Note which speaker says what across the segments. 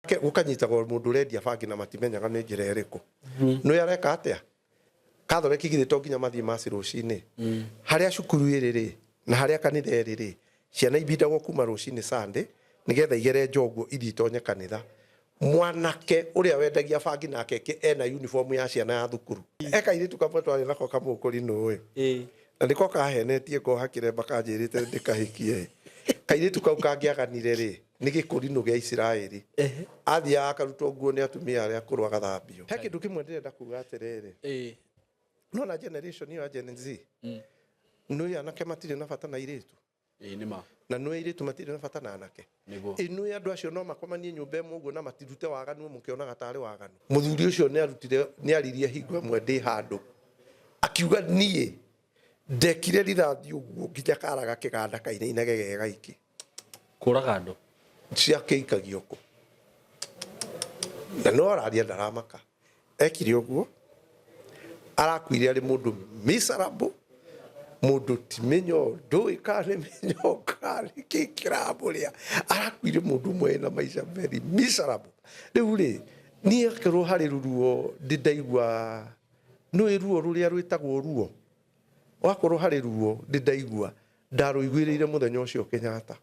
Speaker 1: Gũkanyitagwo mũndũ ũrendia bangi na matimenyaga nĩ njĩra ĩrĩkũ. Nĩ areka atĩa? Catholic githĩ to nginya mathiĩ maci rũcinĩ. Harĩa cukuru ĩrĩ rĩ, na harĩa kanitha ĩrĩ rĩ, ciana ibindagwo kuma rũcinĩ Sunday nĩgetha igere njoguo ithiĩ itonye kanitha. Mwanake ũrĩa wendagia bangi nake ena uniform ya ciana ya thukuru. He kairĩtu kamwe twarĩ nako kamũkũrinũ ĩ. Na nĩko kahenetie ngoha kĩremba kanjĩrĩte ndĩkahikie. Kairĩtu kau kangĩaganire rĩ, nĩ gĩkũrinũ gĩa Isiraeli. Athiaga akarutwo nguo nĩ atumia arĩa akũrũ agathambio. He kĩndũ kĩmwe ndĩrenda kuga atĩrĩrĩ. Nona generation ĩyo ya Gen Z, nĩ anake matirĩ na bata na airĩtu.
Speaker 2: Ĩĩ nĩ ma.
Speaker 1: Na nĩ airĩtu matirĩ na bata na anake.
Speaker 2: Nĩguo.
Speaker 1: Ĩ nĩ andũ acio no makomanie nyũmba ĩmwe ũguo na matirute waganu mũkĩonaga tarĩ waganu. Mũthuri ũcio nĩ arutire, nĩ aririe hingo ĩmwe ndĩ handũ akiuga niĩ ndekire rithathi ũguo nginya karaga kĩganda kainainage ge gaiki.
Speaker 2: Kũraga andũ.
Speaker 1: Ciakĩikagio kũ? Na no araria ndaramaka. Ekire ũguo arakuire arĩ mũndũ miserable, mũndũ ti mĩnyoo, ndũĩ kana nĩ mĩnyoo kana nĩ kĩ kĩramũrĩa. Arakuire mũndũ ũmwe wĩna maica very miserable. Rĩu rĩ, niĩ akorwo harĩ ruo ndĩ ndaigua, nĩũĩ ruo rũrĩa rwĩtagwo ruo? Wakorwo harĩ ruo ndĩ ndaigua, ndarũiguĩrĩire mũthenya ũcio Kenyatta.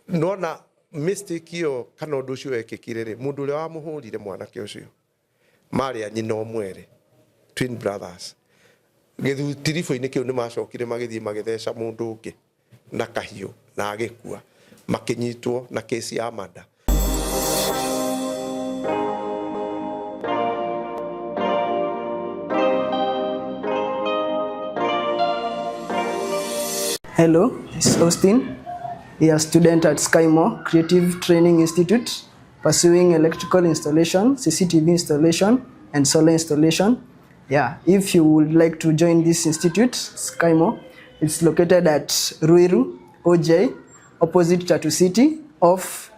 Speaker 1: Nona mistake ĩyo kana ũndũ ũcio wekĩkire rĩ, mũndũ ũrĩa wamũhũrire mwanake ũcio marĩ a nyina ũmwe rĩ, twin brothers. Gĩtiribũ-inĩ kĩu nĩ macokire magĩthiĩ magĩtheca mũndũ ũngĩ na kahiũ na agĩkua, makĩnyitwo na kesi ya murder.
Speaker 3: Hello, this is Austin. We are student at Skymo Creative Training Institute, pursuing electrical installation, CCTV installation, and solar installation. Yeah, if you would like to join this institute, Skymo, it's located at Ruiru, OJ, opposite Tatu City, off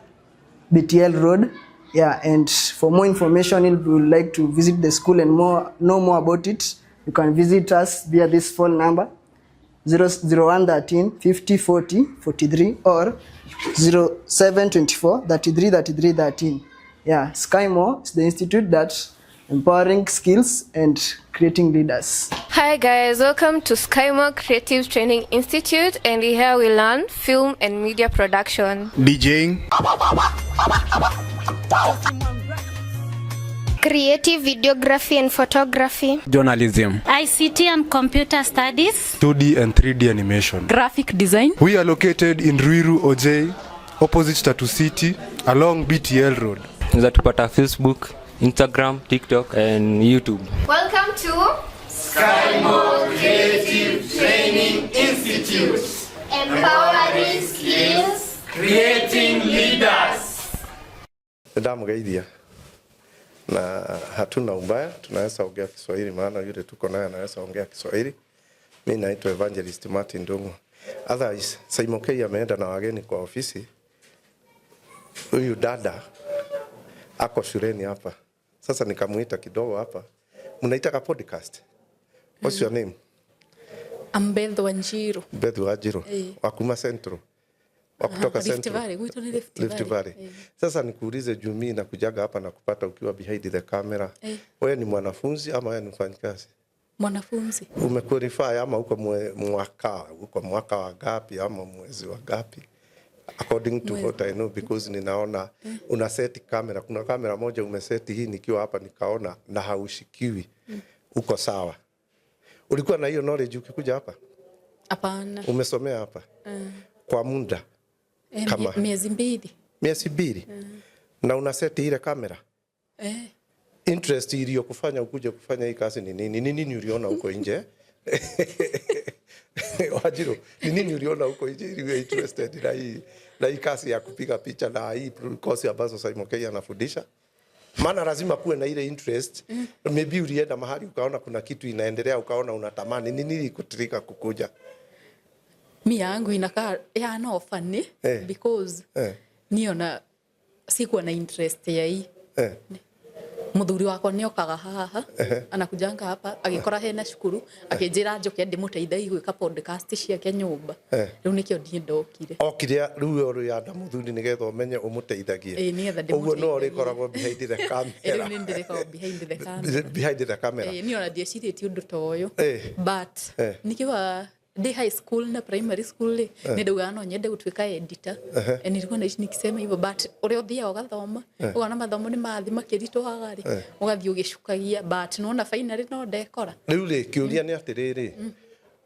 Speaker 3: BTL Road. Yeah, and for more information, if you would like to visit the school and more know more about it, you can visit us via this phone number 00113 50 40 43 or 0724 33 33 13. Yeah, Skymo is the institute that's empowering skills and creating leaders.
Speaker 4: Hi guys, welcome to Skymo Creative Training Institute, and here we learn film and media production,
Speaker 5: DJing,
Speaker 6: creative videography and photography,
Speaker 7: journalism,
Speaker 8: ICT and computer studies,
Speaker 5: 2D and 3D animation,
Speaker 9: graphic design.
Speaker 5: We are located in Ruiru OJ, opposite Tatu City, along BTL Road.
Speaker 10: Unaweza tupata Facebook, Instagram, TikTok and YouTube.
Speaker 4: Welcome to
Speaker 11: Skymo Creative Training Institute.
Speaker 6: Empowering skills,
Speaker 11: creating leaders.
Speaker 1: Ndamũgeithia na hatuna ubaya, tunaweza ongea Kiswahili maana yule tuko naye anaweza ongea Kiswahili. Mimi naitwa Evangelist Martin Ndung'u. Otherwise, Simon K ameenda na wageni kwa ofisi. Huyu dada ako shuleni hapa. Sasa nikamuita kidogo hapa. Mnaitaka podcast? What's your name?
Speaker 9: I'm Beth Wanjiru.
Speaker 1: Beth Wanjiru. Wa kuma Central. Wa kutoka
Speaker 9: Rift
Speaker 1: Central.
Speaker 9: Valley, gwitũ nĩ Rift
Speaker 1: Rift
Speaker 9: Valley.
Speaker 1: Valley. Sasa nikuulize juu mimi nakujaga hapa na kupata ukiwa behind the camera. Wewe ni mwanafunzi ama wewe ni mfanyikazi?
Speaker 9: Mwanafunzi.
Speaker 1: Umequalify ama uko mwaka, uko mwaka wa ngapi ama mwezi wa ngapi? According to what I know, because ninaona una set camera. Kuna kamera moja umeseti hii nikiwa hapa nikaona na haushikiwi. Uko sawa. Ulikuwa na hiyo knowledge ukikuja hapa?
Speaker 9: Hapana.
Speaker 1: Umesomea hapa? Kwa muda? Kama?
Speaker 9: Miezi mbili.
Speaker 1: Miezi mbili? Na una set ile kamera? Interest iliyokufanya ukuje kufanya hii kazi ni nini? Ni nini uliona huko nje? Wanjiru, ni nini uliona huko nje ili uwe interested na hii kazi ya kupiga picha na hii course ambazo Simon K anafundisha? Maana lazima kuwe na ile interest. Maybe ulienda mahali ukaona kuna kitu inaendelea ukaona unatamani. Ni nini ikutrigger kukuja?
Speaker 9: Mi yangu inakaa ya no funny because niona sikuwa na interest ya hii. Muthuri wakwa nĩ okaga haha, anakujanga hapa agĩkora hena cukuru, akĩnjĩra njoke ndĩmũteithagie gwĩka podcast ciake nyũmba. Rĩu nĩkĩo ndiĩ ndokire.
Speaker 1: Okire rĩu we ũrĩ anda mũthuri nĩgetha ũmenye ũmũteithagie.
Speaker 9: Ĩĩ, nĩgetha
Speaker 1: Ũguo no
Speaker 9: ndĩmũteithagie.
Speaker 1: ũrĩkoragwo behind the
Speaker 9: Ĩ, rĩu
Speaker 1: camera.
Speaker 9: nĩ ndĩrĩkoragwo behind the camera.
Speaker 1: Behind the camera.
Speaker 9: Ĩ, niĩ ona ndiecirĩtie ũndũ ta ũyũ, but nikiwa ndĩ high school na primary school rĩ, nĩ ndaugaga no nyende gũtuĩka editor. Nilikuwa naishi nikisema hivyo, but ũrĩa ũthiaga ũgathoma, ũkona mathomo nĩ mathi makĩritũhaga rĩ, ũgathiĩ ũgĩcukagia, but nona finally no ndekora.
Speaker 1: Rĩu rĩ, kĩũria nĩ atĩrĩrĩ,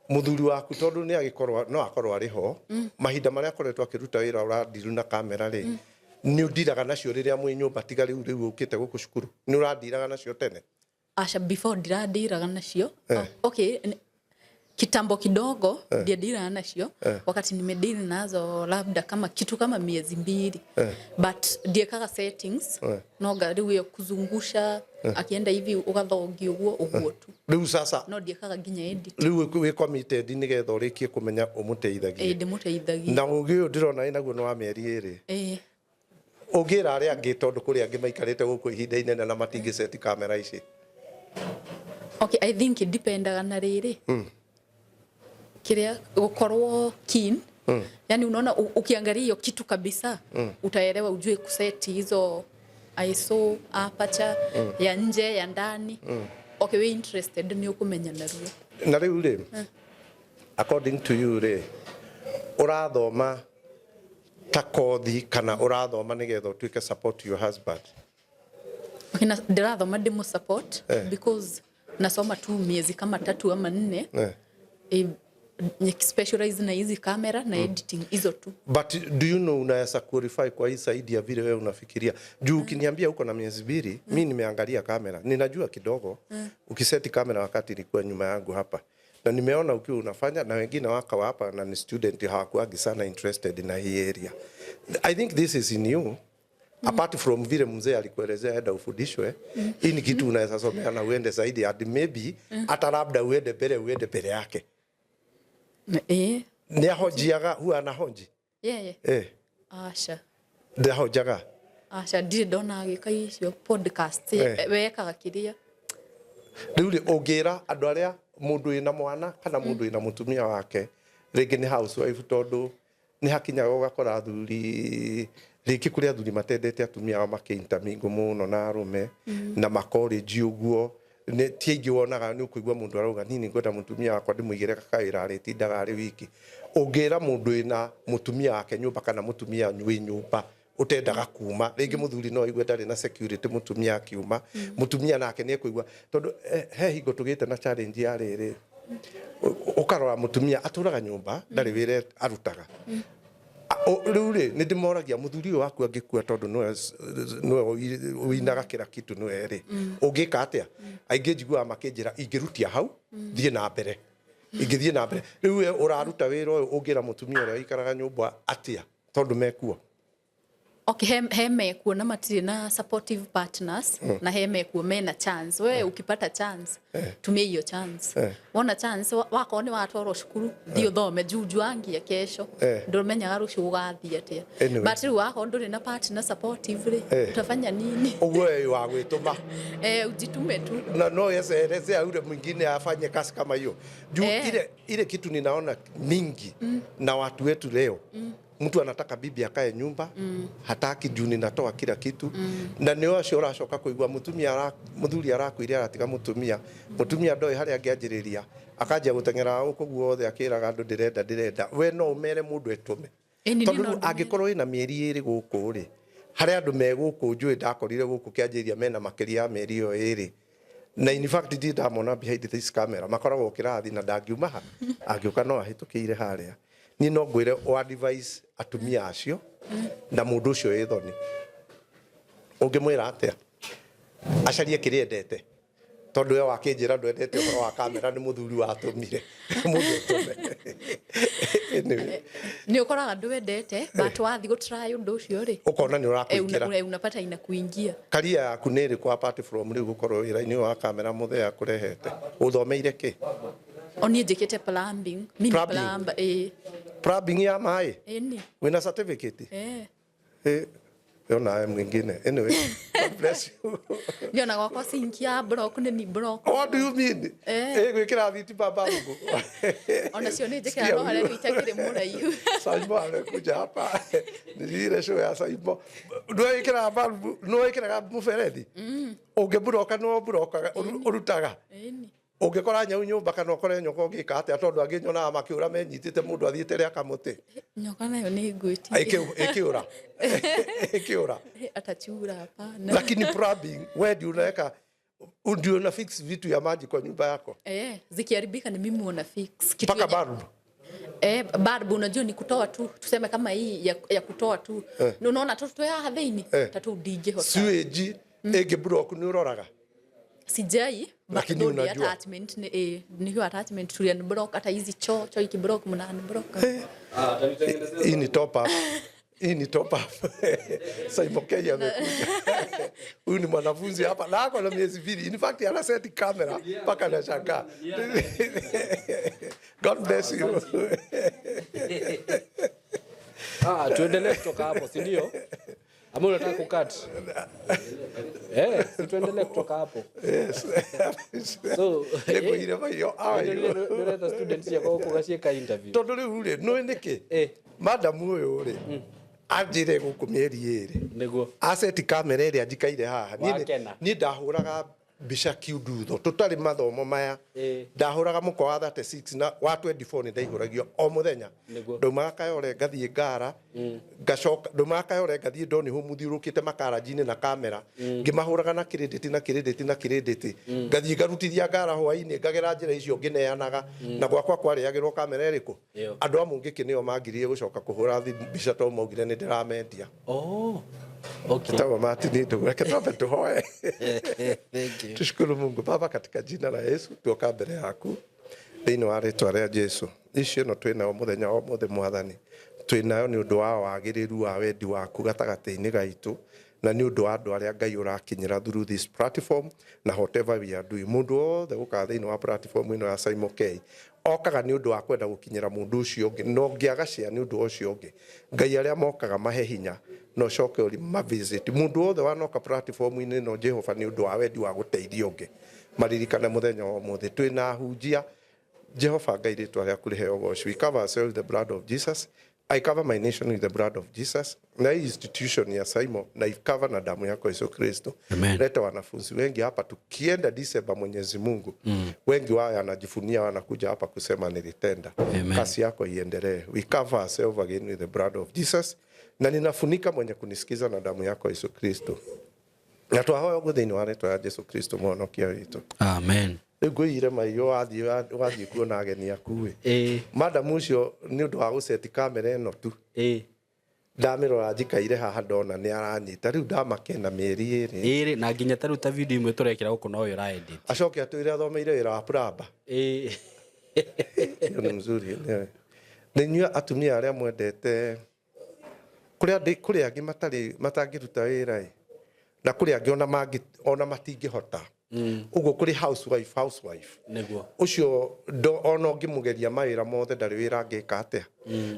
Speaker 1: mũthuri waku tondũ nĩ agĩkorwo no akorwo arĩ ho mahinda marĩa akoretwo akĩruta wĩra ũrandiru na kamera rĩ, nĩ ũndiraga nacio rĩrĩa mwĩ nyũmba, tiga rĩu ũkĩte gũkũ cukuru nĩ ũrandiraga nacio tene?
Speaker 9: Aca, before ndirandiraga nacio. Okay, kitambo kidogo ndiandiraga nacio. Wakati nimedili nazo labda kama kitu kama miezi 2, but ndiekaga settings, noga rĩu ĩyo kuzungusha, akienda hivi ugathongi ũguo ũguo tu.
Speaker 1: Rĩu sasa
Speaker 9: No ndiekaga nginya edit.
Speaker 1: Rĩu wĩ committed nĩgetha ũrĩkie kũmenya ũmũteithagie.
Speaker 9: Ĩ, ndĩmũteithagia.
Speaker 1: Na ũgĩ ũyũ ndĩrona wĩ naguo nĩ wa mĩeri 2.
Speaker 9: Ĩ.
Speaker 1: Ũngĩra arĩa angĩ, tondũ kũrĩ angĩ maikarĩte gũkũ ihinda inene na matingĩceti kamera ici?
Speaker 9: Okay, I think it dependaga na rĩrĩ kiria gukorwo keen. Yani unaona ukiangalia hiyo kitu kabisa, utaelewa, ujue kuseti hizo ISO, aperture, ya nje, ya ndani. Okay, we interested ni ukumenya narua.
Speaker 1: Na rĩu rĩ, according to you rĩ, ũrathoma ta kothi kana ũrathoma nĩgetha ũtuĩke support your husband?
Speaker 9: Okay, na ndĩrathoma ndĩmũ support, because nasoma tu miezi kama 3 ama 4, specialize na hizi kamera na editing, hizo tu.
Speaker 1: But do you know unaweza qualify kwa hii zaidi ya vile wewe unafikiria? Juu ukiniambia uko na miezi 2, mi nimeangalia kamera, ninajua kidogo. Ukiseti kamera wakati ilikuwa nyuma yangu hapa na nimeona ukiwa unafanya na wengine wakawa hapa na ni student, hawakuagi sana interested na hii area. I think this is in you. Apart from vile mzee alikuelezea enda ufundishwe, hii ni kitu unaweza somea na uende zaidi and maybe hata labda uende mbele yake. Nĩ ahonjiaga, huwa anahonji?
Speaker 9: Yeah. Aca.
Speaker 1: Ndahonjaga?
Speaker 9: Aca, ndirĩ ndona agĩka icio podcast. Wekaga kĩrĩa.
Speaker 1: Rĩu rĩ, ũngĩra andũ arĩa mũndũ wĩna mwana kana mũndũ wĩna mũtumia wake, rĩngĩ nĩ housewife, tondũ nĩ hakinyaga ũgakora athuri, rĩngĩ kũrĩ athuri matendete atumia ao makĩ-intermingle mũno na arũme na makorĩnji ũguo. Ti aingĩ wonaga nĩ ũkũigua mũndũ arauga, "Niĩ nĩ ngwenda mũtumia wakwa ndĩmũigĩre kawĩra arĩtindaga arĩ wiki." Ũngĩra mũndũ wĩna mũtumia wake nyũmba kana mũtumia wĩ nyũmba ũtendaga kuma, rĩngĩ mũthuri no aigue ndarĩ na security mũtumia akiuma, mũtumia nake nĩ ekũigua, tondũ he hingo tũgĩte na challenge ya rĩrĩ, ũkarora mũtumia atũraga nyũmba, ndarĩ wĩra arutaga. Rĩu rĩ, nĩ ndĩmoragia, mũthuri ũyũ waku angĩkua, tondũ nĩwe ũinaga kĩra kitu, nĩwe rĩ, ũngĩka atĩa? Aingĩ njiguaga makĩnjĩra, "Ingĩrutia hau thiĩ na mbere, ingĩthiĩ na mbere." Rĩu we ũraruta wĩra ũyũ, ũngĩra mũtumia ũrĩa ũikaraga nyũmba atĩa, tondũ mekuo?
Speaker 9: Okay, he mekuo na matirĩ na supportive partners, na he mekuo mena chance. We ukipata chance, tumia hiyo chance. Wona chance, wakorwo nĩ watwarwo cukuru, thiĩ ũthome juu juangia kesho. Ndũmenyaga rũciũ gũgathiĩ atĩa.
Speaker 1: Anyway.
Speaker 9: But rĩu wakorwo ndũrĩ na partner supportive rĩ, utafanya nini?
Speaker 1: Ũguo we wa gwĩtũma.
Speaker 9: Eh, ujitume tu.
Speaker 1: Na no elezea yule mwingine afanye kazi kama hiyo, juu ile kitu ninaona mingi na watu wetu leo, mtu anataka bibi akae nyumba, hataki juu ninatoa kila kitu. Na nĩ acio ũracoka kũigua mũtumia mũthuri arakuire, aratiga mũtumia, mũtumia ndoĩ harĩa angĩanjĩrĩria, akanjia gũteng'era gũkũ guothe akĩraga andũ, "Ndĩrenda, ndĩrenda." We no ũmere mũndũ etũme?
Speaker 9: Ĩni, niĩ
Speaker 1: Tondũ
Speaker 9: no
Speaker 1: rĩu
Speaker 9: ndĩmere.
Speaker 1: Angĩkorwo wĩna mĩeri 2 gũkũ rĩ, harĩa andũ me gũkũ njũĩ ndakorire gũkũ kĩanjĩrĩria mena makĩria ya mĩeri ĩyo 2, na in fact ndirĩ ndamona behind this camera, makoragwo kĩrathi na ndangiuma ha angĩũka no ahĩtũkĩire harĩa. Niĩ no ngwĩre o advise atumia acio na mũndũ ũcio wĩ thoni, ũngĩmwĩra atĩa acarie kĩrĩa endete? Tondũ we wakĩnjĩra ndwendete ũhoro wa kamera, nĩ mũthuri watũmire mũndũ ũtũme. Anyway,
Speaker 9: Nĩ ũkoraga ndwendete, but wathiĩ gũtry ũndũ ũcio rĩ,
Speaker 1: ũkona nĩ ũrakũingĩra.
Speaker 9: Unapata inakuingia.
Speaker 1: Career yaku nĩ ĩrĩkũ apart from rĩu gũkorwo wĩra-inĩ ũyũ wa kamera mũthee akũrehete? Ũthomeire kĩ?
Speaker 9: O niĩ njĩkĩte plumbing. Mi ni
Speaker 1: Plumbing?
Speaker 9: plumber, ĩ.
Speaker 1: Plumbing ya maĩ?
Speaker 9: Ĩni.
Speaker 1: Wĩna certificate?
Speaker 9: Eh.
Speaker 1: Yona mwingine. Anyway, God bless you.
Speaker 9: Ndiona gwakwa sinki ya block nĩ ni block.
Speaker 1: What do you mean?
Speaker 9: Eh.
Speaker 1: Eh, gwĩkĩra thitima mbarugu.
Speaker 9: Ona cio nĩ njĩkĩra no harĩa rĩu itakĩrĩ mũraihu.
Speaker 1: Saimo amekuja hapa. Ni ile show ya Saimo. Nĩwĩkĩraga mbarubu, nĩwĩkĩraga mũberethi. Ũngĩmburoka nĩwe ũmburokaga, ũrutaga.
Speaker 9: Ĩni.
Speaker 1: Ũngĩkora nyau nyũmba kana ũkore nyoka ũngĩka atĩa tondũ angĩ nyonaga makĩũra menyitĩte mũndũ athiĩte rĩa kamũtĩ.
Speaker 9: Nyoka nayo nĩ ngwĩtiria.
Speaker 1: Ĩkĩũra. Ĩkĩũra.
Speaker 9: Atachura hapana.
Speaker 1: Lakini plumbing, wewe ndio unaweka ndio una fix vitu ya maji kwa nyumba yako.
Speaker 9: Eh, zikiharibika ni mimi wana fix. Kitu
Speaker 1: Mpaka
Speaker 9: yenye-
Speaker 1: bulb.
Speaker 9: Eh, bulb unajua ni kutoa tu, tuseme kama hii ya kutoa tu.
Speaker 1: Eh.
Speaker 9: Ni unaona tu tuya hathini
Speaker 1: Eh.
Speaker 9: tatu ndingĩhota.
Speaker 1: Sewage ĩngĩ block nĩ ũroraga.
Speaker 9: Sijai
Speaker 1: Lakini
Speaker 9: though ni
Speaker 1: unajua.
Speaker 9: attachment ni eh ni attachment tulia ni block hata hizi choo choo iki block mna ni block.
Speaker 1: Hii ni top up. Hii ni top up. Simon Kenya amekuja. Huyu ni mwanafunzi hapa na ako na miezi 2. In fact ana set camera mpaka anashangaa. God bless you.
Speaker 2: Ah, tuendelee kutoka hapo, si ndio? Ama unataka kukat? Eh, si tuendelee kutoka hapo.
Speaker 1: Yes.
Speaker 2: So,
Speaker 1: Nĩngũire maiyo. How are you?
Speaker 2: Ndĩreta students ciakwa gũkũ gaciĩka interview.
Speaker 1: Tondũ rĩu rĩ, nũĩ nĩkĩ? Madam ũyũ rĩ, anjĩre gũkũ mĩeri 2.
Speaker 2: Nĩguo.
Speaker 1: Aceti kamera ĩrĩa njikaire haha. Niĩ
Speaker 2: Wakena.
Speaker 1: niĩ ndahũraga mbica kiundutho tũtarĩ mathomo maya. Ndahũraga mũkwa wa 36 na wa 24 nĩ ndaihũragio o mũthenya.
Speaker 2: Nĩguo.
Speaker 1: Ndaumaga Kayole ngathiĩ Ngara, ngacoka ndaumaga Kayole ngathiĩ Doni Home thiũrũkĩte makaranji-inĩ na kamera, ngĩmahũraga na credit na credit na credit, ngathiĩ ngarutithia Ngara hwainĩ ngagera njĩra icio ngĩneanaga, na gwakwa kwarĩagĩrwo kamera ĩrĩkũ.
Speaker 2: Ĩyo.
Speaker 1: Andũ a Mũngĩkĩ nĩo mangirie gũcoka kũhũra mbica tondũ maugire nĩ ndĩramendia.
Speaker 2: Oh. Okay.
Speaker 1: Tawa Martin ndugu, reke twambe tuhoe.
Speaker 2: Thank you.
Speaker 1: Tushukuru Mungu Baba katika jina la Yesu, tuoka mbere yaku thĩinĩ wa rĩtwa rĩa Jesu. Icio ĩno twĩ nayo mũthenya wa ũmũthĩ Mwathani, twĩ nayo nĩ ũndũ wa wagĩrĩru wa wendi waku gatagatĩ-inĩ gaitũ, na nĩ ũndũ wa andũ arĩa Ngai ũrakinyĩra through this platform na whatever we are doing. Mũndũ wothe ũkaga thĩinĩ wa platform ĩno ya Simon K okaga nĩ ũndũ wa kwenda gũkinyĩra mũndũ ũcio ũngĩ, na ũngĩaga cia nĩ ũndũ ũcio ũngĩ. Ngai arĩa mokaga mahe hinya na ũcoke ũri mavisit. Mũndũ wothe wanoka platform-inĩ ĩno Jehova nĩ ũndũ wa wendi wa gũteithia ũngĩ, maririkane mũthenya wa ũmũthĩ. Twĩna ahunjia Jehova Ngai rĩtwa rĩaku rĩheo ũgoci. We cover ourselves with the blood of Jesus. I cover my nation with the blood of Jesus. Na hii institution ya Simon na cover na damu yako Yesu Kristo.
Speaker 2: Amen.
Speaker 1: Leta wanafunzi wengi hapa tukienda Disemba, Mwenyezi Mungu. Wengi wao wanajifunia wanakuja hapa kusema nilitenda.
Speaker 2: Amen.
Speaker 1: Kasi yako iendelee. We cover ourselves again with the blood of Jesus. Na ninafunika mwenye kunisikiza na damu yako Yesu Kristo. Na twahoya ũguo thĩinĩ wa rĩtwa rĩa Jesu Kristo mũhonokia witũ.
Speaker 2: Amen.
Speaker 1: Rĩu ngwĩire maiyo wathiĩ kuona ageni aku ĩ. Madam ũcio nĩ ũndũ wa gũceti kamera ĩno tu. Ndamĩrora njikaire haha ndona nĩ aranyita rĩu ndamakena mĩeri 2.
Speaker 2: Ĩrĩ na nginya ta rĩu ta video imwe tũrekĩra gũkũ no ũyũ ũraedit.
Speaker 1: Acoke atwĩre athomeire wĩra wa plumber. Hiyo nĩ mzuri. Nĩ inyuĩ atumia arĩa mwendete kũrĩ angĩ matarĩ matangĩruta wĩra ĩ, na kũrĩ angĩ ona matingĩhota. Ũguo kũrĩ housewife.
Speaker 2: Nĩguo.
Speaker 1: Ũcio ona ũngĩmũgeria mawĩra mothe ndarĩ wĩra angĩka atĩa.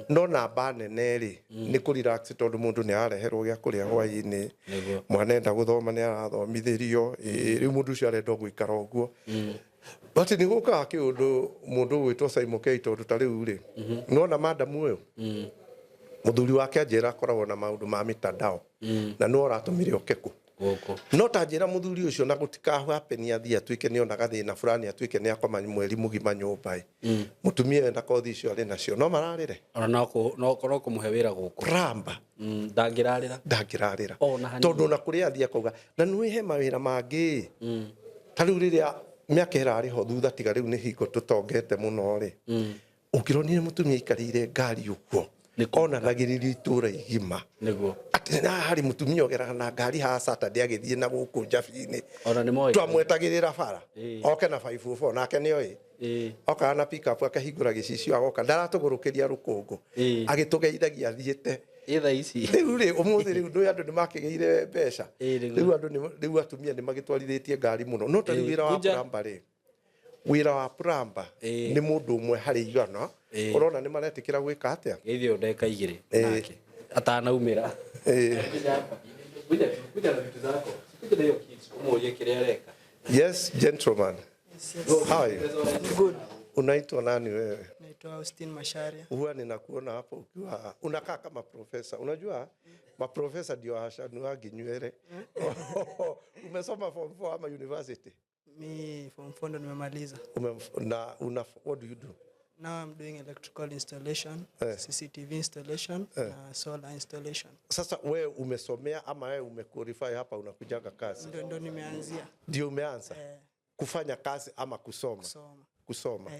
Speaker 1: No namba nene rĩ, nĩ kũ relax tondũ mũndũ nĩ arareherwo gĩa kũrĩa hwaĩ-inĩ.
Speaker 2: Nĩguo.
Speaker 1: Mwana enda gũthoma nĩ arathomithĩrio. Rĩu mũndũ ũcio arenda gũikara ũguo. But nĩ gũkaga kĩũndũ mũndũ ũgwĩtwo Simon K tondũ ta rĩu rĩ, nĩwona madam ũyũ, mũthuri wake anjĩra akoragwo na maũndũ ma mitandao. Na nĩwe ũratũmire oke kũ.
Speaker 2: Gũkũ.
Speaker 1: No ta njĩra mũthuri ũcio na gũtikahappen athiĩ atuĩke nĩ ona gathĩna fulani atuĩke nĩ akoma mweri mũgima nyũmba ĩ. Mũtumia ũyũ na kothi icio arĩ nacio no mararĩre.
Speaker 2: Ona no kũmũhe wĩra gũkũ.
Speaker 1: Plumber.
Speaker 2: Ndangĩrarĩra.
Speaker 1: Ndangĩrarĩra.
Speaker 2: Ona hanini.
Speaker 1: Tondũ ona kũrĩa athiĩ akauga na nĩ he mawĩra mangĩ. Ta rĩu rĩrĩa mĩaka ĩrarĩ ho thutha tiga rĩu nĩ hingo tũtongete mũno rĩ. Ũngĩronire mũtumia aikarĩire ngari ũguo. Onanagĩrĩria itũũra igima.
Speaker 2: Nĩguo.
Speaker 1: Atĩ na harĩ mũtumia ũgeraga na ngari haha Saturday agĩthiĩ na gũkũ njabi-inĩ.
Speaker 2: Ona nĩ moĩ.
Speaker 1: Twamwetagĩrĩra bara. Oke na 504 nake nĩoĩ. Okaga na pick up akahingũra gĩcicio agoka ndaratũgũrũkĩria rũkũngũ. Agĩtũgeithagia athiĩte.
Speaker 2: Thaa ici.
Speaker 1: Rĩu rĩ ũmũthĩ rĩu ndũĩ andũ nĩmakĩgĩire mbeca. Rĩu andũ rĩu atumia nĩmagĩtwarithĩtie ngari mũno. No ta rĩu wĩra wa plumber rĩ. Wĩra wa plumber nĩ mũndũ ũmwe harĩ igana. Ũrona nĩ maretĩkĩra gwĩka atĩa?
Speaker 2: Geithio ndagĩka 2 nake atanaumĩra. Kuja tu, kuja na vitu zako. Sikuja na hiyo kit. Umuulie kile areka.
Speaker 1: Yes, gentleman.
Speaker 3: Yes, yes.
Speaker 1: How are you?
Speaker 3: Good.
Speaker 1: Unaitwa nani wewe?
Speaker 3: Naitwa Austin Masharia.
Speaker 1: Huwa ninakuona hapo ukiwa unakaa kama profesa. Unajua maprofesa ndio hashanuagi nywele. Umesoma form 4 ama university?
Speaker 3: Mi form 4 ndo nimemaliza.
Speaker 1: Na una, what do you do?
Speaker 3: Now I'm doing electrical installation, CCTV installation, na solar installation.
Speaker 1: Sasa wewe umesomea ama wewe umequalify hapa unakujaga kazi?
Speaker 3: Ndo nimeanzia
Speaker 1: Ndio umeanza kufanya kazi ama kusoma?
Speaker 3: Kusoma.
Speaker 1: Kusoma.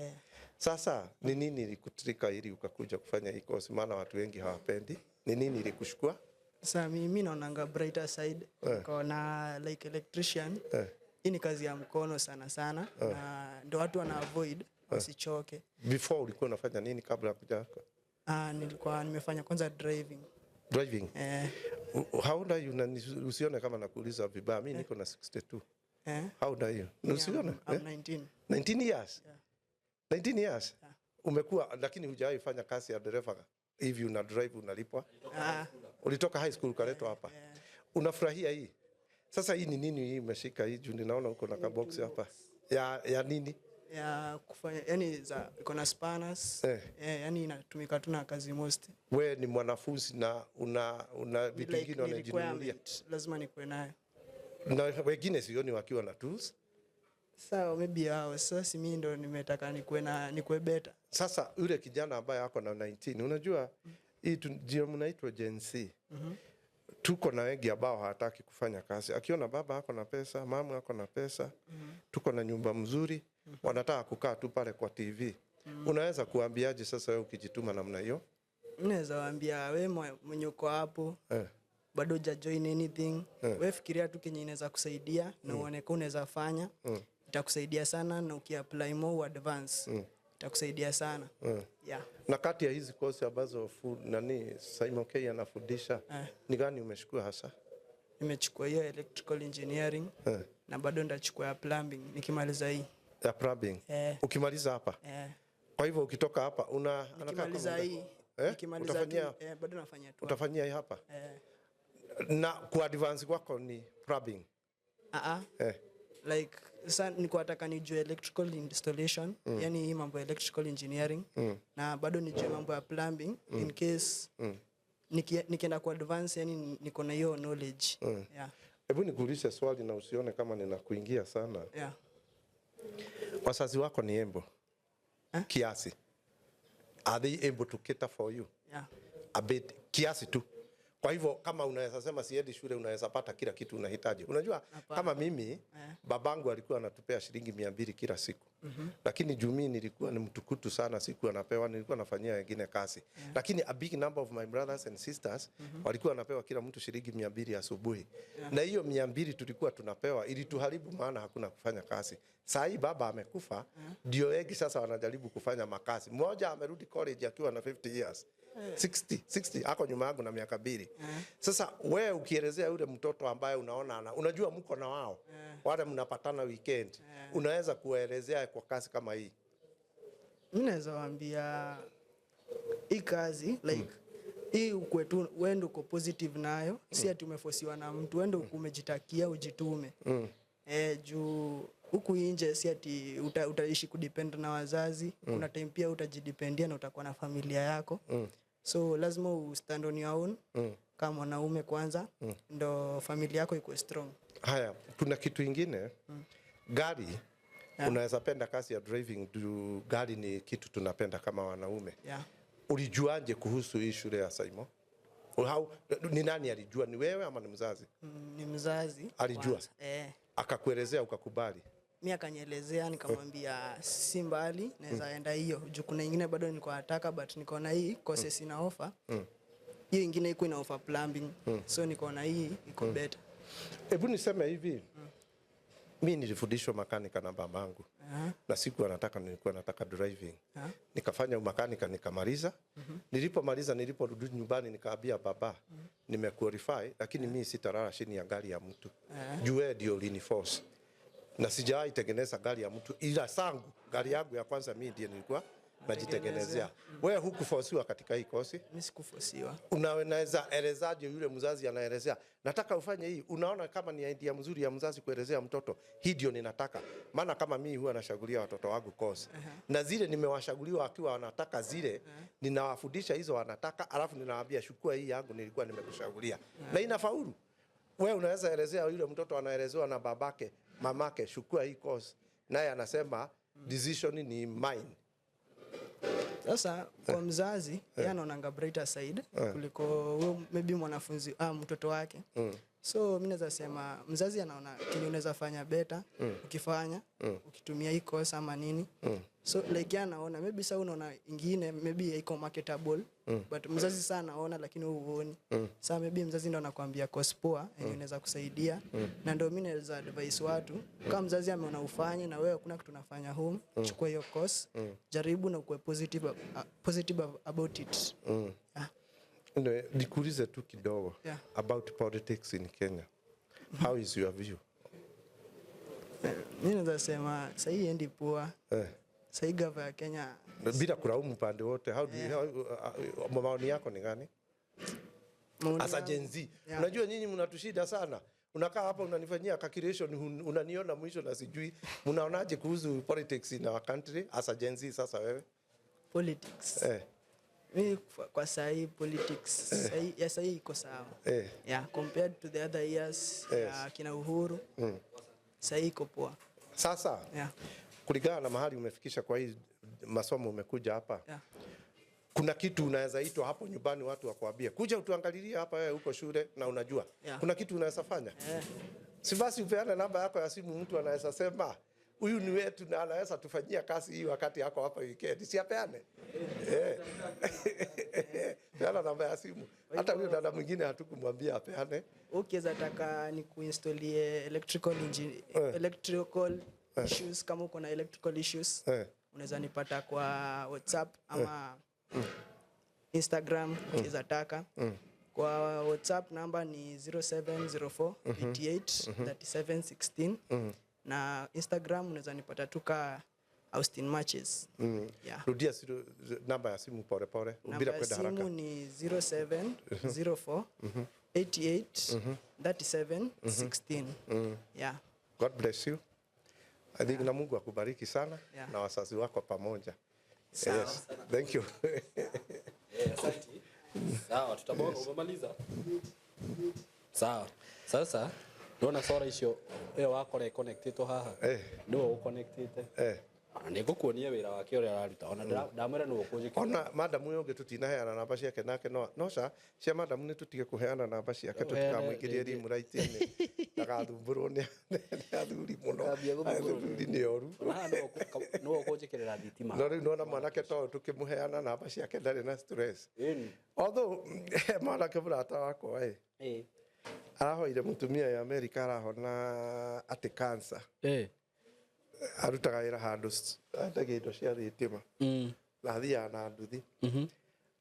Speaker 1: Sasa ni nini ilikutrika ili ukakuja kufanya hii course? Maana watu wengi hawapendi. Ni nini ilikushukua?
Speaker 3: Sasa mimi naonanga brighter side. Nikaona like electrician. Hii ni kazi ya mkono sana sana na ndo watu wana avoid wasichoke.
Speaker 1: Before ulikuwa unafanya nini kabla ya kuja hapa?
Speaker 3: Nilikuwa nimefanya kwanza driving.
Speaker 1: Driving. How old are you? Na usione kama nakuuliza vibaya. Mimi niko na 62. How old are you? Usione?
Speaker 3: I'm 19.
Speaker 1: 19 years. Yeah. 19 years. Yeah. Umekuwa lakini hujawahi fanya kazi ya dereva hivi, una drive unalipwa. Ulitoka high school ukaletwa hapa. Unafurahia hii? Sasa hii ni nini hii umeshika hii juu ninaona uko na kabox hapa. Ya nini?
Speaker 3: Ya kufanya yani za iko na spanners. Yani inatumika tu na kazi most.
Speaker 1: Wewe ni mwanafunzi na una vitu
Speaker 3: Like,
Speaker 1: vingine
Speaker 3: ni
Speaker 1: wanajinunulia.
Speaker 3: requirement, lazima nikuwe nayo.
Speaker 1: Na wengine sioni wakiwa na tools.
Speaker 3: Sawa, maybe hao sasa si mimi ndo nimetaka nikuwe na nikuwe better.
Speaker 1: Sasa yule kijana ambaye ako na 19, unajua hii ndio mnaitwa Gen Z. Tuko na wengi ambao hawataki kufanya kazi. Akiona baba ako na pesa, mama ako na pesa, tuko na nyumba mzuri, wanataka kukaa tu pale kwa TV. Unaweza kuambiaje sasa wewe ukijituma namna hiyo?
Speaker 3: Mimi naweza waambia wewe mwenye uko hapo bado huja join anything. Wewe fikiria tu kenye inaweza kusaidia na uone kama unaweza fanya. Itakusaidia sana na ukiapply more advance. Itakusaidia sana. Yeah.
Speaker 1: Na kati ya hizi kosi ambazo nani Simon K anafundisha ni gani umechukua hasa?
Speaker 3: Nimechukua hiyo electrical engineering na bado ndachukua ya plumbing nikimaliza hii.
Speaker 1: Ya plumbing. Ukimaliza hapa? Kwa hivyo ukitoka hapa una
Speaker 3: Nikimaliza hii, nikimaliza
Speaker 1: utafanyia,
Speaker 3: bado nafanya tu.
Speaker 1: Utafanyia hii hapa? Na ku advance kwako ni plumbing?
Speaker 3: Like sasa nilikuwa nataka nijue electrical installation, yani hii mambo ya electrical engineering na bado nijue mambo ya plumbing in case nikienda ku advance, yani niko na hiyo knowledge. Yeah.
Speaker 1: Hebu nikuulize swali na usione kama ninakuingia sana.
Speaker 3: Yeah.
Speaker 1: Wazazi wako ni able? Kiasi. Are they able to cater for you?
Speaker 3: Yeah.
Speaker 1: A bit, kiasi tu. Kwa hivyo kama unaweza sema siendi shule, unaweza pata kila kitu unahitaji. Unajua kama mimi babangu alikuwa anatupea shilingi 200 kila siku. Lakini juu mimi nilikuwa ni mtukutu sana, sikuwa napewa, nilikuwa nafanyia wengine kazi. Lakini a big number of my brothers and sisters walikuwa wanapewa kila mtu shilingi 200 asubuhi. Na hiyo 200 tulikuwa tunapewa ilituharibu, maana hakuna kufanya kazi. Saa hii baba amekufa, ndio wengi sasa wanajaribu kufanya makazi. Mmoja amerudi college akiwa na 50 years. 60 ako nyuma yangu na miaka 2. Sasa wewe ukielezea yule mtoto ambaye unaona unajua mko na wao wale mnapatana weekend, unaweza kuelezea kwa kazi kama hii?
Speaker 3: Mimi naweza waambia hii kazi like hii ukwe tu wewe ndio uko positive nayo, si ati umefosiwa na mtu, wewe ndio umejitakia ujitume. Juu huku nje si ati utaishi kudepend na wazazi. Kuna time pia utajidependia na utakuwa na familia yako. So lazima u stand on your own kama mwanaume kwanza, ndo familia yako ikuwe strong.
Speaker 1: Haya, kuna kitu ingine gari. Unaweza penda kazi ya driving, gari ni kitu tunapenda kama wanaume. Ulijuaje kuhusu hii shule ya Saimo? Ni nani alijua? Ni wewe ama ni mzazi?
Speaker 3: Ni mzazi.
Speaker 1: Alijua? Akakuelezea ukakubali?
Speaker 3: Mimi akanielezea, nikamwambia si mbali, naweza enda hiyo. Juu kuna ingine bado nilikuwa nataka, but nikaona hii courses ina offer. Hiyo ingine iko ina offer plumbing. So nikaona hii iko better.
Speaker 1: Hebu niseme hivi. Mimi nilifundishwa makanika na babangu. Na siku nataka nilikuwa nataka driving. Nikafanya makanika nikamaliza. Nilipomaliza niliporudi nyumbani nikaambia baba, nimequalify lakini mimi sitalala chini ya gari ya mtu. Juu wewe ndio uliniforce. Na sijawahi tengeneza gari ya mtu ila sangu gari yangu ya kwanza mimi ndiye nilikuwa Najitengenezea. Wewe hukufosiwa katika hii kosi?
Speaker 3: Mimi sikufosiwa.
Speaker 1: Unaweza elezaje yule mzazi anaelezea, nataka ufanye hii? Unaona kama ni idea mzuri ya mzazi kuelezea mtoto, hii ndio ninataka. Maana kama mimi huwa nashagulia watoto wangu kosi na zile nimewashaguliwa wakiwa wanataka zile, ninawafundisha hizo wanataka, alafu ninawaambia chukua hii yangu nilikuwa nimekushagulia, na inafaulu. Wewe unaweza elezea yule mtoto anaelezewa na babake, mamake, chukua hii course, naye anasema decision ni mine.
Speaker 3: Sasa kwa mzazi yeye anaonanga brighter side kuliko huyo maybe mwanafunzi mtoto wake. So mi naweza sema mzazi anaona kenye unaweza fanya better ukifanya ukitumia hii course ama nini. So like yeye anaona maybe sasa unaona ingine maybe haiko marketable, but mzazi saa anaona lakini wewe huoni. Sasa maybe mzazi ndo anakuambia course poa yenye inaweza kusaidia, na ndio mimi naweza advise watu, kama mzazi ameona ufanye na wewe hakuna kitu unafanya home, chukua hiyo course, jaribu na ukuwe positive about it. Yeah.
Speaker 1: Nikuulize tu kidogo about politics in Kenya. How is your view?
Speaker 3: Mimi naweza sema sahii endi poa. Sahii gava ya Kenya,
Speaker 1: Bila kulaumu pande wote, how do you, how, maoni yako ni gani?
Speaker 3: Maoni
Speaker 1: As a
Speaker 3: yangu-
Speaker 1: Gen Z.
Speaker 3: Yeah.
Speaker 1: Unajua nyinyi mnatushida sana. Unakaa hapa unanifanyia calculation, unaniona mwisho na sijui. Mnaonaje kuhusu politics in our country as a Gen Z sasa wewe?
Speaker 3: Politics. Mi kwa sahii politics ya sahii iko sawa. Yeah, compared to the other years ya kina Uhuru, sahii iko poa.
Speaker 1: Sasa kulingana na mahali umefikisha kwa hii masomo umekuja hapa. Kuna kitu unaweza itwa hapo nyumbani watu wakwambie, kuja utuangalilie hapa wewe uko shule na unajua. Kuna kitu unaweza fanya? Si basi upeane namba yako ya simu, mtu anaweza sema huyu ni wetu na anaweza tufanyia kazi hii wakati yako hapa weekend. Si apeane? Peana namba ya simu. Hata huyo dada mwingine hatukumwambia apeane.
Speaker 3: Ukiweza taka ni kuinstolie electrical engine, electrical issues, kama uko na electrical issues unaweza nipata kwa WhatsApp ama Instagram ukiweza taka. Kwa WhatsApp namba ni 0704 88 37 16, na Instagram unaweza nipata tu ka Austin Matches. Yeah.
Speaker 1: Rudia namba ya simu pole pole
Speaker 3: Namba
Speaker 1: bila
Speaker 3: ya
Speaker 1: kwenda haraka.
Speaker 3: simu ni 0704 88 37 16. Yeah.
Speaker 1: God bless you. I think na Mungu akubariki sana na wazazi wako pamoja.
Speaker 3: Sawa.
Speaker 1: Yes. Thank you.
Speaker 2: Asante. Sawa, tutabonga umemaliza. Sawa. Sasa ndona sora icio ĩyo wakora ĩconnectĩtwo haha nĩwe ũconnectĩte. Ona nĩngũkuonia wĩra wake ũrĩa araruta ona ndamwĩra nĩwe ũkũnjĩkĩra.
Speaker 1: Ona madam ũyũ ũngĩ tutinaheana namba ciake nake no ca cia madam nĩ tũtige kũheana namba ciake tũtikamũingĩrie rimũ-raiti-inĩ ndagathumbũrwo nĩ athuri mũno. Athuri nĩ oru.
Speaker 2: Ona haha nĩwe ũkũnjĩkĩrĩra thitima.
Speaker 1: No rĩu nona mwanake to tũkĩmũheana namba ciake ndarĩ na stress. Although mwanake mũrata wakwa ĩ arahoire mũtumia ya Amerika arahona atĩ cancer. Arutaga wĩra handũ endagia indo cia thitima na athiaga na nduthi.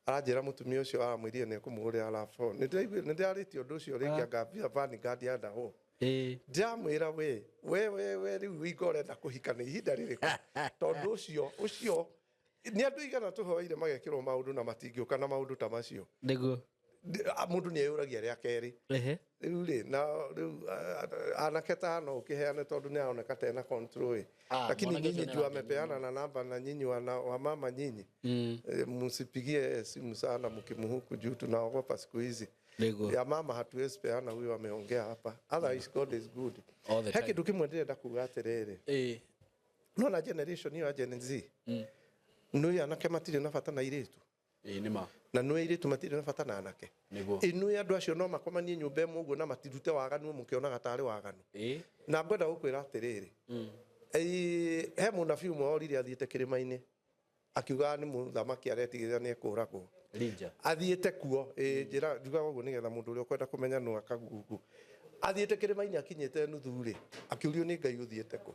Speaker 1: Aranjĩra mũtumia ũcio aramwĩrire nĩ ekũmũgũrĩra RAV4. Nĩ ndĩrarĩtie ũndũ ũcio rĩngĩ anga Vanguard ya Ndahũ. Ndĩramwĩra we we we we rĩu winga ũrenda kũhika nĩ ihinda rĩrĩkũ tondũ ũcio nĩ andũ igana tũhoire magekĩrwo maũndũ na matingĩũka na maũndũ ta macio.
Speaker 2: Nĩguo.
Speaker 1: Mũndũ nĩ eyũragia rĩa kerĩ. Rĩu rĩ na rĩu anake ta no ũkĩheane tondũ nĩ aroneka tena control ĩ. Lakini
Speaker 2: mwanake
Speaker 1: nyinyi
Speaker 2: ũcio
Speaker 1: juu
Speaker 2: nĩ
Speaker 1: amepeana na namba na nyinyi wa mama nyinyi msipigie simu sana mkimhuku juu tunaogopa siku hizi.
Speaker 2: Nĩguo.
Speaker 1: Ya mama hatuwezi peana, huyo ameongea hapa. Otherwise God is good.
Speaker 2: All the
Speaker 1: He
Speaker 2: time.
Speaker 1: kĩndũ kĩmwe ndĩrenda kuga atĩrĩrĩ. Nona generation ĩyo ya Gen Z. Nĩ anake matirĩ na bata na airĩtu.
Speaker 2: Ĩĩ nĩ ma.
Speaker 1: Na nĩ airĩtu matirĩ na bata na anake.
Speaker 2: Nĩguo.
Speaker 1: Ĩnũĩ andũ acio no makomanie nyũmba ĩmwe ũguo na matirute waganu mũkĩonaga tarĩ waganu. Na ngwenda gũkwĩra atĩrĩrĩ. He mũnabii ũmwe orire athiĩte kĩrĩma-inĩ akiuga nĩ mũthamaki aretigĩra nĩ ekũragwo.
Speaker 2: Elijah.
Speaker 1: Athiĩte kuo njĩra njugaga ũguo nĩgetha mũndũ ũrĩa ũkwenda kũmenya nũ akagugu. Athiĩte kĩrĩma-inĩ akinyĩte nuthu rĩ, akĩũrio nĩ Ngai ũthiĩte kũ.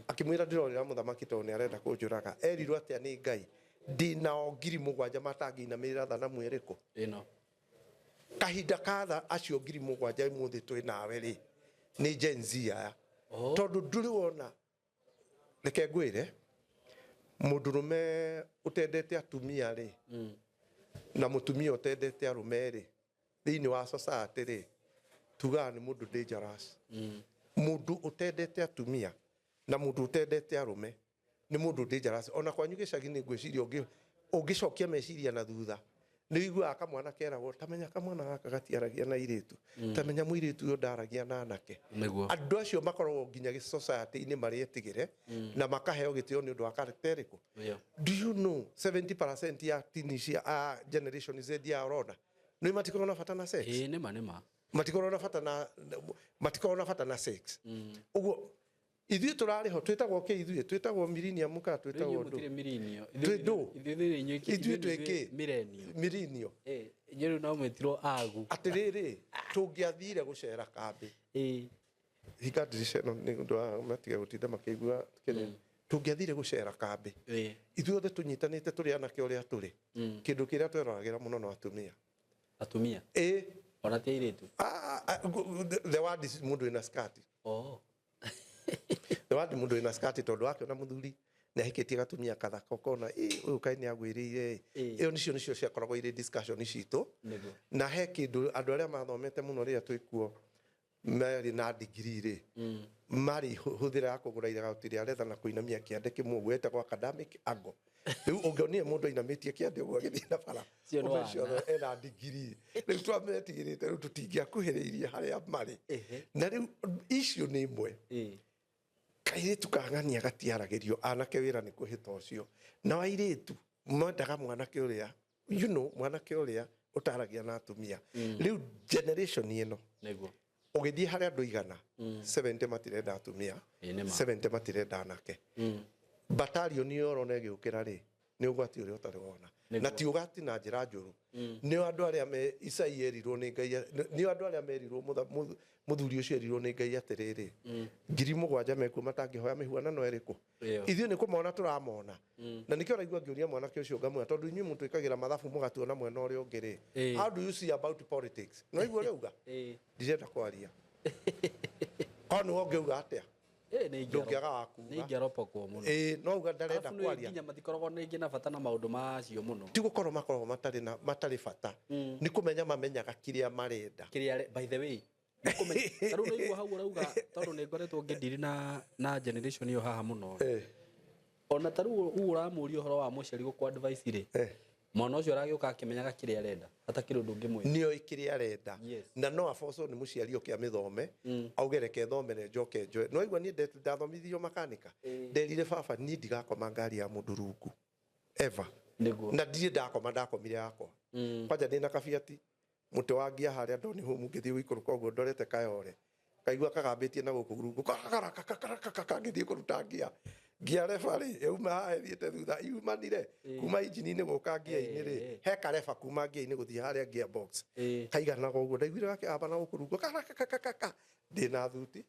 Speaker 1: Akĩmwĩra ndĩrorĩra mũthamaki tondũ nĩ arenda kũnjũraga. Erirwo atĩa nĩ Ngai? Ndĩnao 7,000 matangĩinamĩrĩra thanamu ĩrĩkũ?
Speaker 2: Ĩno.
Speaker 1: Kahinda ka tha acio 7,000 ũmũthĩ twĩ nawe rĩ, nĩ Gen Z aya. Tondũ ndũrĩ wona, reke ngwĩre, Mũndũrũme ũtendete atumia rĩ, na mũtumia ũtendete arũme rĩ, thĩinĩ wa society rĩ, tugaga nĩ mũndũ dangerous. Mũndũ ũtendete atumia na mũndũ ũtendete arũme nĩ mũndũ dangerous. Ona kwanyu gĩcagi nĩ ngwĩciria ũngĩcokia meciria na thutha, nĩ ũiguaga kamwana keragwo, tamenya kamwana gaka gatiaragia na airĩtu, tamenya mũirĩtu ũyũ ndaragia na anake.
Speaker 2: Nĩguo.
Speaker 1: Andũ acio makoragwo nginya society-inĩ marĩ etigĩre na makaheo gĩtĩo nĩ ũndũ wa character ĩrĩkũ. Do you know 70% ya teens cia a generation Z ya ũrona nĩ matikoragwo na bata na sex?
Speaker 2: Ĩĩ, nĩma nĩma.
Speaker 1: Matikoragwo na bata na, matikoragwo na bata na sex. Ũguo ithuĩ tũrarĩ ho, twĩtagwo kĩ? Ithuĩ twĩtagwo millennium kana twĩtagwo ndũ?
Speaker 2: Mũtirĩ millennium.
Speaker 1: Twĩ ndũ?
Speaker 2: Ithuĩ
Speaker 1: Ithuĩ twĩ kĩ?
Speaker 2: Millennium.
Speaker 1: Millennium.
Speaker 2: Ĩĩ, inyuĩ rĩu no mwĩtirwo agu.
Speaker 1: Atĩrĩrĩ, tũngĩathire gũcera kambĩ, hinga ndirica ĩno nĩ ũndũ wa matige gũtinda makĩigua kĩrĩa. Tũngĩathire gũcera kambĩ, ithuothe tũnyitanĩte tũrĩ anake ũrĩa tũrĩ, kĩndũ kĩrĩa tweroragĩra mũno no atumia.
Speaker 2: Atumia?
Speaker 1: Ĩĩ.
Speaker 2: Ona ti airĩtu?
Speaker 1: The word is mũndũ wĩna skati.
Speaker 2: Oh.
Speaker 1: The word mũndũ wĩna skati, tondũ wakĩona mũthuri nĩ ahikĩtie gatumia kathaka, ũkona ĩ ũyũ kaĩ nĩ agwĩrĩire ĩ. Ĩyo nĩcio ciakoragwo irĩ discussion citũ. Na he kĩndũ andũ arĩa mathomete mũno rĩrĩa twĩkuo marĩ na degree rĩ, marĩ hũthĩra ya kũgũra iragati rĩa retha na kũinamia kĩande kĩmwe ũguo, etagwo academic angle. Rĩu ũngĩonire mũndũ ainamĩtie kĩande ũguo agĩthiĩ na bara,
Speaker 2: Cio nĩ
Speaker 1: ũmeciria
Speaker 2: wana.
Speaker 1: ena degree. Rĩu twametigĩrĩte, rĩu tũtingĩakuhĩrĩirie harĩa marĩ. Na rĩu icio nĩ imwe. Kairĩtu kang'ania gatiaragĩrio anake, wĩra nĩ kũhĩta ũcio. Na airĩtu mendaga mwanake ũrĩa, you know, mwanake ũrĩa ũtaragia na atumia. Rĩu generation ĩno,
Speaker 2: Nĩguo.
Speaker 1: ũgĩthiĩ harĩa andũ igana, 70 matirenda atumia,
Speaker 2: Ĩĩ, nĩma.
Speaker 1: 70 matirenda anake. Batalion ĩyo ũrona ĩgĩũkĩra rĩ, nĩ ũgwati ũrĩa ũtarĩ wona. Na ti ũgwati na njĩra njũru. Nĩo andũ arĩa me Isai erirwo nĩ Ngai, nĩo andũ arĩa merirwo, mũthuri ũcio erirwo nĩ Ngai atĩrĩrĩ, 7,000 mekuo matangĩhoya mĩhuanano ĩrĩkũ. Ithuĩ nĩ kũmona tũramona. Na nĩkĩo ũraigua ngĩũria mwanake ũcio ngamwĩra, tondũ inyuĩ mũtwĩkagĩra mathabu mũgatuona mwena ũrĩa ũngĩ rĩ. How do you see about politics? Nĩ waigua ũrĩa auga? Ndirenda kwaria. Korwo nĩwe ũngĩuga atĩa? Ndũngĩaga wa kuga.
Speaker 2: Nĩ ingĩaropokwo mũno.
Speaker 1: Ĩĩ, no uga ndarenda
Speaker 2: Arabu nĩ
Speaker 1: kwaria.
Speaker 2: nginya matikoragwo rĩngĩ na bata na maũndũ macio mũno.
Speaker 1: Ti gũkorwo makoragwo matarĩ na matarĩ bata. Nĩ kũmenya mamenyaga kĩrĩa marenda.
Speaker 2: Kĩrĩa, by the way, ta rĩu nĩigua hau ũrauga, tondũ nĩ ngoretwo ngĩndiri na generation ĩyo haha mũno. Ona ta rĩu ũguo ũramũria ũhoro wa mũciari gũkũ advice rĩ, mwana ũcio aragĩũka akĩmenyaga kĩrĩa arenda, hatakĩrĩ ũndũ ũngĩmwĩra.
Speaker 1: Nĩoĩ kĩrĩa arenda. Na no abocwo nĩ mũciari oke amĩthome, auge reke thomere njoke njoe. No aigua niĩ ndathomithirio makanika, nderire baba niĩ ndigakoma ngari ya mũndũ rungu ever. Na ndirĩ ndakoma, ndakomire yakwa. Kwanja ndĩna kabiati mũtĩ wa ngia harĩa ndoni home, ngĩthiĩ gũikũrũka ũguo ndorete kayore, kaigua kagambĩtie na gũkũ rungu, kakarakakarakaka, ngĩthiĩ kũruta ngia, ngia reba rĩ yauma haha ĩthiĩte thutha, yumanire kuma injini-inĩ gũka ngia-inĩ rĩ, he kareba kuma ngia-inĩ gũthiĩ harĩa gear box kaiganaga ũguo, ndaiguire gakĩhamba na gũkũ rungu karakakakaka. Ndĩna thuti,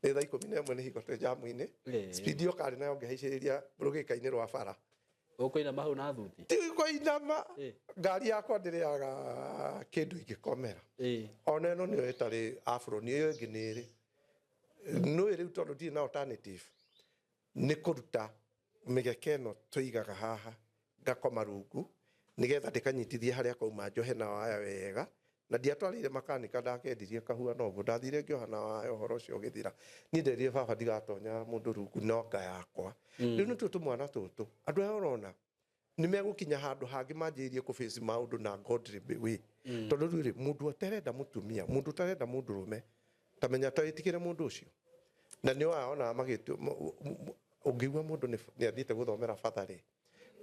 Speaker 1: nĩ thaa 11, nĩ hingo twĩ jamu-inĩ, speed ĩyo karĩ nayo ngĩhaicĩrĩria rũgĩka-inĩ rwa bara.
Speaker 2: Ũkũinama hau na thuti?
Speaker 1: Ti kũinama, ngari yakwa ndĩrĩaga kĩndũ ingĩkomera. Ona ĩno nĩyo ĩtarĩ afro, nĩ ĩyo ĩngĩ nĩ ĩrĩ nũĩ rĩu, tondũ ndirĩ na alternative, nĩ kũruta mĩgeka ĩno tũigaga haha, ngakoma rungu nĩgetha ndĩkanyitithie harĩa kauma, njohe na waya wega. Na ndiatwarĩire makanika, ndakendirie kahuana ũguo, ndathire ngĩoha na waya, ũhoro ũcio ũgĩthira. Niĩ nderire baba ndigatonya mũndũ rungu no nga yakwa. Rĩu nĩtuo tũmwana tũtũ, andũ aya ũrona nĩ megũkinya handũ hangĩ manjĩrĩrie kũface maũndũ na godly way. Tondũ rĩu rĩ, mũndũ ũtarenda mũtumia, mũndũ ũtarenda mũndũrũme, ta menya ta wĩtigĩre mũndũ ũcio. Na nĩ waona magĩtu, ũngĩigua mũndũ nĩ athiĩte gũthomera batha rĩ,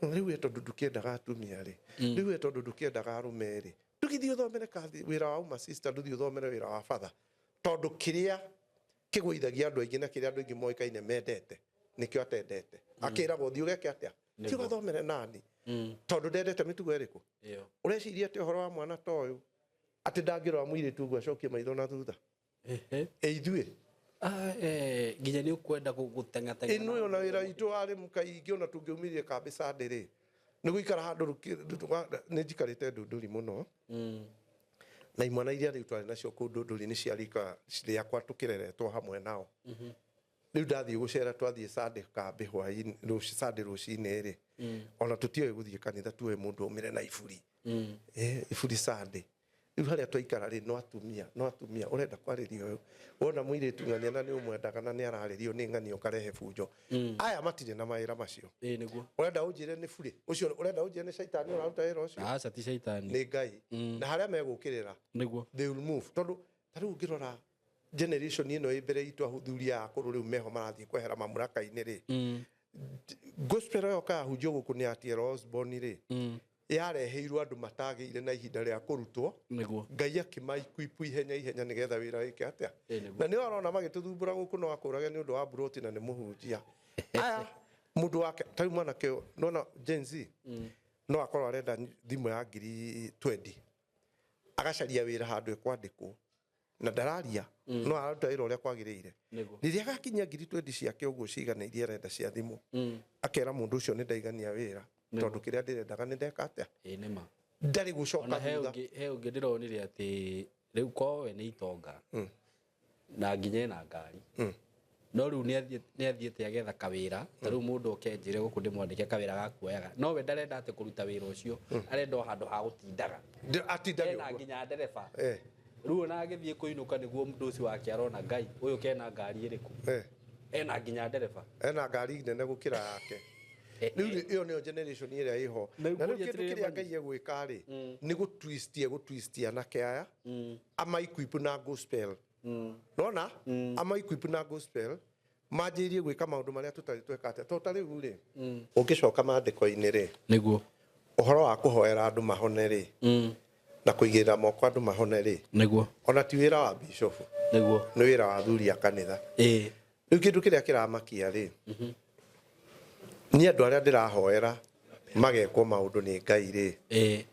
Speaker 1: rĩu we tondũ ndũkĩendaga atumia rĩ, rĩu we tondũ ndũkĩendaga arũme rĩ, ndũgĩthiĩ ũthomere kathi wĩra wa uma sister, ndũthiĩ ũthomere wĩra wa batha, tondũ kĩrĩa kĩgũithagia andũ aingĩ na kĩrĩa andũ aingĩ moĩkaine mendete nĩkĩo atendete. Akĩragwo thiĩ ũgeke atĩa, thiĩ ũgathomere nani, tondũ ndendete mĩtugo ĩrĩkũ. Ũreciria atĩ ũhoro wa mwana ta ũyũ atĩ ndangĩrora mũirĩtu ũguo acokie maitho na thutha? Ĩ ithuĩ
Speaker 2: Nginya nĩ ũkwenda gũteng'ateng'a.
Speaker 1: Ĩno ĩyo na wĩra witũ warĩ kaingĩ, ona tũngĩumirie kambĩ Sunday rĩ, nĩ gũikara handũ nĩ njikarĩte ndunduri mũno. Na imwana iria rĩu twarĩ nacio kũu ndunduri nĩ cia rika rĩakwa, tũkĩreretwo hamwe nao. Rĩu ndathiĩ gũcera, twathiĩ Sunday kambĩ hwaĩ-inĩ, Sunday rũcinĩ rĩ, ona tũtioĩ gũthiĩ kanitha, tuoĩ mũndũ aumire na iburi. Iburi Sunday. Rĩu harĩa twaikara rĩ, no atumia, no atumia ũrenda kwarĩria ũyũ, wona mũirĩtu ng'ania na nĩ ũmwendaga na nĩ ararĩrio nĩ ng'ania, ũkarehe bunjo. Aya matirĩ na mawĩra macio.
Speaker 2: Ĩĩ nĩguo.
Speaker 1: Ũrenda ũnjĩre nĩ burĩ ũcio? Ũrenda ũnjĩre nĩ caitani ũraruta wĩra ũcio?
Speaker 2: Aca, ti caitani.
Speaker 1: Nĩ Ngai. Na harĩa megũkĩrĩra,
Speaker 2: Nĩguo.
Speaker 1: they will move, tondũ ta rĩu ũngĩrora generation ĩno ĩ mbere itũ, athuri aya akũrũ rĩu meho marathiĩ kwehera mamũraka-inĩ rĩ, gospel ĩyo kayahunjio gũkũ nĩ Atielo Osborne rĩ, yareheirwo andũ matagĩire na ihinda rĩa kũrutwo.
Speaker 2: Nĩguo.
Speaker 1: Ngai akĩmaikuipu ihenya ihenya nĩgetha wĩra wĩke atĩa?
Speaker 2: Ĩĩ nĩguo.
Speaker 1: Na nĩo arona magĩtũthumbũra gũkũ, no akũrage nĩ ũndũ wa mburoti na nĩ mũhunjia. Aya mũndũ wake ta rĩu mwanake ũyũ, nona Gen Z no akorwo arenda thimũ ya ngiri 20, agacaria wĩra handũ ĩkwandĩkwo na ndararia, no araruta wĩra ũrĩa kwagĩrĩire.
Speaker 2: Nĩguo.
Speaker 1: Rĩrĩa agakinyia ngiri 20 ciake ũguo cigana iria arenda cia thimũ, akera mũndũ ũcio, "Nĩ ndaigania wĩra, tondũ kĩrĩa ndĩrendaga nĩ ndeka atĩa."
Speaker 2: Ĩĩ nĩma.
Speaker 1: Ndarĩ gũcoka
Speaker 2: Ona he
Speaker 1: thutha.
Speaker 2: ũngĩ, he ũngĩ ndĩronire atĩ rĩu kowe nĩ itonga na nginya ena ngari, no rĩu nĩ athiĩte agetha kawĩra. Ta rĩu mũndũ oke njĩre gũkũ ndĩmwandĩke kawĩra ga kuoyaga, no we ndarenda atĩ kũruta wĩra ũcio, arenda o handũ ha gũtindaga.
Speaker 1: Atindage
Speaker 2: Ena
Speaker 1: ũguo.
Speaker 2: nginya ndereba. Rĩu ona agĩthiĩ kũinũka, nĩguo mũndũ ũcio wake arona, "Ngai ũyũ kena ngari ĩrĩkũ?" Ena nginya ndereba.
Speaker 1: Ena ngari nene gũkĩra yake. Rĩu rĩ, ĩyo nĩyo generation ĩrĩa ĩho.
Speaker 2: Na
Speaker 1: Na rĩu
Speaker 2: ngũria
Speaker 1: kĩndũ
Speaker 2: atĩrĩrĩ,
Speaker 1: kĩrĩa
Speaker 2: Mani.
Speaker 1: Ngai egwĩka rĩ, nĩ gũtwistia, gũtwistia anake aya amaequip na gospel. Nona amaequip na gospel, manjĩrĩrie gwĩka maũndũ marĩa tũtarĩ tweka atĩa. Tondũ ta rĩu rĩ, ũngĩcoka maandĩko-inĩ rĩ,
Speaker 2: Nĩguo.
Speaker 1: ũhoro wa kũhoera andũ mahone rĩ, na kũigĩrĩra moko andũ mahone rĩ,
Speaker 2: Nĩguo.
Speaker 1: ona ti wĩra wa bishofu.
Speaker 2: Nĩguo.
Speaker 1: Nĩ wĩra wa athuri a kanitha. Rĩu kĩndũ kĩrĩa kĩramakia rĩ, niĩ andũ arĩa ndĩrahoera magekwo maũndũ nĩ Ngai rĩ,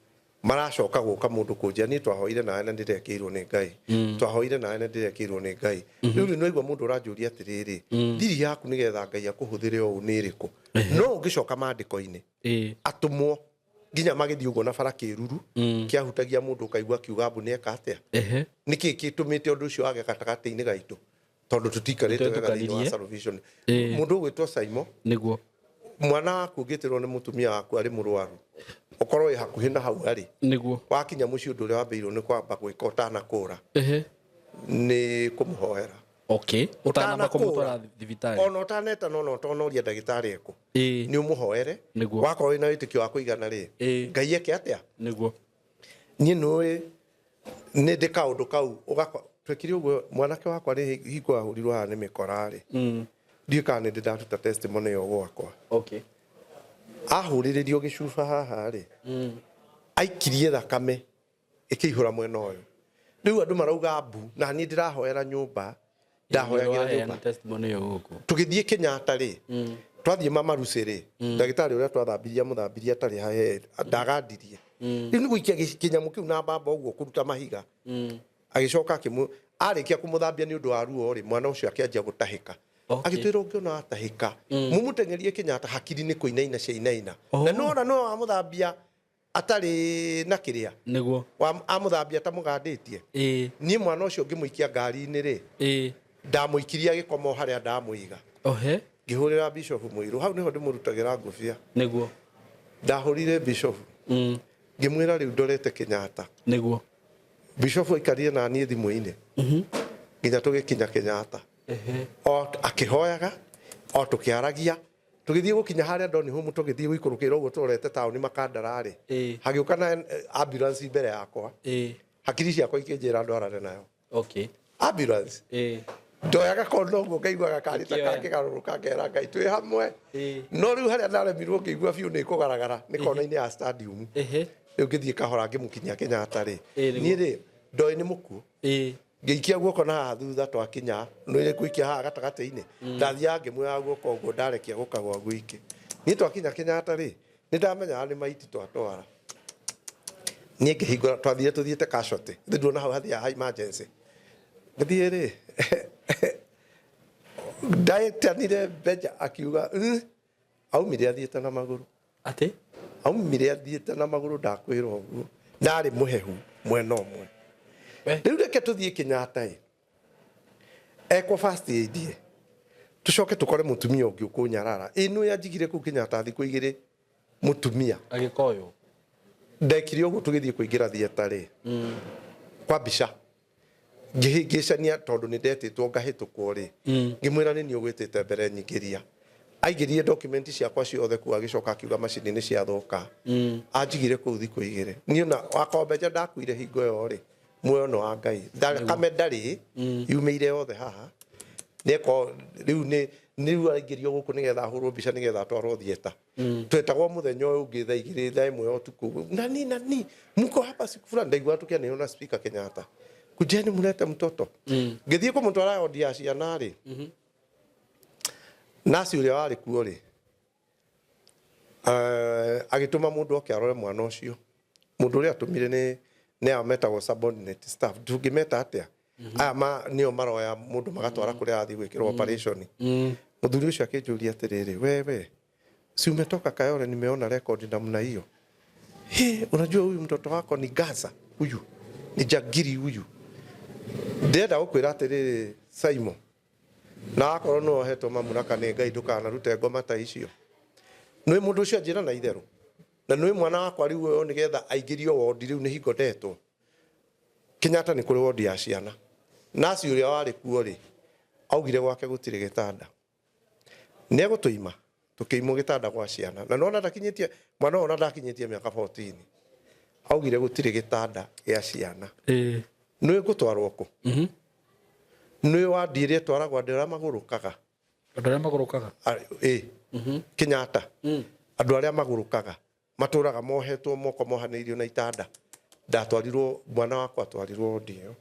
Speaker 1: maracoka gũka mũndũ kũnjĩra, "Niĩ twahoire nawe na ndĩrekĩirwo nĩ Ngai, twahoire nawe na ndĩrekĩirwo nĩ Ngai." Rĩu rĩ, nĩwaigua mũndũ ũranjũria atĩrĩrĩ, "Thiri yaku nĩgetha Ngai akũhũthĩre ũũ nĩ ĩrĩkũ?" No ũngĩcoka maandĩko-inĩ, atũmwo nginya magĩthiĩ ũguo na bara kĩruru kĩahutagia mũndũ, ũkaigua akiuga mbu nĩeka atĩa. Nĩkĩ kĩtũmĩte ũndũ ũcio wage gatagatĩ-inĩ gaitũ? Tondũ tũtiikarĩte wega thĩinĩ wa
Speaker 2: Tũtetũkanirie.
Speaker 1: salvation. Mũndũ ũgwĩtwo Simon,
Speaker 2: Nĩguo.
Speaker 1: Mwana waku ũngĩtĩrwo nĩ mũtumia waku arĩ mũrwaru, ũkorwo wĩ hakuhĩ na hau arĩ,
Speaker 2: Nĩguo.
Speaker 1: Wakinya mũciĩ, ũndũ ũrĩa wambĩirwo nĩ kwamba gwĩka ũtanakũra nĩ kũmũhoera.
Speaker 2: Okay, ũtanamba
Speaker 1: Ũtanakũra.
Speaker 2: kũmũtwara thibitarĩ.
Speaker 1: Ona ũtanetana, ona ũtanoria ndagĩtarĩ ekũ, nĩ ũmũhoere.
Speaker 2: Nĩguo.
Speaker 1: Wakorwo wĩna wĩtĩkio wa kũigana rĩ, Ngai eke atĩa?
Speaker 2: Nĩguo.
Speaker 1: Niĩ nĩũĩ nĩ ndĩ kaũndũ kau ũgakora twekire ũguo. Mwanake wakwa nĩ hingo ahũrirwo haha nĩ mĩkora rĩ, ndiũĩ kana nĩ ndĩ ndaruta testimony ĩyo gwakwa. Ahũrĩrĩrio gĩcuba haha rĩ, aikirie thakame ĩkĩihũra mwena ũyũ. Rĩu andũ marauga mbu, na niĩ ndĩrahoera nyũmba, ndahoyagĩra nyũmba.
Speaker 2: Testimony ĩyo gũkũ.
Speaker 1: Tũgĩthiĩ Kenyatta rĩ, twathiĩ mamarucĩ rĩ, ndagĩtarĩ ũrĩa twathambirie amũthambirie atarĩ hahe, ndagandirie. Rĩu nĩ gũikia kĩnyamũ kĩu na mbamba ũguo kũruta mahiga. Agĩcoka akĩmũ arĩkia kũmũthambia, nĩ ũndũ wa ruo rĩ, mwana ũcio akĩanjia gũtahĩka. Agĩtwĩra, "Ũngĩona watahĩka, mũmũteng'erie Kenyatta, hakiri nĩ kũinaina ciainaina." Na nĩwona nĩwe wamũthambia atarĩ na kĩrĩa.
Speaker 2: Nĩguo.
Speaker 1: Amũthambia atamũgandĩtie. Niĩ mwana ũcio ngĩmũikia ngari-inĩ rĩ, ndamũikirie agĩkoma o harĩa ndamũiga.
Speaker 2: Ohe.
Speaker 1: Ngĩhũrĩra bishop mũirũ, hau nĩho ndĩmũrutagĩra ngũbia.
Speaker 2: Nĩguo.
Speaker 1: Ndahũrire bishop, ngĩmwĩra, "Rĩu ndorete Kenyatta."
Speaker 2: Nĩguo.
Speaker 1: Bishop aikarire na niĩ thimũ-inĩ nginya tũgĩkinya Kenyatta, o akĩhoyaga o tũkĩaragia. Tũgĩthiĩ gũkinya harĩa Doni Home, tũgĩthiĩ gũikũrũkĩra ũguo tũrorete taũni Makandara rĩ, hagĩũka na ambulance mbere yakwa. Hakiri ciakwa ikĩnjĩra ndwarane nayo. Ambulance ndoyaga kono ũguo ngaiguaga karĩ ta
Speaker 2: Ũkĩoya.
Speaker 1: kangĩgarũrũka, ngera Ngai twĩ hamwe. No rĩu harĩa ndaremirwo ngĩigua biũ nĩ kũgaragara nĩ kona-inĩ ya stadium. Rĩu ngĩthiĩ kahora ngĩmũkinyia Kenyatta rĩ, niĩ rĩ ndoĩ nĩ mũkuũ. Ngĩikia guoko na haha thutha, twakinya nĩ ngũikia haha gatagatĩ-inĩ, ndathiaga ngĩmuoyaga guoko ũguo, ndarekia gũkagwa gwiki. Niĩ twakinya Kenyatta rĩ, nĩ ndamenyaga nĩ maiti twatwara. Niĩ ngĩhingũra, twathire tũthiĩte casualty, thĩ nduona hau hathiaga ha emergency. Ngĩthiĩ rĩ, ndaĩtanire Benja akiuga, Aumire athiĩte na magũrũ."
Speaker 2: Atĩ?
Speaker 1: Aumire athiĩte na magũrũ, ndakwĩra ũguo, ndarĩ mũhehu mwena ũmwe. Rĩu reke tũthiĩ Kenyatta ĩ, ekwo first aid ĩ. Tucoke tukore mutumia ungi ukunyarara ino yanjigire kuu Kenyatta thikũ igĩrĩ mutumia
Speaker 2: agĩkoywo.
Speaker 1: Ndekire ũguo tũgĩthiĩ kũingĩra theatre rĩ, kwa mbica ngĩhĩngĩcania tondũ nĩ ndetĩtwo ngahĩtũkwo rĩ, ngĩmwĩra nĩ niĩ ũgwĩtĩte mbere nyingĩria. Aingĩrie document ciakwa ciothe kuu, agĩcoka akiuga macini nĩ ciathũka. Anjigire kũu thikũ igĩrĩ. Niĩ ona wakombeja ndakuire hingo ĩyo rĩ, muoyo nĩ wa Ngai, thakame ndarĩ yumĩire yothe haha. Nĩeko rĩu nĩ rĩu aingĩrio gũkũ nĩgetha ahũrwo mbica nĩgetha atwarwo theatre. Twetagwo mũthenya ũyũ ũngĩ thaa igĩrĩ, thaa ĩmwe ya ũtukũ, nani nani mko hapa siku fulani. Ndaigua tũkĩanĩrĩrwo na speaker Kenyatta, kujeni mlete mtoto. Ngĩthiĩ kũmũtwara wodi ya ciana rĩ, nasi ũrĩa warĩ kuo rĩ, agĩtũma mũndũ oke arore mwana ũcio. Mũndũ ũrĩa atũmire nĩ aya metagwo subordinate staff, tũngĩmeta atĩa aya ma nĩo maroya mũndũ magatwara kũrĩa arathiĩ gwĩkĩrwo operation. Mũthuri ũcio akĩnjũria atĩrĩrĩ, "Wewe si umetoka Kayole? Nimeona record namna hiyo. He, unajua huyu mtoto wako ni Gaza, huyu ni jagiri huyu." Ndĩrenda gũkwĩra atĩrĩrĩ, Simon, na akorwo nĩ wohetwo mamuraka nĩ Ngai, ndũkanarute ngoma ta icio. Nĩ mũndũ ũcio anjĩra na itherũ, na nĩ mwana wakwa rĩu ũyũ nĩgetha aingĩrio wondi rĩu nĩ hingo ndetwo Kenyatta nĩ kũrĩ wondi ya ciana. Nasi ũrĩa warĩ kuo rĩ, augire gwake gũtirĩ gĩtanda, nĩ egũtũima. Tũkĩimwo gĩtanda gwa ciana, na nona ndakinyĩtie mwana ũyũ, ona ndakinyĩtie mĩaka 14. Augire gũtirĩ gĩtanda gĩa ciana. Nĩ ngũtwarwo kũ? Nĩ wandi ĩrĩa ĩtwaragwo andũ arĩa magũrũkaga.
Speaker 2: Andũ arĩa magũrũkaga?
Speaker 1: Ĩ Kenyatta, andũ arĩa magũrũkaga matũraga mohetwo moko mohanĩirio na itanda. Ndatwarirwo, mwana wakwa atwarirwo wondi ĩyo.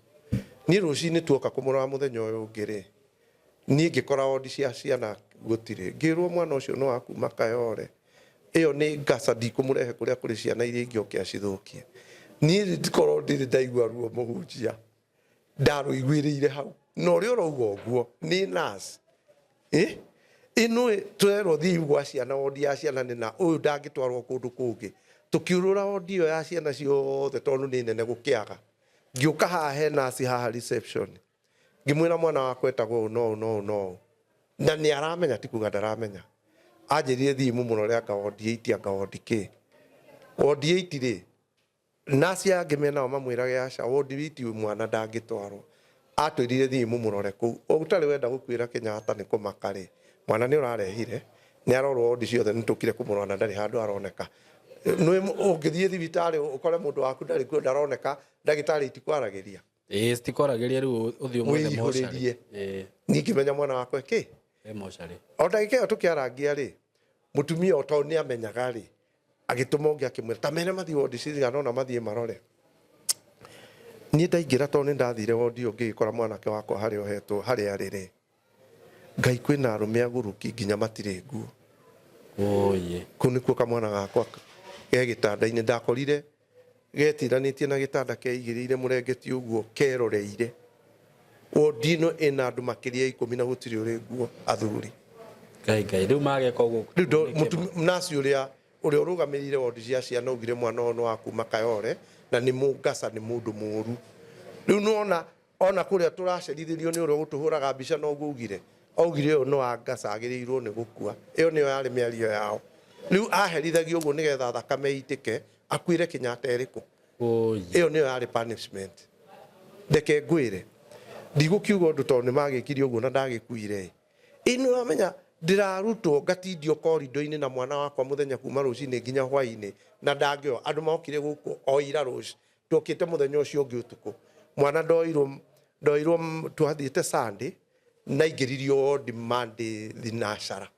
Speaker 1: Niĩ rũcinĩ tuoka kũmũrora mũthenya ũyũ ũngĩ rĩ, niĩ ngĩkora wondi cia ciana gũtirĩ. Ngĩrwo mwana ũcio no wakuma Kayore, ĩyo nĩ ngaca, ndikũmũrehe kũrĩa kũrĩ ciana iria ingĩ oke acithũkie. Niĩ ndikorwo ndirĩ ndaigua ruo mũhunjia, ndarũiguĩrĩire hau na ũrĩa ũrauga ũguo nĩ nurse. Ĩno tũrerwo thiĩ gwa ciana, wondi ya ciana nĩ na ũyũ ndangĩtwarwo kũndũ kũngĩ. Tũkiũrũra wondi ĩyo ya ciana ciothe tondũ nĩ nene gũkĩaga. Ngĩũka haha he nurse haha reception, ngĩmwĩra mwana wakwa etagwo ũũ no ũũ no ũũ no ũũ, na nĩ aramenya, ti kuga ndaramenya. Anjĩrire thiĩ mũmũrore anga wondi 8, anga wondi kĩ wondi 8 rĩ. Nasi angĩ menao mamwĩrage aca, wondi 8 mwana ndangĩtwarwo. Atwĩrire thiĩ mũmũrore kũu. Ũtarĩ wenda gũkuĩra Kenyatta nĩ kũmaka rĩ, mwana nĩ ũrarehire nĩ arorwo wondi ciothe, nĩ tũkire kũmũrora na ndarĩ handũ aroneka. Nĩ ũngĩthiĩ thibitarĩ ũkore mũndũ waku ndarĩ kuo, ndaroneka, ndagĩtarĩ itikwaragĩria.
Speaker 2: Ĩĩ, citikwarageria rĩu ũthiĩ ũmwethe mocarĩ.
Speaker 1: Wĩihũrĩrie.
Speaker 2: Ĩĩ.
Speaker 1: Niĩ ngĩmenya mwana wakwa kĩ
Speaker 2: E mocarĩ.
Speaker 1: O ndagĩka ĩyo tũkĩarangia rĩ, mũtumia o tondũ nĩ amenyaga rĩ, agĩtũma ũngĩ akĩmwĩra ta mere mathiĩ wondi cigana ona mathiĩ marore. Niĩ ndaingĩra, tondũ nĩ ndathire wondi ĩyo, ngĩgĩkora mwanake wakwa harĩa ohetwo harĩa arĩ rĩ, Ngai, kwĩna arũme agũrũki nginya matirĩ nguo.
Speaker 2: Oye.
Speaker 1: Kũu nĩkuo kamwana gakwa ge gĩtanda-inĩ. Ndakorire getiranĩtie na gĩtanda, keigĩrĩire mũrengeti ũguo keroreire. Wondi ĩno ĩna andũ makĩria ya 10 na gũtirĩ ũrĩ nguo, athuri.
Speaker 2: Ngai Ngai, rĩu mageka ũguo?
Speaker 1: Rĩu nasi ũrĩa ũrũgamĩrĩire wondi cia ciana augire mwana ũyũ nĩ wa kuma Kayore na nĩ mũngaca, nĩ mũndũ mũũru. Rĩu nĩwona ona kũrĩa tũracerithĩrio nĩ ũrĩa ũgũtũhũraga mbica noguo augire, augire ũyũ nĩ wa ngaca, agĩrĩirwo nĩ gũkua. Ĩyo nĩyo yarĩ mĩario yao. Rĩu aherithagio ũguo nĩgetha thakame ĩitĩke akuĩre Kenyatta ĩrĩkũ. Ĩyo nĩyo yarĩ punishment. Reke ngwĩre, ndigũkiuga ũndũ tondũ nĩ magĩkire ũguo na ndagĩkuire. Ĩ nĩ ũramenya ndĩrarutwo ngatindio korido-inĩ na mwana wakwa mũthenya kuma rũcinĩ nginya hwainĩ na ndangĩoa. Andũ mokire gũkũ o ira rũci, twokĩte mũthenya ũcio ũngĩ ũtukũ, mwana ndoirwo ndoirwo. Twathiĩte Sunday, naingĩririo wondi Monday thinacara.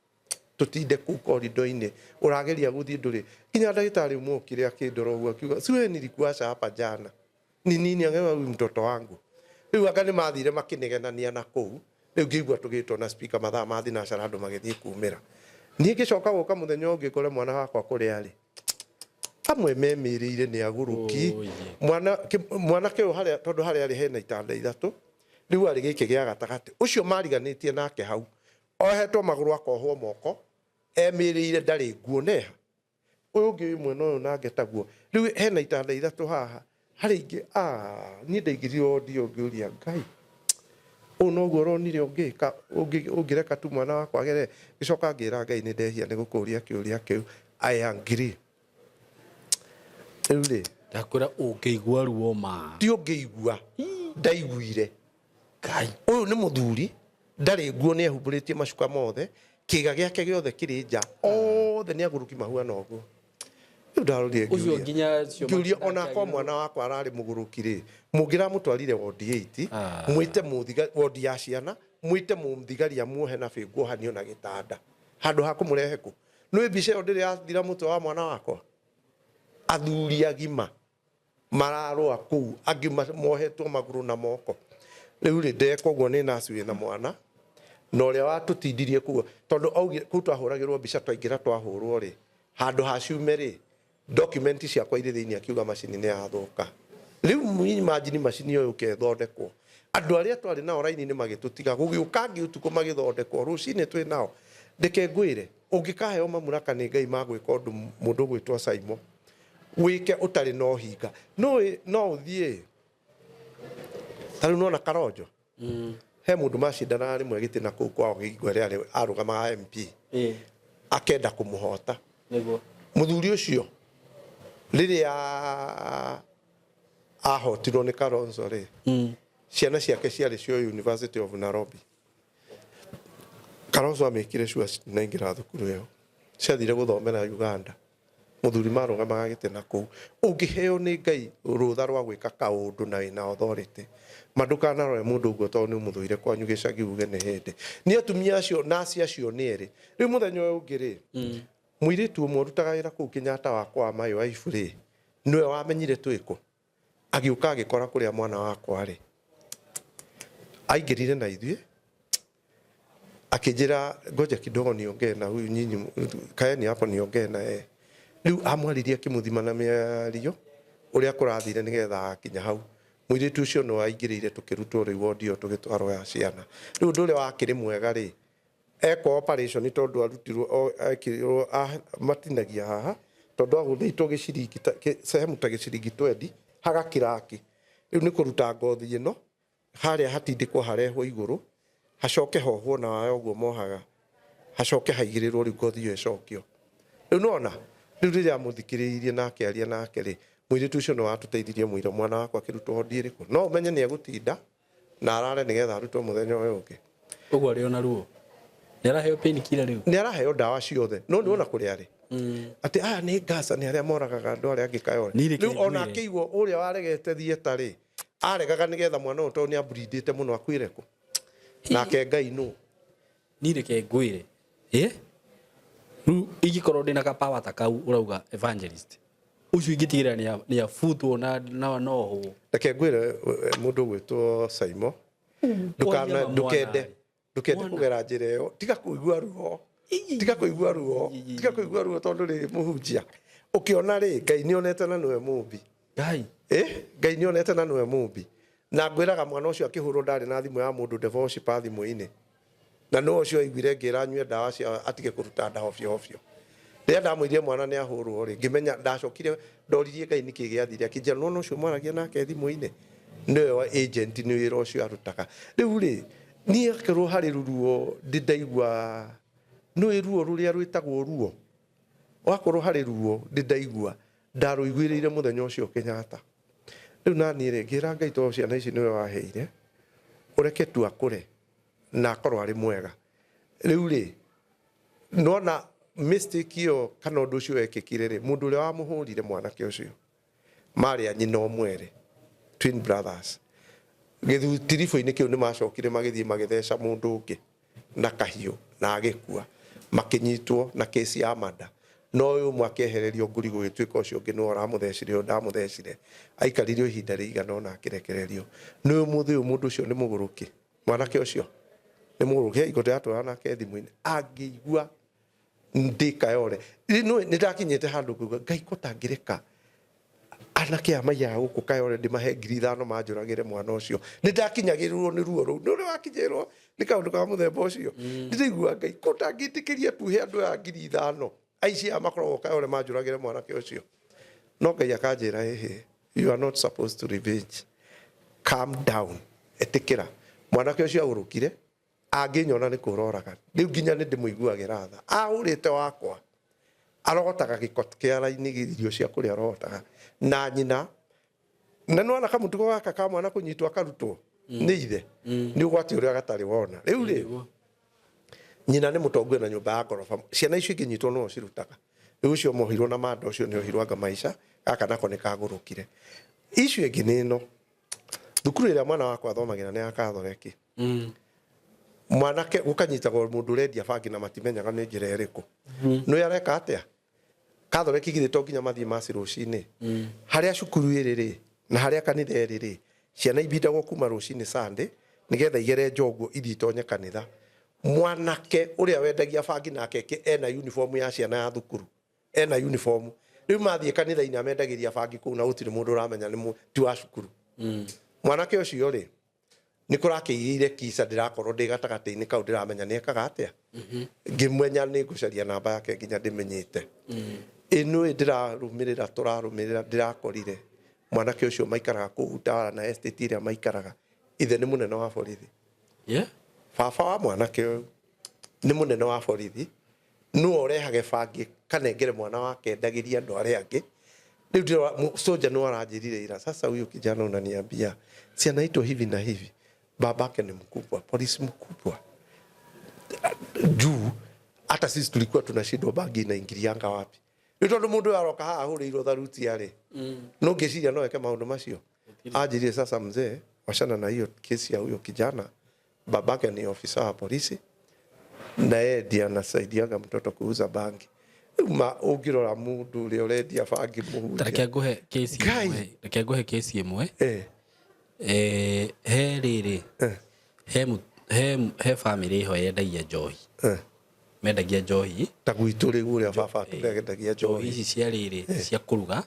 Speaker 1: Tũtinde kũu korido-inĩ, ũrageria gũthiĩ ndũrĩ. Nginya ndagĩtarĩ ũmwe okire akĩndora ũguo akiuga, "Si wewe nilikuacha hapa jana, ni nini?" Angewa, "Huyu mtoto wangu." Rĩu anga nĩ mathire makĩnegenania na kũu. Rĩu ngĩigua tũgĩtwo na speaker mathaa ma thinacara, andũ magĩthiĩ kumĩra. Niĩ ngĩcoka gũka mũthenya ũngĩ ngore mwana wakwa kũrĩa arĩ. Amwe memĩrĩire nĩ agũrũki. Mwana mwanake ũyũ harĩa, tondũ harĩa arĩ hena itanda ithatũ, rĩu arĩ gĩkĩ gĩa gatagatĩ. Ũcio mariganĩtie nake hau ohetwo magũrũ akohwo moko, emĩrĩire, ndarĩ nguo neha. Ũyũ ũngĩ wĩ mwena ũyũ nake taguo. Rĩu hena itanda ithatũ haha harĩ ingĩ. Niĩ ndaingĩrire wondi ĩyo ngĩũria Ngai. Ũũ noguo ũronire ũngĩka ũngĩreka tu mwana wakwa agere. Ngĩcoka ngĩra Ngai nĩ ndehia nĩ gũkũria kĩũria kĩu. I agree. Rĩu rĩ,
Speaker 2: Ndakwĩra ũngĩigua ruo ma.
Speaker 1: Ti ũngĩigua, ndaiguire.
Speaker 2: Ngai.
Speaker 1: Ũyũ nĩ mũthuri, ndarĩ nguo, nĩ ehumbũrĩtie macuka mothe, kĩga gĩake gĩothe kĩrĩ nja, othe nĩ agũrũki mahuana ũguo. Rĩu ndarorire
Speaker 2: Ũcio
Speaker 1: ngĩũria,
Speaker 2: nginya cio
Speaker 1: ngĩũria ona kwa mwana wakwa ararĩ mũgũrũki rĩ, mũngĩramũtwarire wondi 8, mwĩte mũthiga wondi ya ciana, mwĩte mũthigari amuohe na bĩngũ ohanio na gĩtanda handũ ha kũmũrehe kũ. Nĩ mbica ĩyo ndĩrĩ yathira mũtwe wa mwana wakwa. Athuri agima mararũa kũu, angĩ mohetwo magũrũ na moko. Rĩu rĩ, ndeka ũguo nĩ nurse wĩna mwana na ũrĩa watũtindirie kũu, tondũ augire kũu twahũragĩrwo mbica, twaingĩra twahũrwo rĩ, handũ ha ciume rĩ, document ciakwa irĩ thĩinĩ, akiuga macini nĩ yathũka. Rĩu imagine macini ĩyo yũke ĩthondekwo, andũ arĩa twarĩ nao raini-inĩ magĩtũtiga, gũgĩũka angĩ ũtukũ magĩthondekwo, rũcinĩ twĩ nao. Ndeke ngwĩre, ũngĩkaheo mamũraka nĩ Ngai ma gwĩka ũndũ, mũndũ ũgwĩtwo Saimo, wĩke ũtarĩ na ũhinga. No no ũthiĩ ta rĩu nona Karonjo, he mũndũ macindanaga rĩmwe gĩtĩ na kũu kwao gĩingo ĩrĩa arũgamaga MP, akenda kũmũhota.
Speaker 2: Nĩguo.
Speaker 1: Mũthuri ũcio rĩrĩa ahotirwo nĩ Kalonzo rĩ, ciana ciake ciarĩ cio University of Nairobi. Kalonzo amĩkire sure citinaingĩra thukuru ĩyo, ciathire gũthomera Uganda. Mũthuri marũgamaga gĩtĩ na kũu. Ũngĩheo nĩ Ngai rũtha rwa gwĩka kaũndũ na wĩna authority, ma ndũkanarore mũndũ ũguo tondũ nĩ ũmũthũire kwanyu gĩcagi uge nĩ hĩndĩ. Nĩ atumia acio naci acio nĩ erĩ. Rĩu mũthenya ũyũ ũngĩ rĩ, mũirĩtu ũmwe ũrutaga wĩra kũu Kenyatta wakwa wa my wife rĩ, nĩwe wamenyire twĩkũ, agĩũka agĩkora kũrĩa mwana wakwa rĩ aingĩrire na ithuĩ, akĩnjĩra, "Ngoja kidogo niongee na huyu, nyinyi kaeni hapo niongee na yeye." Rĩu amwaririe, akĩmũthima na mĩario ũrĩa kũrathire nĩgetha akinya hau. Mũirĩtu ũcio nĩ waingĩrĩire, tũkĩrutwo rĩu wondi ĩyo, tũgĩtwarwo ya ciana. Rĩu ũndũ ũrĩa wakĩrĩ mwega rĩ, ekwo operation tondũ arutirwo ekĩrirwo matinagia haha tondũ agũthĩitwo gĩciringi sehemu ta gĩciringi 20 hagakĩraki. Rĩu nĩ kũruta ngothi ĩno harĩa hatindĩkwo, harehwo igũrũ, hacoke hohwo na waya ũguo mohaga, hacoke haigĩrĩrwo, rĩu ngothi ĩyo ĩcokio. Rĩu nona rĩu rĩrĩa amũthikĩrĩirie na akĩaria nake rĩ, mũirĩtu ũcio nĩ watũteithirie mũira mwana wakwa akĩrutwo wondi ĩrĩkũ. No ũmenye nĩ egũtinda na arare nĩgetha arutwo mũthenya ũyũ ũngĩ.
Speaker 2: Ũguo arĩ ona ruo, nĩ araheo painkiller rĩu?
Speaker 1: Nĩ araheo ndawa ciothe, no nĩ wona kũrĩa arĩ atĩ aya nĩ ngasa, nĩ arĩa moragaga andũ arĩa angĩ Kayore.
Speaker 2: Niĩ reke
Speaker 1: Rĩu ona
Speaker 2: ngwĩre.
Speaker 1: akĩigua ũrĩa waregete theatre rĩ, aregaga nĩgetha mwana ũyũ, tondũ nĩ aburidĩte mũno, akuĩre kũ nake Ngai nũ.
Speaker 2: Niĩ reke ngwĩre, ĩ rĩu ingĩkorwo ndĩna kapawa ta kau ũrauga evangelist ũcio, ingĩtigĩrĩra nĩ abutwo na nohwo.
Speaker 1: Reke ngwĩre, mũndũ ũgwĩtwo Saimo, ndũkana
Speaker 2: Kwaria ma
Speaker 1: ndũkende
Speaker 2: mwana.
Speaker 1: Ndũkende
Speaker 2: Mwana.
Speaker 1: kũgera njĩra ĩyo. Tiga kũigua ruo, tiga kũigua ruo, tiga kũigua ruo, tondũ rĩ, mũhunjia ũkĩona rĩ, Ngai nĩ onete na nĩwe mũmbi.
Speaker 2: Ngai.
Speaker 1: Ngai nĩ onete na nĩwe mũmbi. Na ngwĩraga mwana ũcio akĩhũrwo ndarĩ na thimũ ya mũndũ devil worshiper thimũ-inĩ, na no ũcio aiguire ngĩra anyue ndawa cia atige kũruta nda hobio hobio. Rĩrĩa ndamwĩrire mwana nĩ ahũrwo rĩ, ngĩmenya ndacokire ndoririe Ngai nĩkĩ gĩathire, akĩnjĩra nĩwona ũcio mwaragia nake thimũ-inĩ nĩwe wa agent, nĩ wĩra ũcio arutaga. Rĩu rĩ, niĩ akorwo harĩ ruo ndĩ ndaigua, nĩũĩ ruo rũrĩa rwĩtagwo ruo, wakorwo harĩ ruo ndĩ ndaigua, ndarũiguĩrĩire mũthenya ũcio Kenyatta. Rĩu naniĩ rĩ, ngĩra Ngai tondũ ciana ici nĩwe waheire, ũreke tu akũre na akorwo arĩ mwega. Rĩu rĩ, nona mistake ĩyo kana ũndũ ũcio wekĩkire rĩ, mũndũ ũrĩa wamũhũrire mwanake ũcio marĩ a nyina ũmwe rĩ, twin brothers, gĩthutiribũ-inĩ kĩu nĩ macokire magĩthiĩ magĩtheca mũndũ ũngĩ na kahiũ na agĩkua, makĩnyitwo na kesi ya mada. No ũyũ ũmwe akĩehererio ngũri, gũgĩtuĩka ũcio ũngĩ nĩwe ũramũthecire. Ũyũ ndamũthecire aikaririo ihinda rĩigana ũna akĩrekererio. Nĩ ũmũthĩ ũyũ mũndũ ũcio nĩ mũgũrũki, mwanake ũcio nĩ mũgũrũki. He hingo ndĩratwara nake thimũ-inĩ angĩigua ndĩkayore. Nĩ ndakinyĩte handũ ngauga, Ngai ko tangĩreka anake aya maiyaga gũkũ Kayore ndĩmahe 5,000 manjũragĩre mwana ũcio. Nĩ ndakinyagĩrĩrwo nĩ ruo rũu, nĩ ũrĩa wakinyĩrwo nĩ kaũndũ ka mũthemba ũcio. Ndĩraigua Ngai ko ndangĩtĩkĩria tu he andũ aya 5,000, aici aya makoragwo Kayore, manjũragĩre mwanake ũcio. No Ngai akanjĩra, "Ĩhĩ, you are not supposed to revenge, calm down, ĩtĩkĩra." Mwanake ũcio agũrũkire angĩnyona nĩ kũroraga rĩu nginya nĩ ndĩmũiguagĩra tha. Ahũrĩte wakwa arogotaga gĩko kĩa raini, irio cia kũrĩa arogotaga na nyina. Na nĩwona kamũtugo gaka ka mwana kũnyitwo akarutwo nĩ ithe nĩ ũgwati ũrĩa gatarĩ wona. Rĩu rĩ, nyina nĩ mũtongu na nyũmba ya ngoroba, ciana icio ingĩnyitwo no cirutaga. Rĩu ũcio mohirwo na manda ũcio nĩ ohirwo anga maica gaka nako nĩ kagũrũkire. Icio ĩngĩ nĩ ĩno, thukuru ĩrĩa mwana wakwa athomagĩra nĩ ya Kathoreki. Mwanake gũkanyitagwo mũndũ ũrendia bangi na matimenyaga nĩ njĩra ĩrĩkũ. Nĩ areka atĩa Kathoreki? Githĩ to nginya mathiĩ maci rũcinĩ? Harĩa cukuru ĩrĩ rĩ, na harĩa kanitha ĩrĩ rĩ, ciana ibindagwo kuma rũcinĩ Sunday nĩgetha igere njoguo ithiĩ itonye kanitha. Mwanake ũrĩa wendagia bangi nake ena uniform ya ciana ya thukuru, ena uniform. Rĩu mathiĩ kanitha-inĩ amendagĩria bangi kũu na gũtirĩ mũndũ ũramenya nĩ ti wa cukuru. Mwanake ũcio rĩ, nĩ kũrakĩigĩire kisa ndĩrakorwo ndĩ gatagatĩ-inĩ kau, ndĩramenya nĩ ekaga atĩa. Ngĩmwenya nĩ ngũcaria namba yake nginya ndĩmenyete ĩno ĩ ndĩrarũmĩrĩra, tũrarũmĩrĩra, ndĩrakorire mwanake ũcio maikaraga kũu Utawala na estate ĩrĩa maikaraga, ithe nĩ mũnene wa borithi. Baba wa mwanake ũyũ nĩ mũnene wa borithi, nĩwe ũrehage bangi kanengere mwana wake endagĩria andũ arĩa angĩ. Rĩu soja nĩwe aranjĩrire ira, "Sasa huyu kijana unaniambia si anaitwa hivi na hivi, babake ni mkubwa, polisi mkubwa." Juu hata sisi tulikuwa tunashindwa bangi inaingilianga wapi. Rĩu tondũ mũndũ ũyũ aroka haha ahũrĩirwo tharuti arĩ no ngĩciria no eke maũndũ macio. Anjĩrire, "Sasa mzee, wachana na hiyo kesi ya huyo kijana, babake ni ofisa wa polisi na yeye ndiye anasaidiaga mtoto kuuza bangi." Rĩu ma ũngĩrora mũndũ ũrĩa ũrendia bangi mũhunjia.
Speaker 2: Reke nguhe kesi
Speaker 1: Ngai.
Speaker 2: ĩmwe, reke nguhe kesi ĩmwe. He rĩrĩ, he family ĩho yendagia njohi. Mendagia njohi.
Speaker 1: Ta gwitũ rĩu ũrĩa baba atũrendagia
Speaker 2: njohi
Speaker 1: njohi.
Speaker 2: Ici cia rĩrĩ cia kũruga.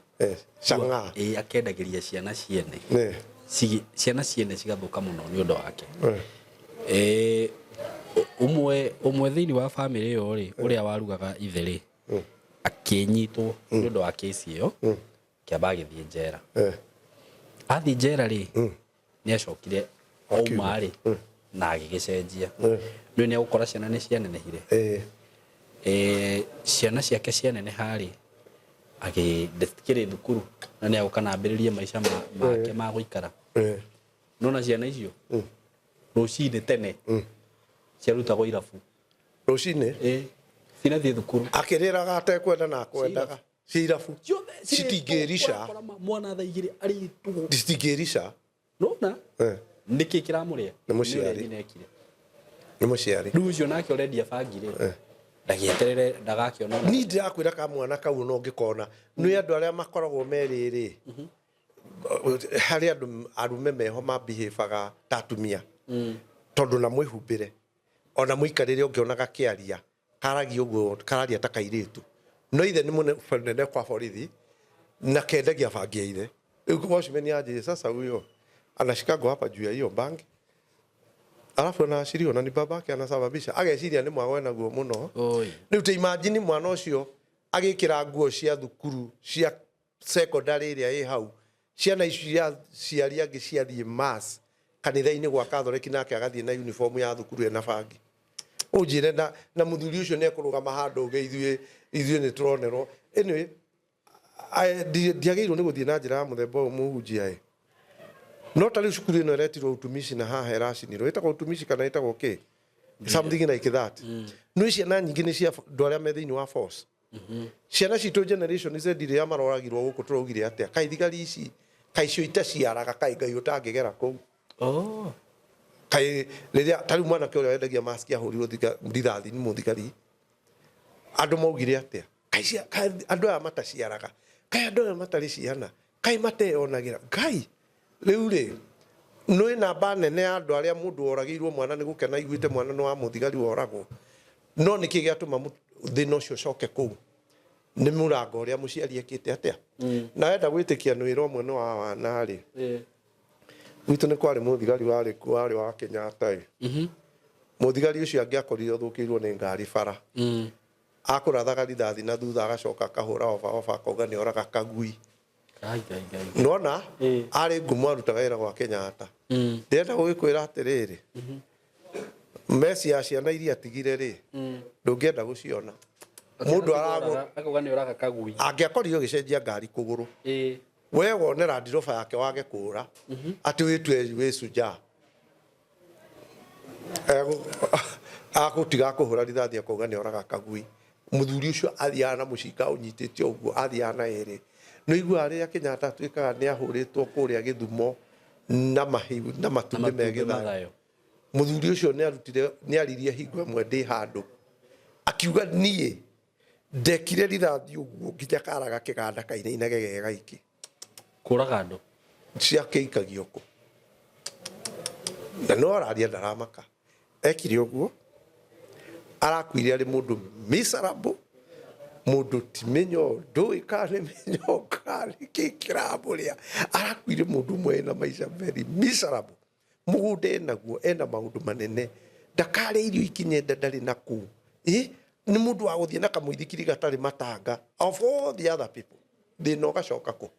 Speaker 1: Chang'aa.
Speaker 2: Ĩ, akendagĩria ciana ciene. Ciana ciene cigathũka mũno nĩ ũndũ wake. Ũmwe thĩinĩ wa family ĩyo rĩ, ũrĩa warugaga ithe rĩ, akĩnyitwo nĩ ũndũ wa kesi ĩyo, kĩamba agĩthiĩ njera. Athiĩ njera rĩ, nĩ acokire auma rĩ na agĩgĩcenjia. Nĩ nĩ agũkora ciana nĩ cianenehire. Ciana ciake cianeneha rĩ, agĩ ndĩkĩrĩ thukuru na nĩ agũka na ambĩrĩrie maica make ma gũikara. Nona ciana icio rũcinĩ tene ciarutagwo irabu.
Speaker 1: Rũcinĩ?
Speaker 2: Ĩ, cinathiĩ thukuru.
Speaker 1: Akĩrĩraga atekwenda na akwendaga cia irabu citingĩrica.
Speaker 2: Ũrakora mwana thaa 2 arĩtwo.
Speaker 1: Citingĩrica.
Speaker 2: Nona nĩkĩ kĩramũrĩa?
Speaker 1: Nĩ mũciari.
Speaker 2: Nĩ ũrĩa nyina ekire.
Speaker 1: Nĩ mũciari.
Speaker 2: Rĩu ũcio nake ũrendia bangi rĩ, ndagĩeterere ndagakĩona ona.
Speaker 1: Ni ndĩrakwĩra kamwana kau no ngĩkona nĩ andũ arĩa makoragwo merĩrĩ, harĩ andũ arume meho mabihĩbaga ta atumia, tondũ na mwĩhumbĩre ona mũikarĩre ũngĩona gakĩaria karagia ũguo kararia ta kairĩtu, no ithe nĩ mũnene kwa borithi na kendagia bangi ya ithe. Rĩu watchman anjĩrire, "Sasa huyo anashikagwa hapa juu ya hiyo bangi, alafu anaachiliwa na ni babake anasababisha." Ageciria nĩ mwago naguo mũno. Rĩu ta imagine mwana ũcio agĩkĩra nguo cia thukuru cia secondary ĩrĩa ĩ hau, ciana ici cia ciari angĩ ciathiĩ mass kanitha-inĩ gwa Kathoreki, nake agathiĩ na uniform ya thukuru ena bangi. Ũnjĩre na mũthuri ũcio nĩ ekũrũgama handũ ũge ithuĩ nĩ tũronerwo. Anyway, ndiagĩrĩirwo nĩ gũthiĩ na njĩra ya mũthemba ũyũ mũhunjia ĩ. No ta rĩu cukuru ĩno ĩretirwo utumishi na haha ĩracinirwo, ĩtagwo utumishi kana ĩtagwo kĩ, something like that. No ciana nyingĩ nĩ cia andũ arĩa me thĩinĩ wa force. Ciana citũ generation Z rĩrĩa maroragirwo gũkũ, tũraugire atĩa? Kaĩ thigari ici, kaĩ cio itaciaraga? Kaĩ Ngai ũtangĩgera kũu? Kaĩ rĩrĩa ta rĩu mwanake ũrĩa wendagia maski ahũrirwo rithathi nĩ mũthigari, andũ maugire atĩa? Kaĩ andũ aya mataciaraga? Kaĩ andũ aya matarĩ ciana? Kaĩ mateyonagĩra Ngai? Rĩu rĩ, nĩ namba nene ya andũ arĩa mũndũ oragĩirwo mwana nĩ gũkena aiguĩte mwana nĩ wa mũthigari woragwo. No nĩkĩ gĩatũma thĩna ũcio ũcoke kũu? Nĩ mũrango ũrĩa mũciari ekĩte atĩa. Na wenda gwĩtĩkia nĩ wĩra ũmwe nĩ wa wana rĩ, gwitũ nĩ kwarĩ mũthigari warĩ kuo, warĩ wa Kenyatta ĩ. Mũthigari ũcio angĩakorire ũthũkĩirwo nĩ ngari bara, akũrathaga rithathi na thutha, agacoka akahũra oba oba, akauga nĩ oraga kagui.
Speaker 2: Ngai, Ngai, Ngai.
Speaker 1: Nona arĩ ngumo, arutaga wĩra gwa Kenyatta. Ndĩrenda gũgĩkwĩra atĩrĩrĩ, meci ya ciana iria atigire rĩ, ndũngĩenda gũciona. Mũndũ aragũ
Speaker 2: Akauga nĩ ũraga kagui.
Speaker 1: Angĩakorirwo ũgĩcenjia ngari kũgũrũ, we wone Land Rover yake wage kũra atĩ wĩtue wĩ cujaa. Agũtiga kũhũra rithathi akauga nĩ oraga kagui. Mũthuri ũcio athiaga na mũcinga ũnyitĩte ũguo, athiaga na ĩrĩ. Nĩ ũiguaga rĩrĩa Kenyatta atuĩkaga nĩ ahũrĩtwo kũrĩa Gĩthumo na mahiũ na matumbĩ me gĩthayo. Mũthuri ũcio nĩ arutire, nĩ aririe hingo ĩmwe ndĩ handũ akiuga niĩ ndekire rithathi ũguo nginya karaga kĩganda kainainage ge gaiki.
Speaker 2: Kũraga andũ.
Speaker 1: Ciakĩikagio kũ? Na no araria ndaramaka. Ekire ũguo, arakuire arĩ mũndũ miserable, mũndũ ti mĩnyoo, ndũĩ kana nĩ mĩnyoo kana nĩ kĩ kĩramũrĩa. Arakuire mũndũ ũmwe ena maica very miserable. Mũgũnda enaguo, ena maũndũ manene, ndakarĩa irio ikinye nda, ndarĩ na kũu. Nĩ mũndũ wa gũthiĩ na kamũithikiri gatarĩ matanga of all the other people. Thĩna ũgacoka kũ?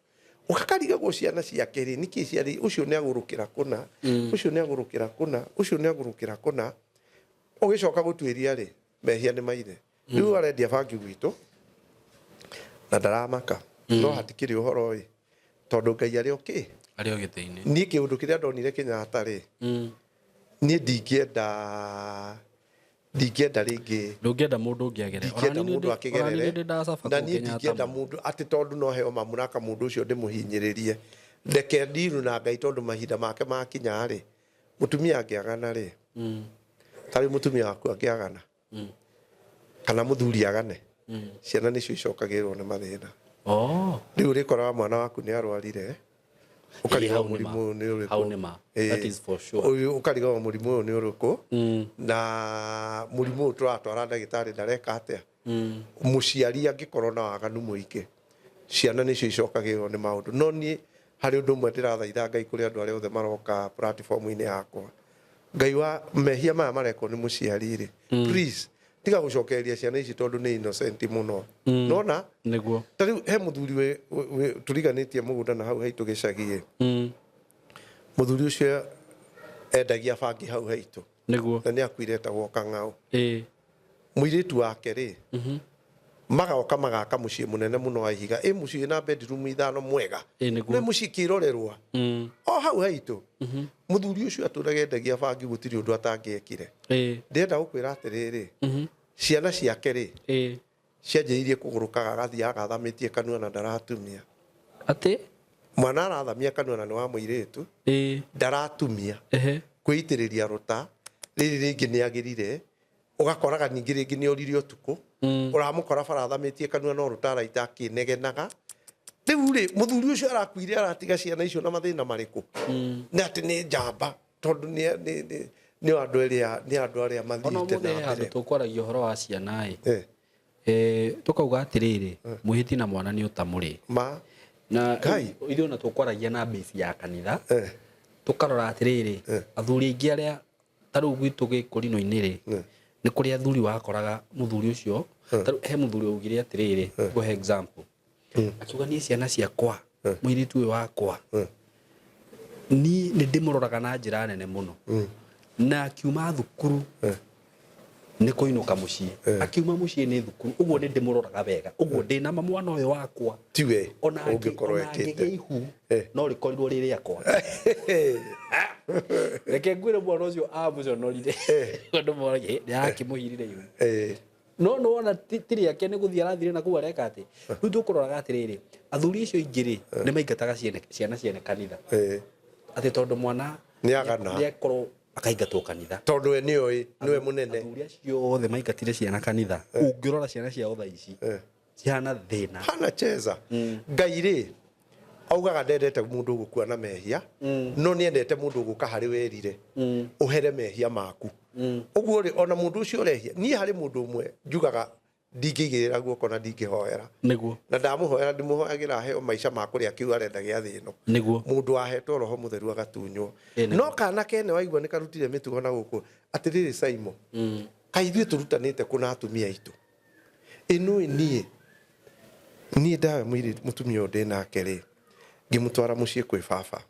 Speaker 1: Ũgakarigagwo ciana ciake rĩ, nĩkĩ ciarĩ, ũcio nĩ agũrũkĩra kũna, ũcio nĩ agũrũkĩra kũna, ũcio nĩ agũrũkĩra kũna. Ũgĩcoka gũtuĩria rĩ, mehia nĩ maithe. Rĩu arendia bangi gwitũ na ndaramaka. No hatikĩrĩ ũhoro ĩ, tondũ Ngai arĩ okay.
Speaker 2: Arĩ o gĩtĩ-inĩ.
Speaker 1: Niĩ kĩũndũ kĩrĩa ndonire Kenyatta rĩ, niĩ ndingĩenda rĩngĩ.
Speaker 2: Ndũngĩenda mũndũ ũngĩ agerere.
Speaker 1: Ndingĩenda mũndũ akĩgerere.
Speaker 2: Ona niĩ ndacaba
Speaker 1: Na
Speaker 2: kũu
Speaker 1: niĩ
Speaker 2: Kenyatta
Speaker 1: ndingĩenda
Speaker 2: mũno.
Speaker 1: mũndũ atĩ tondũ no heo mamũraka mũndũ ũcio ndĩmũhinyĩrĩrie. Reke ndiru na Ngai tondũ mahinda make makinya rĩ, mũtumia angĩagana rĩ, ta rĩu mũtumia waku angĩagana, kana mũthuri agane, ciana nĩcio icokagĩrĩrwo nĩ mathĩna. Rĩu ũrĩkoraga mwana waku nĩ arwarire, ũkarigwo
Speaker 2: Hau nĩ ma.
Speaker 1: mũrimũ ũyũ nĩ ũrĩkũ.
Speaker 2: Hau nĩ ma. That is for sure.
Speaker 1: Ũyũ ũkarigwo mũrimũ ũyũ nĩ ũrĩkũ, na mũrimũ ũyũ tũratwara ndagĩtarĩ ndareka atĩa. Mũciari angĩkorwo na waganu mũingĩ, ciana nĩcio icokagĩrĩrwo nĩ maũndũ. No niĩ harĩ ũndũ ũmwe ndĩrathaitha Ngai kũrĩ andũ arĩa othe maroka platform-inĩ yakwa. Ngai wa mehia maya marekwo nĩ mũciari rĩ, please tiga gũcokereria ciana ici tondũ nĩ innocent mũno. Nona?
Speaker 2: Nĩguo.
Speaker 1: Ta rĩu he mũthuri tũriganĩtie mũgũnda na hau haitũ gĩcagi-ĩ. Mũthuri ũcio endagia bangi hau haitũ.
Speaker 2: Nĩguo.
Speaker 1: Na nĩ akuire etagwo Kang'au. Mũirĩtu wake rĩ, magoka magaka mũciĩ mũnene mũno wa ihiga. Ĩ mũciĩ na bedroom 5 mwega.
Speaker 2: Nĩguo.
Speaker 1: Nĩ mũciĩ kĩrorerwa. O hau haitũ. Mũthuri ũcio atũraga endagia bangi gũtirĩ ũndũ atangĩekire. Ndĩrenda gũkwĩra atĩrĩrĩ, ciana ciake rĩ, cianjĩrĩirie kũgũrũkaga agathiĩ agathamĩtie kanua na ndaratumia.
Speaker 2: Atĩ?
Speaker 1: Mwana arathamia kanua na nĩ wa mũirĩtu. Ndaratumia. Kwĩitĩrĩria rũta, rĩrĩ rĩngĩ nĩ agĩrire, ũgakoraga ningĩ rĩngĩ nĩ orire ũtukũ. Ũramũkora bara athamĩtie kanua no rũta araita akĩnegenaga. Rĩu rĩ, mũthuri ũcio arakuire aratiga ciana icio na mathĩna marĩkũ? Nĩ atĩ nĩ njamba, tondũ nĩ andũ arĩa, nĩ andũ arĩa
Speaker 2: Ona
Speaker 1: mathiĩte
Speaker 2: ũmũthĩ
Speaker 1: na
Speaker 2: he handũ
Speaker 1: mbere.
Speaker 2: tũkwaragia ũhoro wa ciana ĩ. Tũkauga atĩrĩrĩ, mwĩhĩti na mwana nĩ ũtamũrĩ.
Speaker 1: Ma.
Speaker 2: Na
Speaker 1: Ngai.
Speaker 2: ithuĩ ona tũkwaragia na base ya kanitha, tũkarora atĩrĩrĩ, athuri aingĩ arĩa ta rĩu gwitũ gĩkũrinũ-inĩ rĩ, nĩ kũrĩ athuri wakoraga mũthuri ũcio, ta rĩu he mũthuri waugire atĩrĩrĩ, ngũhe example. Akiuga niĩ ciana ciakwa, mũirĩtu ũyũ wakwa, niĩ nĩ ndĩmũroraga na njĩra nene mũno. Na akiuma thukuru, nĩ kũinũka mũciĩ. Akiuma mũciĩ nĩ thukuru, ũguo nĩ ndĩmũroraga wega. Ũguo ndĩna ma mwana ũyũ wakwa.
Speaker 1: Tiwe
Speaker 2: Ona
Speaker 1: ũngĩkorwo ekĩte.
Speaker 2: angĩgĩa ihu, no rĩkorirwo rĩ rĩakwa. Reke ngwĩre mwana ũcio amũconorire. Andũ moragia, nĩ arakĩmũhirire ihu. No nĩ wona ti rĩake nĩ gũthiĩ arathire na kũu areka atĩ. Rĩu tũkũroraga atĩrĩrĩ, athuri acio aingĩ rĩ, nĩ maingataga ciana ciene kanitha. Atĩ tondũ mwana
Speaker 1: Nĩ agana.
Speaker 2: nĩ akorwo akaingatwo kanitha.
Speaker 1: Tondũ we nĩoĩ, nĩwe mũnene.
Speaker 2: Athuri acio othe maingatire ciana kanitha. Ũngĩrora ciana ciao thaa ici, cihana thĩna.
Speaker 1: Hana cheza. Ngai rĩ, augaga ndendete mũndũ ũgũkua na mehia, no nĩendete mũndũ ũgũka harĩ werire, ũhere mehia maku. Ũguo rĩ, ona mũndũ ũcio ũrehia, niĩ harĩ mũndũ ũmwe njugaga ndingĩigĩrĩra guoko na ndingĩhoera.
Speaker 2: Nĩguo.
Speaker 1: Na ndamũhoera ndĩmũhoyagĩra aheo maica ma kũrĩa kĩu arenda gĩa thĩ ĩno.
Speaker 2: Nĩguo.
Speaker 1: Mũndũ wahetwo roho mũtheru agatunywo.
Speaker 2: Nĩguo.
Speaker 1: No kana kene waigua nĩ karutire mĩtugo na gũkũ. Atĩrĩrĩ Simon, kaĩ ithuĩ tũrutanĩte kũ na atumia aitũ? Ĩno ĩ niĩ. Niĩ ndawe mũirĩtu mũtumia ũyũ ndĩ nake rĩ, ngĩmũtwara mũciĩ kwĩ baba.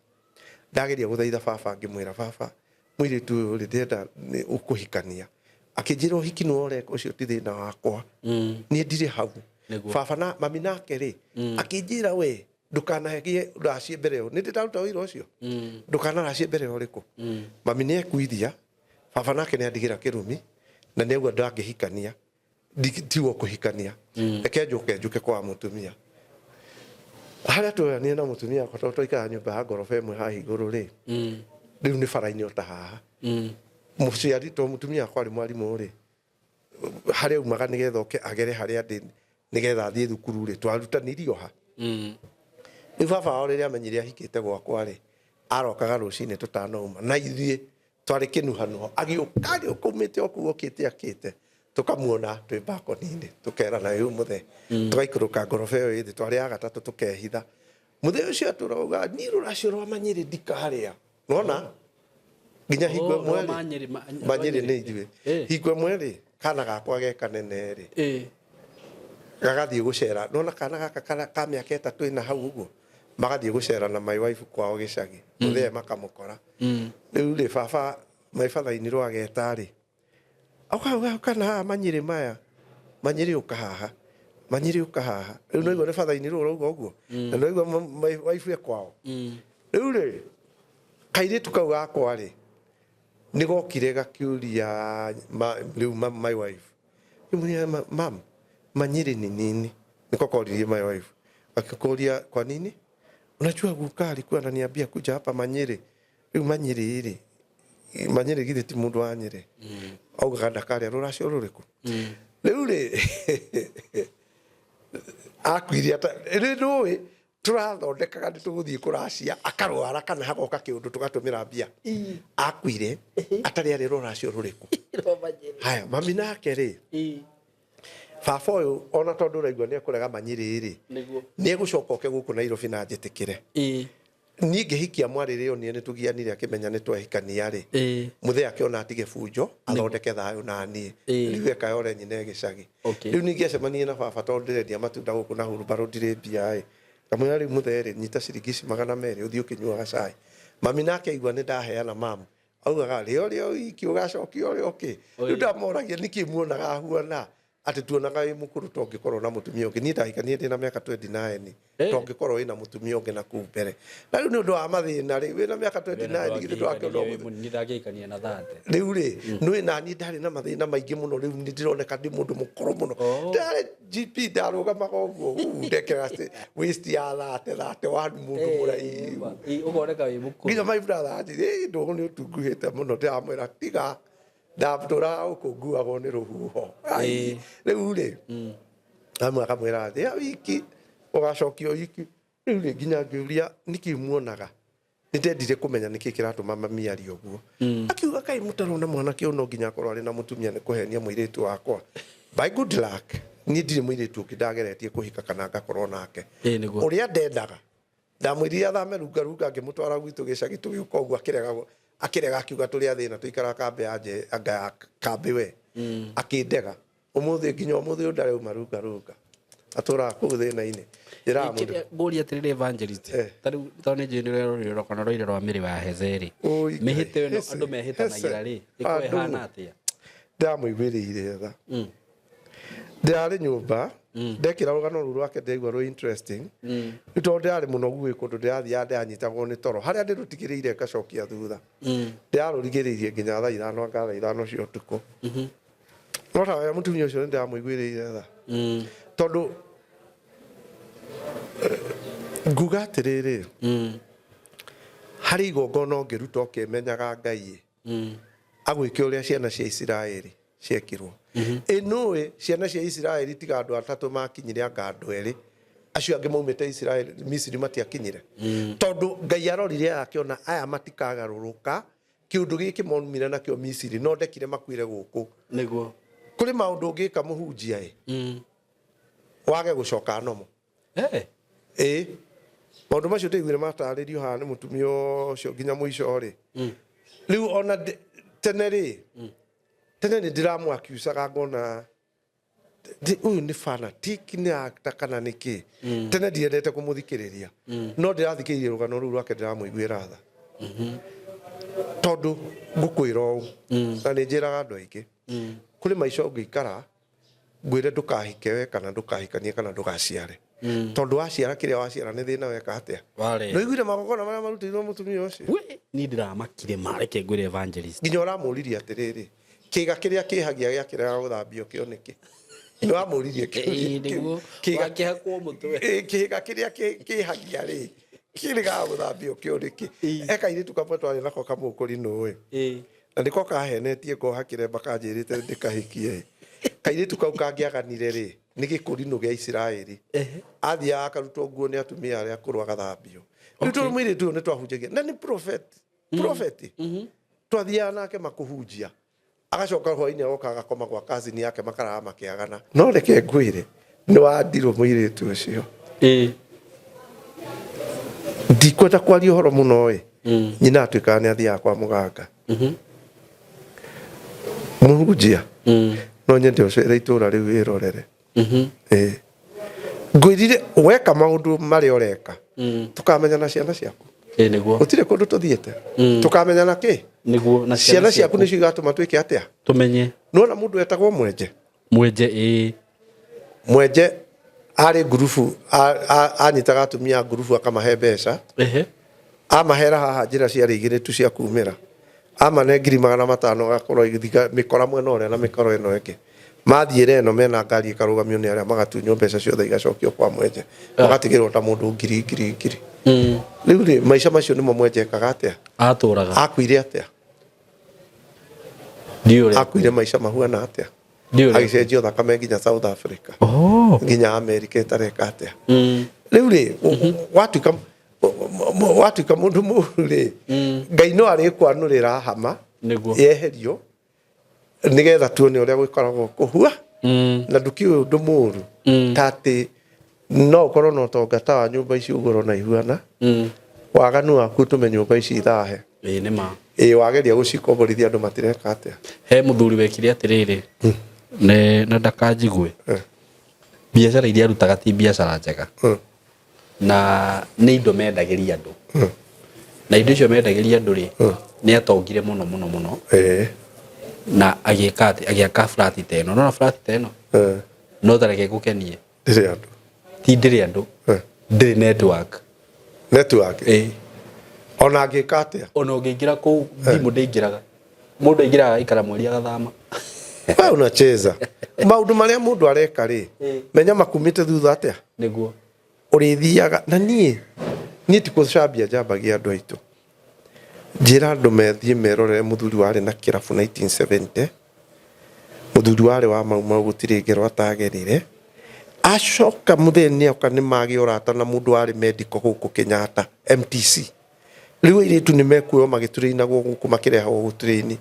Speaker 1: Ndageria gũthaitha baba, ngĩmwĩra, "Baba, mũirĩtu ũyũ rĩ, ndĩrenda nĩ ũkũhikania." Akĩnjĩra, "Ũhiki nĩ ũreka, ũcio ti thĩna wakwa, niĩ ndirĩ hau." Baba na mami nake rĩ, akĩnjĩra, "We ndũkanagie racie mbere ĩyo, nĩ ndĩraruta wĩra ũcio, ndũkanaracie mbere ya ũrĩkũ." Mami nĩ ekuithia, baba nake nĩ andigĩra kĩrumi na nĩ auga ndangĩhikania, tiwe kũhikania. Reke njũke njũke kwa mũtumia harĩa tũrania na mũtumia wakwa, tondũ twaikara nyũmba ya ngoroba ĩmwe haha igũrũ rĩ, rĩu nĩ bara-inĩ o ta haha. Mũciari to mũtumia wakwa arĩ mwarimũ rĩ, harĩa aumaga nĩgetha oke agere harĩa ndĩ nĩgetha athiĩ thukuru rĩ, twarutanirio ha. Rĩu baba wao rĩrĩa amenyire ahikĩte gwakwa rĩ, arokaga rũcinĩ tũtanauma na ithuĩ twarĩ kĩnuhanuho, agĩũka agĩũka umĩte o kũu okĩte akĩte, tũkamuona twĩ bakoni-inĩ, tũkerana, "Rĩu mũthee." Tũgaikũrũka ngoroba ĩyo ĩthĩ, twarĩ a gatatũ, tũkehitha. Mũthee ũcio atũrauga, "Niĩ rũracio rwa Manyĩrĩ ndikarĩa." Nona nginya hingo
Speaker 2: Oh,
Speaker 1: ĩmwe
Speaker 2: rwa
Speaker 1: rĩ,
Speaker 2: Manyĩrĩ,
Speaker 1: Manyĩrĩ nĩ ithuĩ. Hingo ĩmwe rĩ, kana gakwa ge kanene rĩ, gagathiĩ gũcera, nona kana gaka ka mĩaka 3 ĩna hau ũguo, magathiĩ gũcera na my wife kwao gĩcagi. Mũthee makamũkora. Rĩu rĩ, baba, my father in law, ageta rĩ, "Ũka, ũka, ũka na haha Manyĩrĩ maya, Manyĩrĩ, ũka haha, Manyĩrĩ, ũka haha." Rĩu noigua nĩ father in law ũrauga ũguo, na noigua my wife e kwao. Rĩu rĩ, kairĩtu kau gakwa rĩ, nĩ gokire gakiuria rĩu my wife, rĩu, "Mam, Manyĩrĩ ni nini?" Nĩko koririe my wife, akĩkũria, "Kwa nini? Unajua guka alikuwa ananiambia kuja hapa Manyĩrĩ." Rĩu Manyĩrĩ rĩ, Manyĩrĩ githĩ ti mũndũ wa Nyĩrĩ? Augaga ndakarĩa rũracio rũrĩkũ. Rĩu rĩ, akuire ata rĩ, nũĩ tũrathondekaga nĩ tũgũthiĩ kũracia, akarwara kana hagoka kĩũndũ tũgatũmĩra mbia. Akuire atarĩ arĩ rũracio rũrĩkũ. Haya, mami nake rĩ, baba ũyũ ona tondũ ũraigua nĩ ekũrega Manyĩrĩ rĩ, nĩ egũcoka oke gũkũ Nairobi na njĩtĩkĩre. Niĩ ngĩhikia mwarĩ rĩ, onire nĩ tũgianire, akĩmenya nĩ twahikania rĩ, mũthee akĩona atige bunjo, athondeke thayũ na niĩ. Rĩu ekayore nyina e gĩcagi. Rĩu ningĩ acemanie na baba, tondũ ndĩrendia matunda gũkũ na hurumbarũ, ndirĩ mbia ĩ, ngamwĩra, "Rĩu mũthee rĩ, nyita ciringi ici 200 ũthiĩ ũkĩnyuaga cai." Mami nake aigua nĩ ndaheana, mamu augaga, "Rĩo rĩo wiki ũgacokia ũrĩa ũkĩ." Rĩu ndamoragia, nĩkĩ muonaga huana atĩ tuonaga wĩ mũkũrũ to ũngĩkorwo na mũtumia ũngĩ? Niĩ ndahikanie ndĩ na mĩaka 29, to ũngĩkorwo wĩna mũtumia ũngĩ na kũu mbere. Na rĩu nĩ ũndũ wa mathĩna rĩ, wĩna mĩaka 29 githĩ ndwakĩona ũguo?
Speaker 2: Ndangĩhikania na 30.
Speaker 1: Rĩu rĩ, nĩ naniĩ ndarĩ na mathĩna maingĩ mũno. Rĩu nĩ ndĩroneka ndĩ mũndũ mũkũrũ mũno. Ndarĩ GP, ndarũgamaga ũguo ndekĩra waist ya 30, 31, mũndũ mũraihu.
Speaker 2: Ũkoneka wĩ mũkũrũ.
Speaker 1: Nginya my brother anjĩrĩ, "Ndũgũ nĩ ũtunguhĩte mũno." Ndĩramwĩra, "Tiga, ndatũraga gũkũ nguagwo nĩ rũhuho." Ai, rĩu rĩ, amwe akamwĩra atĩ ya wiki ũgacokio wiki. Rĩu rĩ, nginya ngĩũria, nĩkĩ muonaga? Nĩ ndendire kũmenya nĩkĩ kĩratũma mami arie ũguo. Akiuga, "Kaĩ mũtarona mwanake ũyũ no nginya akorwo arĩ na mũtumia nĩ kũhenia mũirĩtu wakwa?" By good luck, niĩ ndirĩ mũirĩtu ũngĩ ndageretie kũhika kana ngakorwo nake. Ũrĩa ndendaga, ndamwĩrire athame runga runga, ngĩmũtwara gwitũ gĩcagi, tũgĩũka ũguo, akĩrega, akĩrega, akiuga tũrĩ athĩna, tũikaraga kambĩ ya nje, anga ya kambĩ. We akĩndega ũmũthĩ, nginya ũmũthĩ ũyũ ndareuma runga runga, atũraga kũu thĩna-inĩ. Njĩraga mũndũ
Speaker 2: Kĩrĩa ngũria atĩrĩrĩ, evangelist, ta rĩu tondũ nĩ njũĩ nĩ ũrerorire rũgano rũire rwa mĩrĩ wa Heze rĩ,
Speaker 1: Oi,
Speaker 2: mĩhĩto ĩno
Speaker 1: Hese,
Speaker 2: andũ mehĩtanagĩra rĩ,
Speaker 1: Hese.
Speaker 2: ĩkorwo
Speaker 1: Andũ.
Speaker 2: ĩhana atĩa?
Speaker 1: Ndamũiguĩrĩire tha. Ndĩrarĩ nyũmba ndekĩra rũgano rũu rwake, ndĩraigua rwĩ interesting, nĩ tondũ ndĩrarĩ mũnogu gwĩ kũndũ ndĩrathiaga, ndĩranyitagwo nĩ toro harĩa ndĩrũtigĩrĩire, ngacokia thutha. Ndĩrarũrigĩrĩirie nginya thaa 5, anga thaa 5 cia ũtukũ. No ta wega mũtumia ũcio nĩ ndĩramũiguĩrĩire tha, tondũ nguga atĩrĩrĩ, harĩ igongona ũngĩruta ũkĩmenyaga Ngai agwĩke ũrĩa ciana cia Isiraeli ciekirwo. Ĩnũĩ ciana cia Isiraeli, tiga andũ atatũ makinyire, anga andũ erĩ, acio angĩ maumĩte Isiraeli Misiri matiakinyire, tondũ Ngai arorire akĩona aya matikagarũrũka kĩũndũ gĩkĩ maumire nakĩo Misiri, no ndekire makuire gũkũ. Kũrĩ maũndũ ũngĩka mũhunjia ĩ wage gũcoka nomo. Ĩ maũndũ macio ndĩiguire matarĩrio haha nĩ mũtumia ũcio nginya mũico rĩ. Rĩu ona tene rĩ, tene nĩ ndĩramwakiucaga, ngona ũyũ nĩ fanatic, nĩ actor kana nĩ kĩ. Tene ndiendete kũmũthikĩrĩria, no ndĩrathikĩrĩria rũgano rũu rwake, ndĩramũiguĩra tha. Tondũ ngũkwĩra ũũ, na nĩ njĩraga andũ aingĩ, kũrĩ maica ũngĩikara ngwĩre ndũkahike we kana ndũkahikanie kana ndũgaciare, tondũ waciara kĩrĩa waciara nĩ thĩna weka atĩa.
Speaker 2: Warehe.
Speaker 1: Nĩwaiguire magongona marĩa marutĩirwo mũtumia ũcio?
Speaker 2: Niĩ ndĩramakire ma, reke ngwĩre evangelist.
Speaker 1: Nginya ũramũririe atĩrĩrĩ, kĩga kĩrĩa kĩhagia gĩakĩrega gũthambio kĩo nĩkĩ? Nĩ wamũririe kĩũria
Speaker 2: Ĩĩ,
Speaker 1: kĩu.
Speaker 2: nĩguo.
Speaker 1: Wakĩhakwo
Speaker 2: mũtwe.
Speaker 1: Kĩga kĩrĩa kĩhagia rĩ, kĩregaga gũthambio kĩo nĩkĩ? He kairĩtu kamwe twarĩ nako kamũkũri nũĩ, na nĩko kahenetie ngoha kĩremba kanjĩrĩte ndĩkahikie. Kairĩtu kau kangĩaganire rĩ, nĩ gĩkũrinũ gĩa Isiraeli. Athiaga akarutwo nguo nĩ atumia arĩa akũrũ agathambio. Rĩu tondũ mũirĩtu ũyũ nĩ twahunjagia na nĩ prophet, prophet twathiaga nake makũhunjia, agacoka hwainĩ agoka agakoma gwa cousin yake, makarara makĩagana. No reke ngwĩre, nĩ wandirwo mũirĩtu ũcio. Ndikwenda kwaria ũhoro mũno ĩ, nyina atuĩkaga nĩ athiaga kwa mũganga. Mũhunjia, no nyende ũcere itũra rĩu wĩrorere. Ĩĩ. Ngwĩrire weka maũndũ marĩa ũreka, tũkamenyana ciana ciaku.
Speaker 2: Ĩĩ nĩguo.
Speaker 1: Gũtirĩ kũndũ tũthiĩte. Tũkamenyana kĩ?
Speaker 2: Nĩguo, na
Speaker 1: ciana ciaku nĩcio igatũma twĩke atĩa?
Speaker 2: Tũmenye.
Speaker 1: Nĩwona mũndũ etagwo Mwenje?
Speaker 2: Mwenje, ĩĩ.
Speaker 1: Mwenje arĩ ngurubu, anyitaga atumia a ngurubu akamahe mbeca. Amahera haha njĩra ciarĩ igĩrĩ tu cia kumĩra. Amane 500,000 agakorwo agĩthiga mĩkora mwena ũrĩa na mĩkora ĩno ĩngĩ. Mathiĩra ĩno mena ngari ĩkarũgamio nĩ arĩa magatunywo mbeca ciothe igacokio kwa Mwenje. Magatigĩrwo ta mũndũ ngiri ngiri ngiri. Rĩu rĩ, maica macio nĩmo Mwenje ekaga atĩa?
Speaker 2: Atũraga.
Speaker 1: Akuire atĩa? Akuire maica mahuana atĩa? Agĩcenjio thakame nginya South Africa. Nginya America ĩtareka atĩa? Rĩu rĩ, watuĩka watuĩka mũndũ mũru rĩ, Ngai no arĩkwanũrĩra hama yeherio nĩgetha tuone ũrĩa gwĩkoragwo kũhua. Na ndũkiũĩ ũndũ mũru ta atĩ no ũkorwo na ũtonga ta wa nyũmba ici ũguo ũrona ihuana, waganu waku ũtũme nyũmba ici ithahe.
Speaker 2: Ĩĩ nĩ ma.
Speaker 1: Ĩĩ, wageria gũcikomborithia andũ matireka atĩa?
Speaker 2: He mũthuri wekire atĩrĩrĩ, na ndakanjigue, biacara iria arutaga ti biacara njega, na nĩ indo mendagĩria andũ, na indo icio mendagĩria andũ rĩ, nĩ atongire mũno mũno mũno, na agĩka atĩ agĩaka flat ta ĩno. Nona flat ta ĩno, no ta reke ngũkenie.
Speaker 1: Ndĩrĩ andũ.
Speaker 2: Ti ndĩrĩ andũ, ndĩrĩ network.
Speaker 1: Network?
Speaker 2: Ĩĩ.
Speaker 1: Ona angĩka atĩa?
Speaker 2: Ona ũngĩingĩra kũu thimũ ndĩingĩraga. Mũndũ aingĩraga agaikara mweri agathama.
Speaker 1: We unacheza. Maũndũ marĩa mũndũ areka rĩ, menya makumĩte thutha atĩa?
Speaker 2: Nĩguo.
Speaker 1: Ũrĩthiaga na niĩ, niĩ ti gũcambia njambagia andũ aitũ. Njĩra andũ methiĩ merorere mũthuri warĩ na kĩrabu 1970, mũthuri warĩ wa Mau Mau gũtirĩ ngero atagerire. Acoka mũthee nĩoka nĩ magĩa ũrata na mũndũ warĩ medical gũkũ Kenyatta, MTC. Rĩu airĩtu nĩ mekuoywo magĩtũrĩinagwo gũkũ makĩrehagwo gũtũrĩini.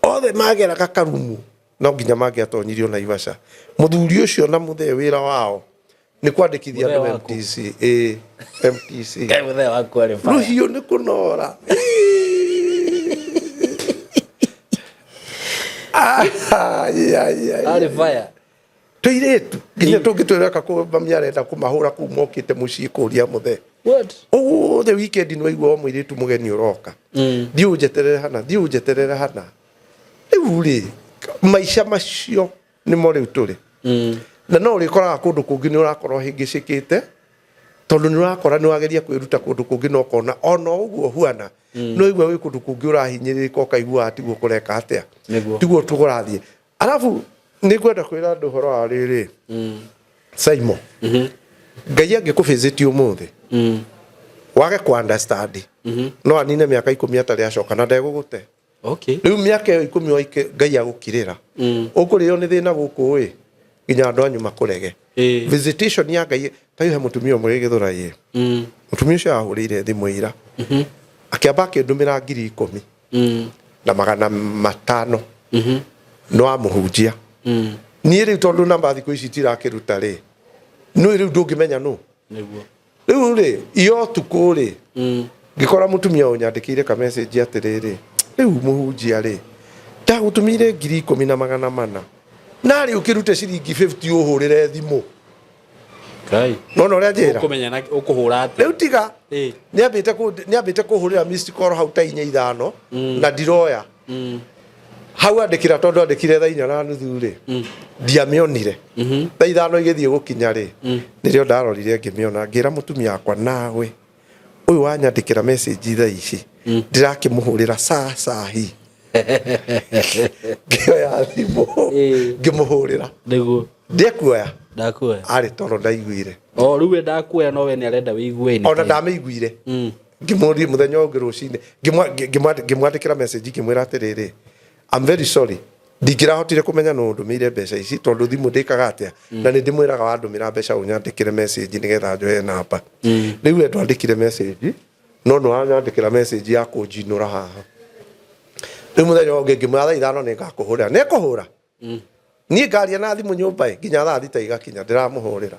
Speaker 1: Othe mageraga karumu, no nginya mangĩatonyirio Naivasha. Mũthuri ũcio na mũthee wĩra wao nĩ kwandĩkithia
Speaker 2: Mũthee
Speaker 1: andũ
Speaker 2: waku?
Speaker 1: MTC. Ĩĩ, MTC.
Speaker 2: Kaĩ mũthee waku arĩ fire.
Speaker 1: Rũhiũ nĩ kũnora.
Speaker 2: Arĩ fire.
Speaker 1: Tũirĩtu nginya tũngĩtwĩra mami arenda kũmahũra kũu mokĩte mũciĩ kũria mũthee. Ũguothe weekend nĩ waigua o mũirĩtu mũgeni ũroka. Thiĩ ũnjeterere hana, thiĩ ũnjeterere hana. Rĩu rĩ, maica macio nĩmo rĩu tũrĩ. Na no ũrĩkoraga kũndũ kũngĩ nĩ ũrakora ũhĩngĩcĩkĩte, tondũ nĩ ũrakora nĩ wageria kwĩruta kũndũ kũngĩ na ũkona ona ũguo huana, no igua wĩ kũndũ kũngĩ ũrahinyĩrĩrĩka ũkaigua tiguo kũreka atĩa, tiguo tũrathiĩ. Arabu nĩ ngwenda kwĩra andũ ũhoro wa rĩrĩ, Simon, Ngai angĩkũbĩzĩtie ũmũthĩ wage kũ understand, no anine mĩaka 10 atarĩ acoka na ndegũgũte. Rĩu mĩaka ĩyo 10 waike Ngai agũkirĩra, ũkũrĩo nĩ thĩna gũkũ ĩ nginya andũ anyu makũrege. Visitation ya Ngai ta he mũtumia ũmwe Gĩthũrai ĩ, mũtumia ũcio ahũrĩire thimũ ira, akĩamba akĩndũmĩra 15,500 no amũhunjia. Niĩ rĩu tondũ namba thikũ ici itirakĩruta rĩ, nĩ rĩu ndũngĩmenya nũ. Rĩu rĩ, iyo ũtukũ rĩ, ngĩkora mũtumia ũnyandĩkĩire ka message atĩrĩrĩ, rĩu mũhunjia rĩ, ndagũtũmĩire 14,000 narĩ ũkĩrute ciringi 50 ũhũrĩre thimũ. Nona ũrĩa njĩra?
Speaker 2: Ũkũmenya na ũkũhũra atĩa?
Speaker 1: Rĩu tiga. Nĩambĩte kũhũrĩra missed call hau ta inya ithano na ndiroya. Hau andĩkĩra tondũ andĩkire thaa 4:30 rĩ, ndiamĩonire. Thaa 5 igĩthiĩ gũkinya rĩ, nĩrĩo ndarorire ngĩmĩona, ngĩra mũtumia wakwa, nawe ũyũ wanyandĩkĩra message thaa ici ndĩrakĩmũhũrĩra sahi. Ngĩoya thimũ ngĩmũhũrĩra.
Speaker 2: Nĩguo.
Speaker 1: Ndekuoya.
Speaker 2: Ndakuoya.
Speaker 1: Arĩ toro ndaiguire.
Speaker 2: O rĩu we ndakuoya, no we nĩ arenda wĩigue.
Speaker 1: Ona ndamĩiguire. Ngĩmũria mũthenya ũngĩ rũcinĩ, ngĩmwandĩkĩra message ngĩmwĩra atĩrĩrĩ, I'm very sorry, ndingĩrahotire kũmenya nũ ũndũmĩire mbeca ici tondũ thimũ ndĩkaga atĩa, na nĩ ndĩmwĩraga wandũmĩra mbeca ũnyandĩkĩre message nĩgetha njoye namba. Rĩu we ndwandĩkire message, no nĩ wanyandĩkĩra message ya kũnjinũra haha. Rĩu mũthenya ũngĩ ngĩmwĩra thaa 5 nĩ ngakũhũrĩra, nĩ ekũhũra. Niĩ ngaria na thimũ nyũmba ĩ nginya thaa 6 igakinya, ndĩramũhũrĩra,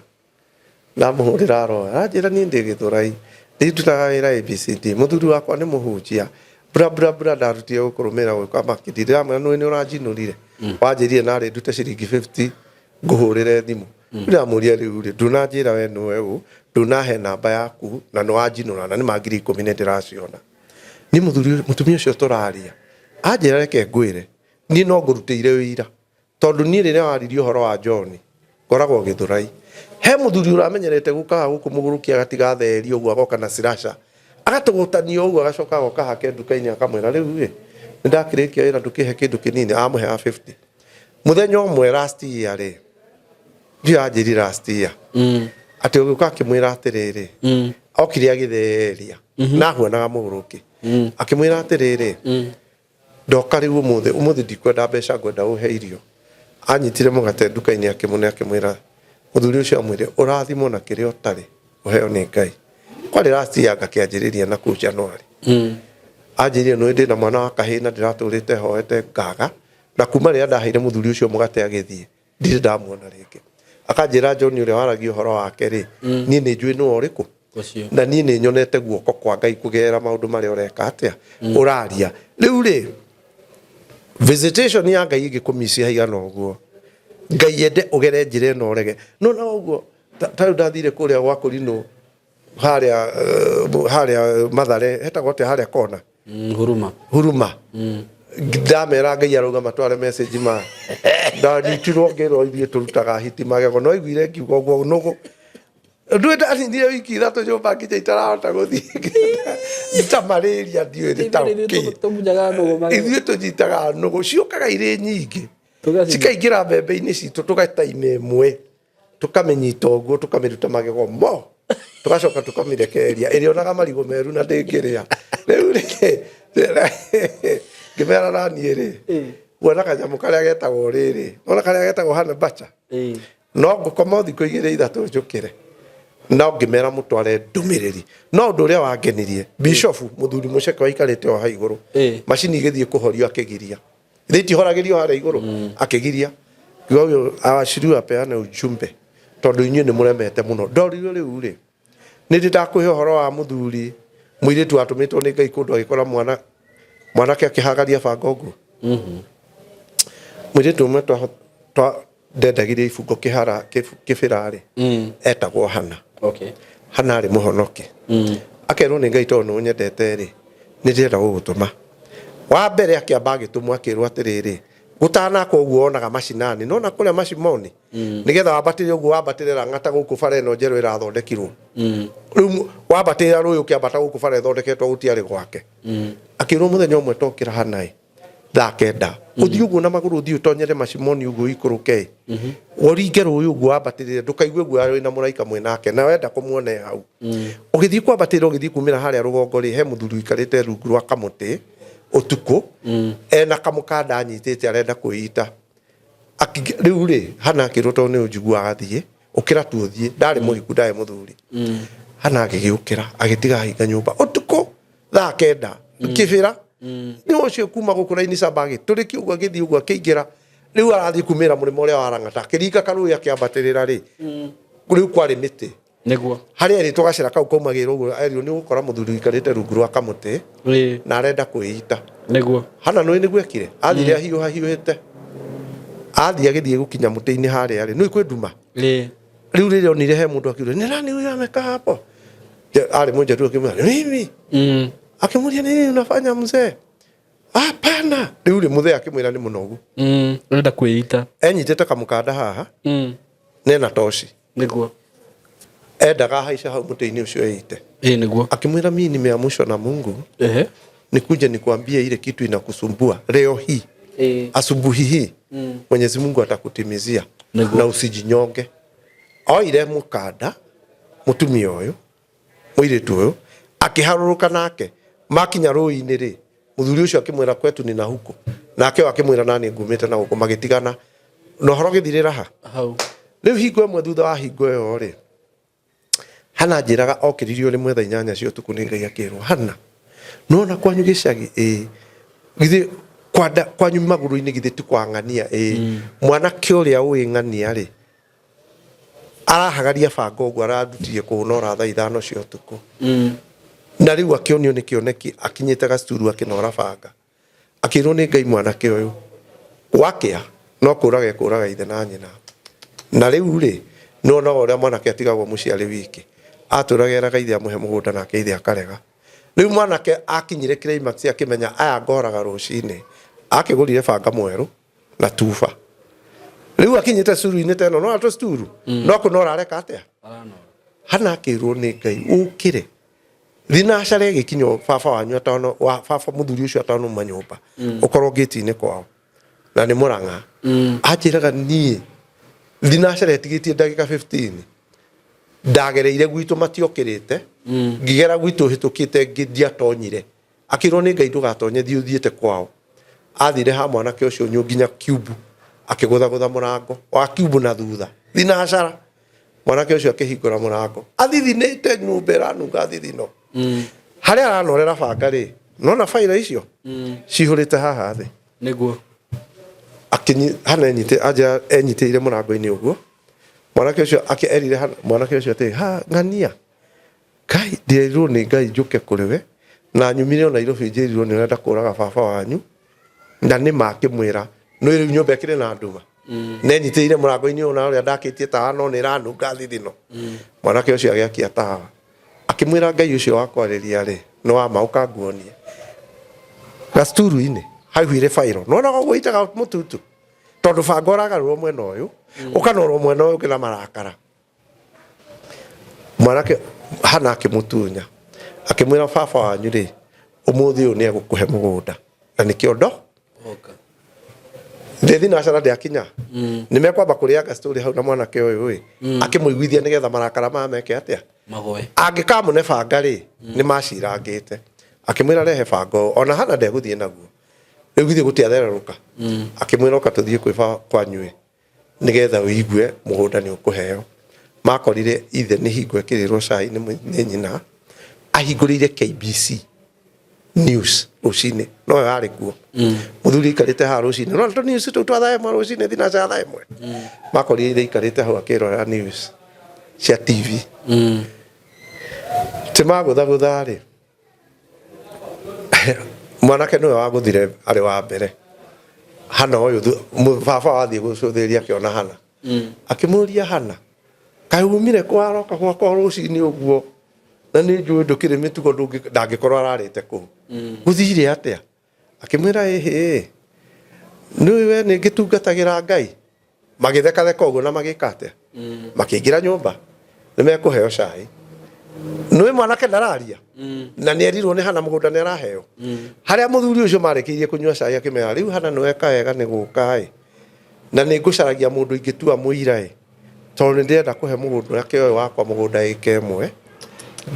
Speaker 1: ndamũhũrĩra aroya, aranjĩra niĩ ndĩ Gĩthũrai, ndĩndutaga wĩra ABCD, mũthuri wakwa nĩ mũhunjia, bra bra bra. Ndarutire gũkũrũmĩrĩra gwĩka makindi, ndĩramwĩra nũĩ nĩ ũranjinũrire, wanjĩrire narĩ ndute ciringi 50 ngũhũrĩre thimũ. Ndĩramũria rĩu rĩ, ndũnanjĩra we nũwe ũ, ndũnahe namba yaku na nĩ wanjinũra na nĩ ma 10,000 nĩ ndĩraciona. Niĩ mũthuri mũtumia ũcio tũraria, anjĩra reke ngwĩre, niĩ no ngũrutĩire wĩira tondũ niĩ rĩrĩa waririe ũhoro wa John ngoragwo Gĩthũrai, he mũthuri ũramenyerete gũkaga gũkũ mũgũrũki agatiga theri ũguo, agoka na sirasha agatũgũtania ũguo, agacoka agoka hake nduka-inĩ akamwĩra rĩu rĩ, nĩ ndakĩrĩkia wĩra, ndũkĩhe kĩndũ kĩnini. Amũheaga 50. Mũthenya ũmwe last year rĩ, ndiũ anjĩri last year atĩ ũgĩũka akĩmwĩra atĩrĩrĩ, okire agĩtheria na ahuanaga mũgũrũki, akĩmwĩra atĩrĩrĩ, ndoka rĩu ũmũthĩ, ũmũthĩ ndikwenda mbeca, ngwenda ũhe irio. Anyitire mũgate nduka-inĩ akĩmũne, akĩmwĩra mũthuri ũcio amwĩre ũrathimwo na kĩrĩa ũtarĩ ũheo nĩ Ngai. Kwarĩ last year ngakĩanjĩrĩria na kũu January. Anjĩrire nĩ ndĩ na mwana wa kahĩĩ na ndĩratũrĩte hoete ngaga, na kuma rĩrĩa ndaheire mũthuri ũcio mũgate agĩthiĩ ndirĩ ndamuona rĩngĩ. Akanjĩra John ũrĩa waragia ũhoro wake rĩ, niĩ nĩ njũĩ nĩwe ũrĩkũ, na niĩ nĩ nyonete guoko kwa Ngai kũgerera maũndũ marĩa ũreka atĩa, ũraria rĩu rĩ. Visitation ya Ngai ĩngĩkũmicia haigana ũguo, Ngai ende ũgere njĩra ĩno ũrege no na ũguo. Ta rĩu ndathire kũrĩa gwa kũrinũ harĩa, harĩa Mathare hetagwo atĩa, harĩa kona.
Speaker 2: Huruma.
Speaker 1: Huruma. Ndamera Ngai arauga matware message ma ndanyitirwo ngĩrwo ithuĩ tũrutaga hiti magego, no iguire ngiuga ũguo nũgũ ndũĩ ndaninire wiki 3 nyũmba nginya itarahota gũthiĩ ta malaria, ndiũĩ nĩ ta kĩ.
Speaker 2: Tũmunyaga nũgũ magego.
Speaker 1: Ithuĩ tũnyitaga nũgũ, ciũkaga irĩ nyingĩ, cikaingĩra mbembe-inĩ citũ, tũgataima ĩmwe, tũkamĩnyita ũguo, tũkamĩruta magego mo, tũgacoka tũkamĩrekereria ĩrĩonaga marigũ meru na ndĩngĩrĩa. Rĩu rĩ, ngĩmera na niĩ rĩ, guona kanyamũ karĩa getagwo rĩrĩ, wona karĩa getagwo hana bacha, no ngũkoma thikũ 2 3 njũkĩre, no ngĩmera mũtware ndũmĩrĩri. No ũndũ ũrĩa wangenirie, bishofu mũthuri mũceke waikarĩte o hau igũrũ, macini igĩthiĩ kũhorio akĩgiria, ithe itihoragĩrio harĩa igũrũ, akĩgiria kiuga ũyũ awachiriwe apeane ujumbe tondũ inyuĩ nĩ mũremete mũno. Ndorirwo rĩu rĩ, nĩ ndĩ ndakũhe ũhoro wa mũthuri mũirĩtu watũmĩtwo nĩ Ngai kũndũ agĩkora mwana mwanake akĩhagaria banga ũguo. Mũirĩtu ũmwe ndendagĩria ibungo kĩhara kĩbĩra rĩ, etagwo Hana. Hana arĩ mũhonoki, akerwo nĩ Ngai tondũ nĩ ũnyendete rĩ, nĩ ndĩrenda gũgũtũma. Wa mbere akĩamba agĩtũmwo akĩrwo atĩrĩrĩ, gũtanakwo ũguo wonaga macinani nona kũrĩa macimoni, nĩgetha wambatĩre ũguo wambatĩre Rang'ata gũkũ bara ĩno njerũ ĩrathondekirwo rĩu, wambatĩra rũĩ ũkĩambata gũkũ bara ĩthondeketwo gũtiarĩ gwake. Akĩrwo mũthenya ũmwe tokĩra hanaĩ thaa 9, ũthiĩ ũguo na magũrũ, ũthiĩ ũtonyere macimoni ũguo ũikũrũke, ũringe rũĩ ũguo wambatĩrĩre, ndũkaigue guoya, wĩna mũraika mwĩ nake na wenda kũmuona e hau. Ũgĩthiĩ kwambatĩrĩra, ũgĩthiĩ kumĩra harĩa rũgongo rĩ, he mũthuri ũikarĩte rungu rwa kamũtĩ ũtukũ, ena kamũkanda anyitĩte arenda kwĩita. Rĩu rĩ, Hana akĩrwo tondũ nĩ ũnjiguaga, thiĩ ũkĩra tu ũthiĩ. Ndarĩ mũhiku, ndarĩ mũthuri. Hana agĩgĩũkĩra agĩtiga ahinga nyũmba ũtukũ thaa 9 kĩbĩra nĩ ũcio kuma gũkũ raini camba agĩtũrĩkia ũguo agĩthiĩ ũguo akĩingĩra. Rĩu arathiĩ kumĩra mũrĩmo ũrĩa wa Rang'ata, akĩringa karũĩ akĩambatĩrĩra rĩ, rĩu kwarĩ mĩtĩ.
Speaker 2: Nĩguo.
Speaker 1: Harĩa erĩtwo gacĩra kau kaumagĩra ũguo, erirwo nĩ ũgũkora mũthuri ũikarĩte rungu rwa kamũtĩ na arenda kwĩita.
Speaker 2: Nĩguo.
Speaker 1: Hana nũĩ nĩguo ekire, athire ahiũha hiũhĩte, athiĩ agĩthiĩ gũkinya mũtĩ-inĩ harĩa rĩ, nũĩ kwĩ nduma. Rĩu rĩrĩa onire he mũndũ akiuga nĩ nani huyo amekaa hapo. Arĩ mũnjaruo akĩmwĩra mimi. Akĩmũria nini unafanya mzee? Hapana. Rĩu rĩ mũthee akĩmwĩra nĩ mũnogu.
Speaker 2: Ũrenda kwĩita.
Speaker 1: Enyitĩte kamũkanda haha. Nena toci.
Speaker 2: Nĩguo.
Speaker 1: Endaga haica hau mũtĩ-inĩ ũcio eite.
Speaker 2: Ĩĩ nĩguo.
Speaker 1: Akĩmwĩra mimi nimeamshwa na Mungu.
Speaker 2: Ehe.
Speaker 1: Nikuje nikuambie ile kitu inakusumbua leo hii. Asubuhi hii. Mwenyezi Mungu atakutimizia.
Speaker 2: Nĩguo.
Speaker 1: Na usijinyonge. Oire mũkanda mũtumia ũyũ mũirĩtu ũyũ akĩharũrũka nake makinya rũĩ-inĩ rĩ mũthuri ũcio akĩmwĩra kwetu nina huko nake ũyũ akĩmwĩra nani ngumĩte na gũkũ magĩtigana na ũhoro gĩthirĩra ha
Speaker 2: Hau.
Speaker 1: Rĩu hingo ĩmwe thutha wa hingo ĩyo rĩ Hana njĩraga okĩririo rĩmwe thaa 8 cia ũtukũ nĩ Ngai akĩrwo Hana nona kwanyu gĩcagi ĩĩ githĩ kwanda kwanyu magũrũ-inĩ githĩ ti kwa ng'ania ĩĩ mwanake ũrĩa ũĩ ng'ania rĩ arahagaria banga ũguo arandutirie kũũnora thaa 5 cia ũtukũ. Na rĩu akĩonio nĩ kĩoneki akinyĩte gacukuru akĩnora banga akĩrwo nĩ Ngai mwanake ũyũ wakĩa no kũraga ekũraga ithe na nyina. Na rĩu rĩ nĩwonaga ũrĩa mwanake atigagwo mũciĩ arĩ wiki atũraga eraga ithe amũhe mũgũnda nake ithe akarega. Rĩu mwanake akinyire climax akĩmenya aya ngoraga rũcinĩ akĩgũrire banga mwerũ na tuba. Rĩu akinyĩte curu-inĩ ta ĩno no atũ curu no kũnora areka atĩa Hana akĩrwo nĩ Ngai ũkĩre thinacara ĩgĩkinya baba wanyu atano wa baba mũthuri ũcio atanauma nyũmba ũkorwo ngĩti-inĩ kwao na nĩ Mũrang'a. Anjĩraga niĩ thinacara ĩtigĩtie ndagĩka 15 ndagereire gwitũ matiokĩrĩte ngĩgera gwitũ hĩtũkĩte ndiatonyire akĩrwo nĩ Ngai ndũgatonye thiĩ ũthiĩte kwao. Athire ha mwanake ũcio nyũ nginya kiumbu akĩgũthagũtha mũrango wa kiumbu na thutha thinacara mwanake ũcio akĩhingũra mũrango athithinĩte nyũmba ĩranunga thithino. Harĩa aranorera banga rĩ nona baira icio cihũrĩte haha thĩ.
Speaker 2: Nĩguo.
Speaker 1: Akinyi Hana enyite anja enyitĩire mũrango-inĩ ũguo mwanake ũcio akĩerire mwanake ũcio atĩ ha ng'ania Ngai ndĩrerirwo nĩ Ngai njũke kũrĩ we na nyumire o Nairobi njĩrirwo nĩ ũrenda kũraga baba wanyu na nĩ makĩmwĩra nĩ rĩu nyũmba ĩkĩrĩ na nduma nenyitĩire mũrango-inĩ ũyũ na ũrĩa ndakĩtie tawa no nĩ ĩranunga thithino. Mwanake ũcio agĩakia tawa akĩmwĩra Ngai ũcio wa kwarĩria rĩ nĩ wa ma ũkanguonie gacukuru-inĩ hauhire bairo nona ũguo itaga mũtutu tondũ banga ũragarũrwo mwena ũyũ ũkanorwo mwena ũyũ ũngĩ na marakara. Mwanake Hana akĩmũtunya akĩmwĩra baba wanyu rĩ ũmũthĩ ũyũ nĩ egũkũhe mũgũnda na nĩkĩo ndo ndĩ thinacara ndĩakinya nĩ mekwamba kũrĩanga story hau na mwanake ũyũ ĩ akĩmũiguithia nĩgetha marakara maya meke atĩa
Speaker 2: magoe
Speaker 1: angĩkamũne banga rĩ nĩ macirangĩte akĩmwĩra rehe banga ũyũ ona Hana ndegũthiĩ naguo rĩu githĩ gũtiathererũka akĩmwĩra ũka tũthiĩ kwĩ kwanyu ĩ nĩgetha ũigue mũgũnda nĩ ũkũheo. Makorire ithe nĩ hingo ĩkĩrĩrwo cai nĩ nyina ahingũrĩire KBC News rũcinĩ noyo yarĩ kuo mũthuri aikarĩte haha rũcinĩ no tũ news tũu twa thaa 1 rũcinĩ thinacara thaa 1 makorire ithe aikarĩte hau akĩrorera news cia TV ti magũthagũtha rĩ mwanake nĩwe wagũthire arĩ wa mbere Hana ũyũ baba wathiĩ gũcũthĩrĩria akĩona Hana akĩmũria Hana kaĩ umire kwaroka gwakwa rũcinĩ ũguo na nĩ njũĩ ndũkĩrĩ mĩtugo ndangĩkorwo ararĩte kũu gũthire atĩa akĩmwĩra ĩhĩ nĩũĩ we nĩ ngĩtungatagĩra Ngai magĩthekatheka ũguo na magĩka atĩa makĩingĩra nyũmba nĩ mekũheo cai nĩũĩ mwanake ndararia na nĩ erirwo nĩ Hana mũgũnda nĩ araheo harĩa mũthuri ũcio marĩkĩirie kũnyua cai akĩmera rĩu Hana nĩweka wega nĩ gũka ĩ na nĩ ngũcaragia mũndũ ingĩtua mũira ĩ tondũ nĩ ndĩrenda kũhe mũgũnda ũyũ wakwa mũgũnda ĩka ĩmwe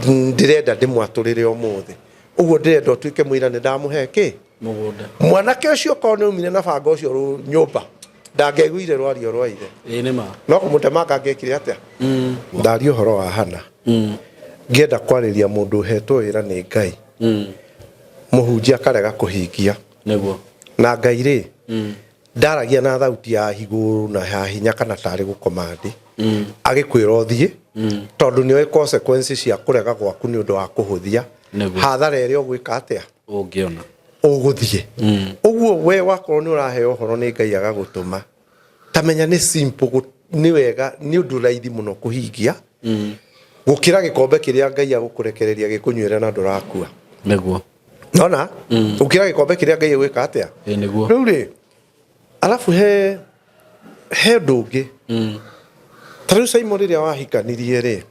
Speaker 1: ndĩrenda ndĩmwatũrĩre ũmũthĩ ũguo ndĩrenda ũtuĩke mũira nĩ ndamũhe kĩ
Speaker 2: mũgũnda
Speaker 1: mwanake ũcio korwo nĩ umire na banga ũcio nyũmba ndangĩaiguire rwario rwa ithe
Speaker 2: ĩĩ nĩ ma
Speaker 1: no kũmũtemanga angĩekire atĩa ndaria ũhoro wa Hana ngĩenda kwarĩria mũndũ ũhetwo wĩra nĩ Ngai mũhunjia akarega kũhingia
Speaker 2: nĩguo
Speaker 1: na Ngai rĩ ndaragia na thauti ya igũrũ na ya hinya kana tarĩ gũkomandi agĩkwĩra ũthiĩ tondũ nĩoĩ consequences cia kũrega gwaku nĩ ũndũ wa kũhũthia hathara ĩrĩa ũgwĩka atĩa
Speaker 2: ũngĩona
Speaker 1: ũgũthiĩ ũguo we wakorwo nĩ ũraheo ũhoro nĩ Ngai agagũtũma ta menya nĩ simple nĩ wega nĩ ũndũ raithi mũno kũhingia. Gũkĩra gĩkombe kĩrĩa Ngai agũkũrekereria gĩkũnyuĩre na ndũrakua.
Speaker 2: Nĩguo.
Speaker 1: Nona? Gũkĩra gĩkombe kĩrĩa Ngai egwĩka atĩa?
Speaker 2: Ĩĩ nĩguo.
Speaker 1: Rĩu rĩ, alafu he ũndũ ũngĩ. Ta rĩu Simon rĩrĩa wahikanirie rĩ,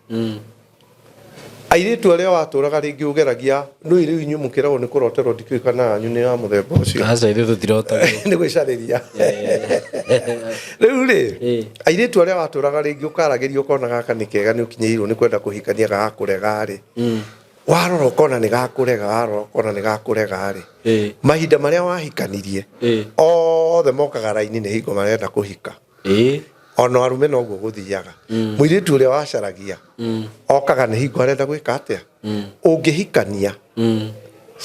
Speaker 1: airĩtu arĩa watũraga rĩngĩ ũgeragia nũĩ rĩu inyuĩ mũkĩragwo nĩ kũroterwo ndikĩũĩ kana yanyu nĩ ya mũthemba ũcio.
Speaker 2: Aca ithuĩ tũtirotagwo.
Speaker 1: Nĩ gwĩcarĩria. Rĩu rĩ, airĩtu arĩa watũraga rĩngĩ ũkaragĩria ũkona gaka nĩ kega nĩ ũkinyĩirwo nĩ kwenda kũhikania gagakũrega rĩ, warora ũkona nĩ gakũrega, warora ũkona nĩ gakũrega rĩ, mahinda marĩa wahikanirie othe mokaga raini nĩ hingo marenda kũhika. Ona arume noguo gũthiaga. Mũirĩtu ũrĩa wacaragia okaga nĩ hingo arenda gwĩka atĩa. Ũngĩhikania,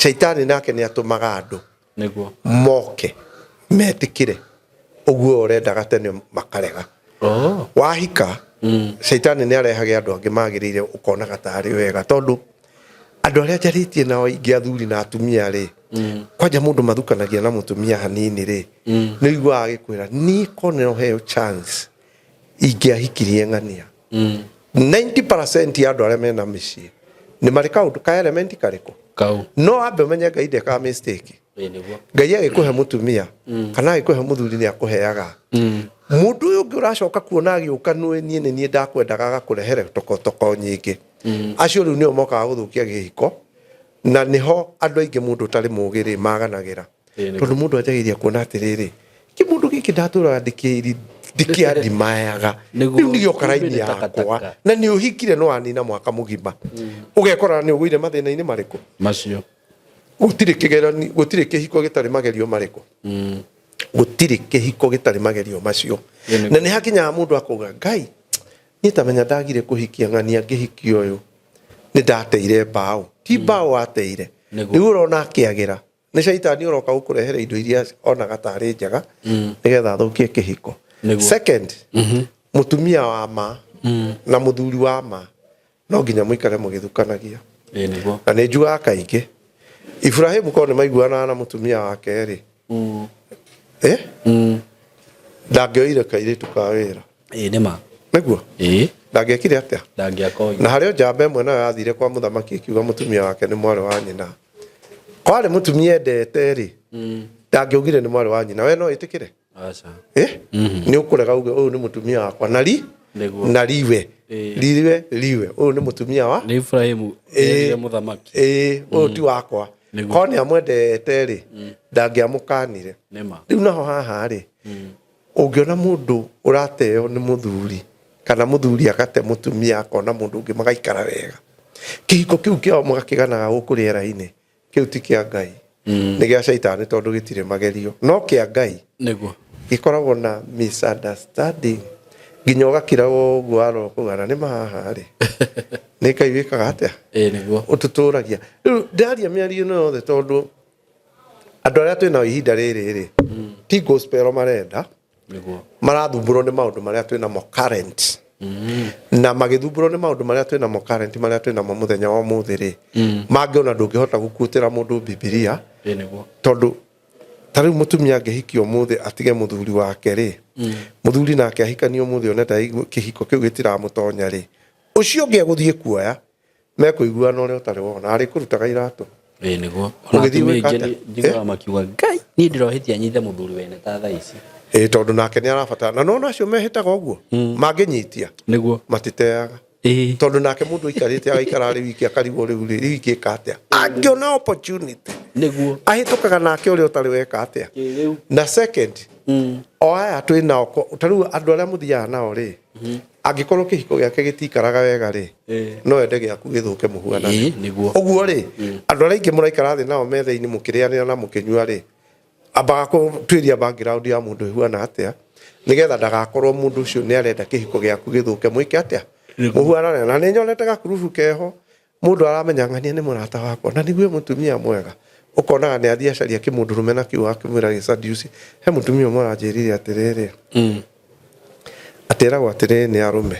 Speaker 1: caitani nake nĩ atũmaga andũ
Speaker 2: Nĩguo.
Speaker 1: moke metĩkĩre ũguo ũrendaga tene makarega. Wahika, caitani nĩ arehage andũ angĩ magĩrĩire ũkonaga tarĩ wega, tondũ andũ arĩa njarĩtie nao aingĩ athuri na atumia rĩ, kwanja mũndũ mathukanagia na mũtumia hanini rĩ, nĩ ũiguaga agĩkwĩra niĩ korwo no heo chance ingĩahikirie ng'ania. 90% ya andũ arĩa mena mĩciĩ nĩ marĩ kaũndũ ka element karĩkũ?
Speaker 2: Kau.
Speaker 1: No ambe ũmenye Ngai ndekaga mistake.
Speaker 2: Ĩĩ nĩguo.
Speaker 1: Ngai agĩkũhe mũtumia kana agĩkũhe mũthuri nĩ akũheaga. Mũndũ ũyũ ũngĩ ũracoka kuona agĩũka nĩ niĩ nĩ niĩ ndakwendaga agakũrehere tokotoko nyingĩ. Acio rĩu nĩo mokaga gũthũkia kĩhiko, na nĩho andũ aingĩ mũndũ ũtarĩ mũgĩ rĩ maganagĩra. Tondũ mũndũ anjagĩrĩria kuona atĩrĩrĩ, kĩmũndũ gĩkĩ ndatũraga ndĩkĩandimayaga rĩu nĩgĩoka raini yakwa, na nĩ ũhikire no wanina mwaka mũgima, ũgekora nĩ ũgũire mathĩna-inĩ marĩkũ
Speaker 2: macio.
Speaker 1: Gũtirĩ kĩgerani, gũtirĩ kĩhiko gĩtarĩ magerio marĩkũ. Gũtirĩ kĩhiko gĩtarĩ magerio macio. Na nĩ hakinyaga mũndũ akauga, Ngai, niĩ tamenya ndagire kũhikia ng'ania ngĩhikia ũyũ, nĩ ndateire mbaũ. Ti mbaũ wateire. Rĩu ũrona akĩagĩra. Nĩ caitani ũroka gũkũrehere indo iria onaga tarĩ njega, nĩgetha athũkie kĩhiko. Second, mũtumia wa ma na mũthuri wa ma no nginya mũikare mũgĩthukanagia.
Speaker 2: Ĩĩ nĩguo.
Speaker 1: Na nĩ njugaga kaingĩ, Ibrahimu korwo nĩ maiguanaga na mũtumia wake rĩ, ndangĩoire kairĩtu ka wĩra.
Speaker 2: Ĩĩ nĩ ma.
Speaker 1: Nĩguo?
Speaker 2: Ĩĩ.
Speaker 1: Ndangĩekire atĩa?
Speaker 2: Ndangĩakoire.
Speaker 1: Na harĩ o njamba ĩmwe nayo yathire kwa mũthamaki ĩkiuga mũtumia wake nĩ mwarĩ wa nyina. Kwarĩ mũtumia endete rĩ, ndangĩaugire nĩ mwarĩ wa nyina. We no wĩtĩkĩre?
Speaker 2: Aca.
Speaker 1: Nĩ ũkũrega uge ũyũ nĩ mũtumia wakwa na ri
Speaker 2: Nĩguo.
Speaker 1: na riwe. Riwe riwe ũyũ nĩ mũtumia wa
Speaker 2: Nĩ Ibrahimu erire mũthamaki.
Speaker 1: Ũyũ ti wakwa. Korwo nĩ amwendete rĩ, ndangĩamũkanire.
Speaker 2: Nĩ ma.
Speaker 1: Rĩu naho haha rĩ, ũngĩona mũndũ ũrateo nĩ mũthuri kana mũthuri agate mũtumia akona mũndũ ũngĩ magaikara wega, kĩhiko kĩu kĩao mũgakĩganaga gũkũ rĩera-inĩ, kĩu ti kĩa Ngai. Nĩ gĩa caitani tondũ gĩtirĩ magerio. No kĩa Ngai
Speaker 2: Nĩguo.
Speaker 1: gĩkoragwo na misunderstanding nginya ũgakira ũguo warora ũkauga nĩ mahaha rĩ, nĩ Ngai wĩkaga atĩa?
Speaker 2: Ĩĩ nĩguo.
Speaker 1: Ũtũtũragia. Rĩu ndaria mĩario ĩno yothe tondũ andũ arĩa twĩnao ihinda rĩrĩ rĩ, ti gospel marenda.
Speaker 2: Nĩguo.
Speaker 1: Marathumbũrwo nĩ maũndũ marĩa twĩnamo current. Na magĩthumbũrwo nĩ maũndũ marĩa twĩnamo current, marĩa twĩnamo mũthenya wa ũmũthĩ rĩ, mangĩona ndũngĩhota gũkuĩtĩra mũndũ Bibilia.
Speaker 2: Ĩĩ nĩguo.
Speaker 1: Tondũ ta rĩu mũtumia angĩhikia ũmũthĩ atige mũthuri wake rĩ, mũthuri nake ahikanie ũmũthĩ one ta kĩhiko kĩu gĩtiramũtonya rĩ, ũcio ũngĩ egũthiĩ kuoya, mekũiguana ũrĩa ũtarĩ wona, arĩkũrutaga iratũ.
Speaker 2: Ĩĩ nĩguo. Ona
Speaker 1: Ũgĩthiĩ
Speaker 2: atumia
Speaker 1: gwĩka
Speaker 2: aingĩ
Speaker 1: atĩa?
Speaker 2: nĩ njiguaga makiuga Ngai niĩ ndĩrohĩtia nyithe mũthuri wene ta thaa ici.
Speaker 1: Ĩĩ tondũ nake nĩ arabatara. Na nona acio mehĩtaga ũguo, mangĩnyitia
Speaker 2: Nĩguo.
Speaker 1: matiteaga. Tondũ nake mũndũ aikarĩte agaikara arĩ wiki akarigwo rĩu rĩ, rĩu ingĩka atĩa? Angĩona opportunity.
Speaker 2: Nĩguo.
Speaker 1: Ahĩtũkaga nake ũrĩa ũtarĩ weka atĩa? Na second, o aya twĩ nao, ta rĩu andũ arĩa mũthiaga nao rĩ, angĩkorwo kĩhiko gĩake gĩtikaraga wega rĩ, no ende gĩaku gĩthũke mũhuanane.
Speaker 2: Nĩguo.
Speaker 1: Ũguo rĩ, andũ arĩa aingĩ mũraikara thĩ nao metha-inĩ mũkĩrĩanĩra na mũkĩnyua rĩ, ambaga gũtuĩria background ya mũndũ ĩhuana atĩa, nĩgetha ndagakorwo mũndũ ũcio nĩ arenda kĩhiko gĩaku gĩthũke mwĩke atĩa? Mũhuanane. Na nĩ nyonete gakurubu keho, mũndũ aramenya ng'ania nĩ mũrata wakwa na nĩguo mũtumia mwega, ũkonaga nĩ athiĩ acaria kĩmũndũrũme na kĩu akĩmwĩra gĩcaduce. He mũtumia ũmwe aranjĩrire atĩrĩrĩ, atĩragwo atĩrĩrĩ nĩ arũme,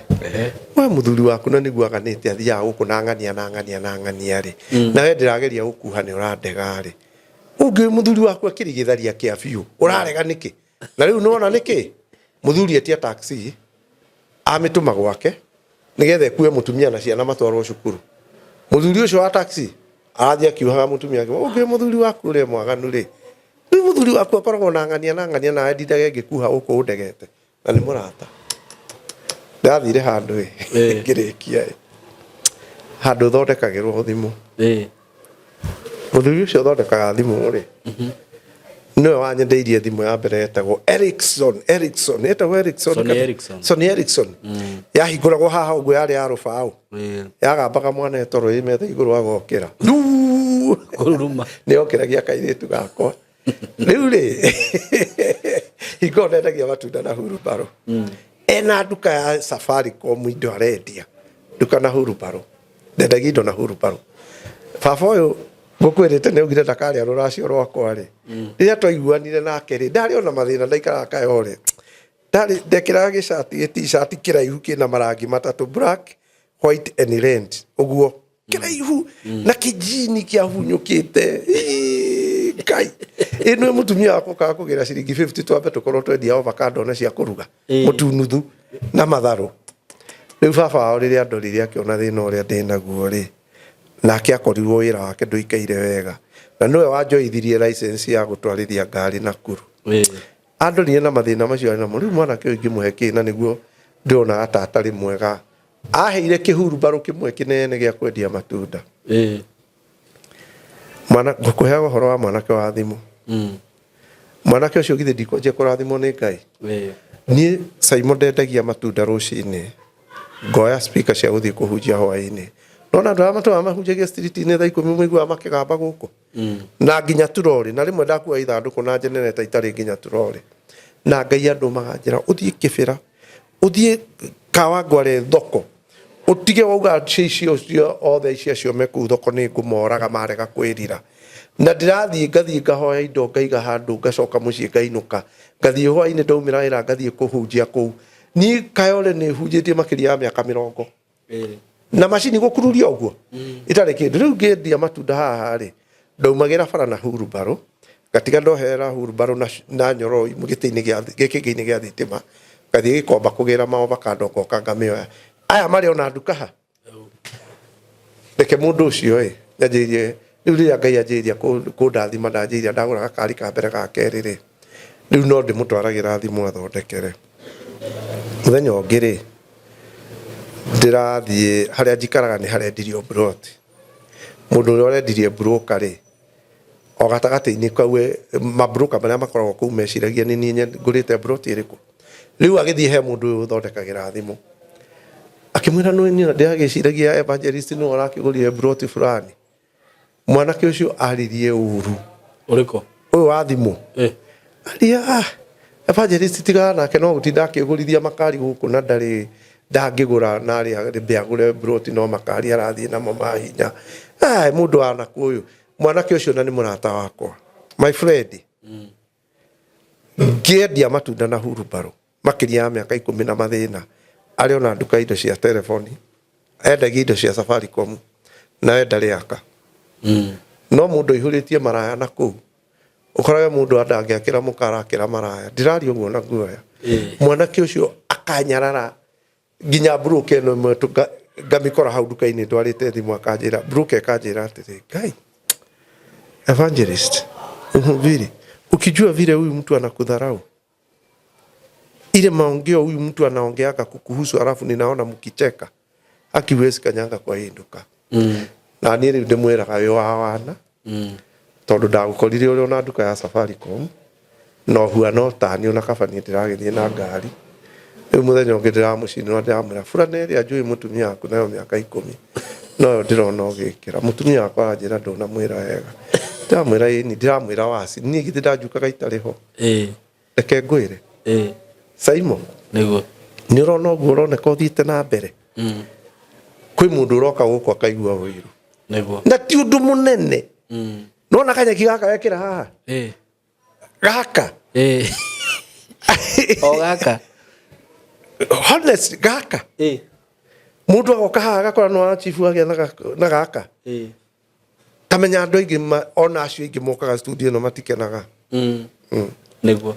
Speaker 1: we mũthuri waku na nĩguo aganĩte athiaga gũkũ na ng'ania na ng'ania na ng'ania rĩ, na we ndĩrageria gũkuha nĩ ũrandega rĩ, ũngĩ mũthuri waku akĩrĩ gĩtharia kĩa biũ, ũrarega nĩkĩ? Na rĩu nĩwona nĩkĩ? Mũthuri etia taxi, amĩtũma gwake, Nĩgetha ĩkue mũtumia na ciana matwarwo cukuru. Mũthuri ũcio wa taxi arathiĩ akiuhaga mũtumia wake, ũngĩ mũthuri waku ũrĩa mwaganu rĩ, rĩu mũthuri waku akoragwo na ng'ania na ng'ania nawe ndindage ngĩkuha gũkũ ũndegete na nĩ mũrata. Ndathire handũ ĩ ngĩrĩkia ĩ handũ thondekagĩrwo thimũ. Mũthuri ũcio ũthondekaga thimũ rĩ, nĩwe wanyendeirie thimũ ya mbere yetagwo Ericsson, Ericsson yetagwo Ericsson
Speaker 2: Sony
Speaker 1: kana-
Speaker 2: Ericsson.
Speaker 1: Sony Ericsson yahingũragwo haha ũguo yarĩ ya rũbaũ yagambaga mwana etoro ĩ metha igũrũ agokĩra Nduu!
Speaker 2: Kũruruma.
Speaker 1: nĩ okĩragia kairĩtu gakwa rĩu rĩ hingo ndendagia matunda na hurumbarũ ena nduka ya Safaricom indo arendia nduka na hurumbarũ ndendagia indo na hurumbarũ baba ũyũ ngũkwĩrĩte nĩ augire ndakarĩa rũracio rwakwa rĩ rĩrĩa twaiguanire nake rĩ ndarĩ ona mathĩna ndaikaraga kayore ndarĩ ndekĩraga gĩcati gĩticati kĩraihu kĩna marangi matatũ, black, white and red, ũguo kĩraihu na kĩjini kĩahunyũkĩte. Ii, Ngai ĩno mũtumia wakwa ũkaga kũgĩra ciringi 50 twambe tũkorwo twendia avocado na cia kũruga mũtu nuthu na matharũ. Rĩu baba wao rĩrĩa ndorire akĩona thĩna ũrĩa ndĩ naguo rĩ, nake akorirwo wĩra wake ndũikaire wega na nĩwe wanjoithirie license ya gũtwarithia ngari Nakuru. Andorire na mathĩna macio arĩ namo, rĩu mwanake ũyũ ingĩmũhe kĩ na nĩguo ndĩronaga ta atarĩ mwega. Aheire kĩhurumbarũ kĩmwe kĩnene gĩa kwendia matunda. Mwana ngũkũheaga ũhoro wa mwanake wa thimũ. Mwanake ũcio githĩ ndikwanjia kũrathimwo nĩ Ngai. Niĩ Simon ndendagia matunda rũcinĩ, ngoya speaker cia gũthiĩ kũhunjia hwaĩ-inĩ. Nona andũ arĩa matũraga mahunjagia street-inĩ thaa 10 mũiguaga makĩgamba gũkũ na nginya turori, na rĩmwe ndakua ithandũkũ na generator itarĩ nginya turori, na Ngai andũmaga njĩra ũthiĩ Kĩbĩra, ũthiĩ Kawangware thoko, ũtige wauga icio cio othe ici acio me kũu thoko nĩ ngũmoraga marega kwĩrira. Na ndĩrathiĩ ngathiĩ ngahoya indo ngaiga handũ ngacoka mũciĩ ngainũka ngathiĩ hwainĩ ndaumĩra wĩra ngathiĩ kũhunjia kũu. Niĩ Kayole nĩ hunjĩtie makĩria ya mĩaka 20 na macini gũkururia ũguo itarĩ kĩndũ. Rĩu ngĩendia matunda haha rĩ, ndaumagĩra bara na hurumbarũ ngatiga ndoherera hurumbarũ na nyororo gĩtĩ-inĩ gĩa gĩkĩngĩ-inĩ gĩa thitima, ngathiĩ gĩkomba kũgĩra maovakando ngoka ngamĩoya. Aya marĩ ona nduka ha reke mũndũ ũcio ĩ nyanjĩrĩrie. Rĩu rĩrĩa Ngai anjĩrĩria kũndathima ndanjĩrĩria ndagũra gakari ka mbere ga kerĩ rĩ, rĩu no ndĩmũtwaragĩra thimũ athondekere. Mũthenya ũngĩ rĩ, ndĩrathiĩ harĩa njikaraga nĩ harendirio mburoti. Mũndũ ũrĩa ũrendirie mburoka rĩ, o gatagatĩ-inĩ kau mamburoka marĩa makoragwo kũu meciragia nĩ niĩ ngũrĩte mburoti ĩrĩkũ. Rĩu agĩthiĩ he mũndũ ũyũ ũthondekagĩra thimũ, akĩmwĩra nĩ niĩ ndĩragĩciragia evangelist nĩwe ũrakĩgũrire mburoti fulani. Mwanake ũcio aririe ũru.
Speaker 2: Ũrĩkũ?
Speaker 1: Ũyũ wa thimũ. Aria evangelist tigana nake no gũtinda akĩgũrithia makari gũkũ na ndarĩ ndangĩgũra na arĩa rĩmbe agũre mburoti no makari arathiĩ namo mahinya. Mũndũ wa nakũ ũyũ. Mwanake ũcio na nĩ mũrata wakwa. My friend. Ngĩendia matunda na hurumbarũ makĩria ya mĩaka 10 na mathĩna, arĩ ona nduka indo cia telefoni, endagia indo cia Safaricom nawe ndarĩ aka. No mũndũ aihũrĩtie maraya na kũu ũkorage mũndũ andangĩakĩra mũkara akĩra maraya. Ndĩraria ũguo na guoya. Mwanake ũcio akanyarara nginya mburuka ĩno ĩmwe ngamĩkora hau nduka-inĩ ndwarĩte thimũ akanjĩra, mburuka ĩkanjĩra atĩrĩ, Ngai evangelist mhubiri, ukijua vile huyu mtu anakudharau, ile maongeo huyu mtu anaongeaga kukuhusu, alafu ninaona mkicheka, akiwezi kanyanga kwa hii nduka. Na niĩ rĩu ndĩmwĩraga wĩ wa wana tondũ ndagũkorire ũrĩ ona nduka ya Safaricom no huana ũtani ona kaba niĩ ndĩragĩthiĩ na ngari. Rĩu mũthenya ũngĩ ndĩramũcinĩra ndĩramwĩra burana ĩrĩa njũĩ mũtumia waku nayo mĩaka 10 noyo ndĩrona ũgĩkĩra. Mũtumia wakwa aranjĩra ndũnamwĩra wega. Ndĩramwĩra ĩni, ndĩramwĩra waci niĩ githĩ ndanjukaga itarĩ ho. Reke ngwĩre Simon,
Speaker 2: nĩguo
Speaker 1: nĩ ũrona ũguo ũroneka ũthiĩte na mbere, kwĩ mũndũ ũroka gũkũ akaigua ũiru
Speaker 2: nĩguo
Speaker 1: na ti ũndũ mũnene. Nona kanyeki gaka wekĩra haha gaka
Speaker 2: o gaka
Speaker 1: honest gaka mũndũ agoka haha agakora nĩ wa chifu agĩa na gaka tamenya andũ aingĩ ona acio aingĩ mokaga studio ĩno matikenaga.
Speaker 2: Nĩguo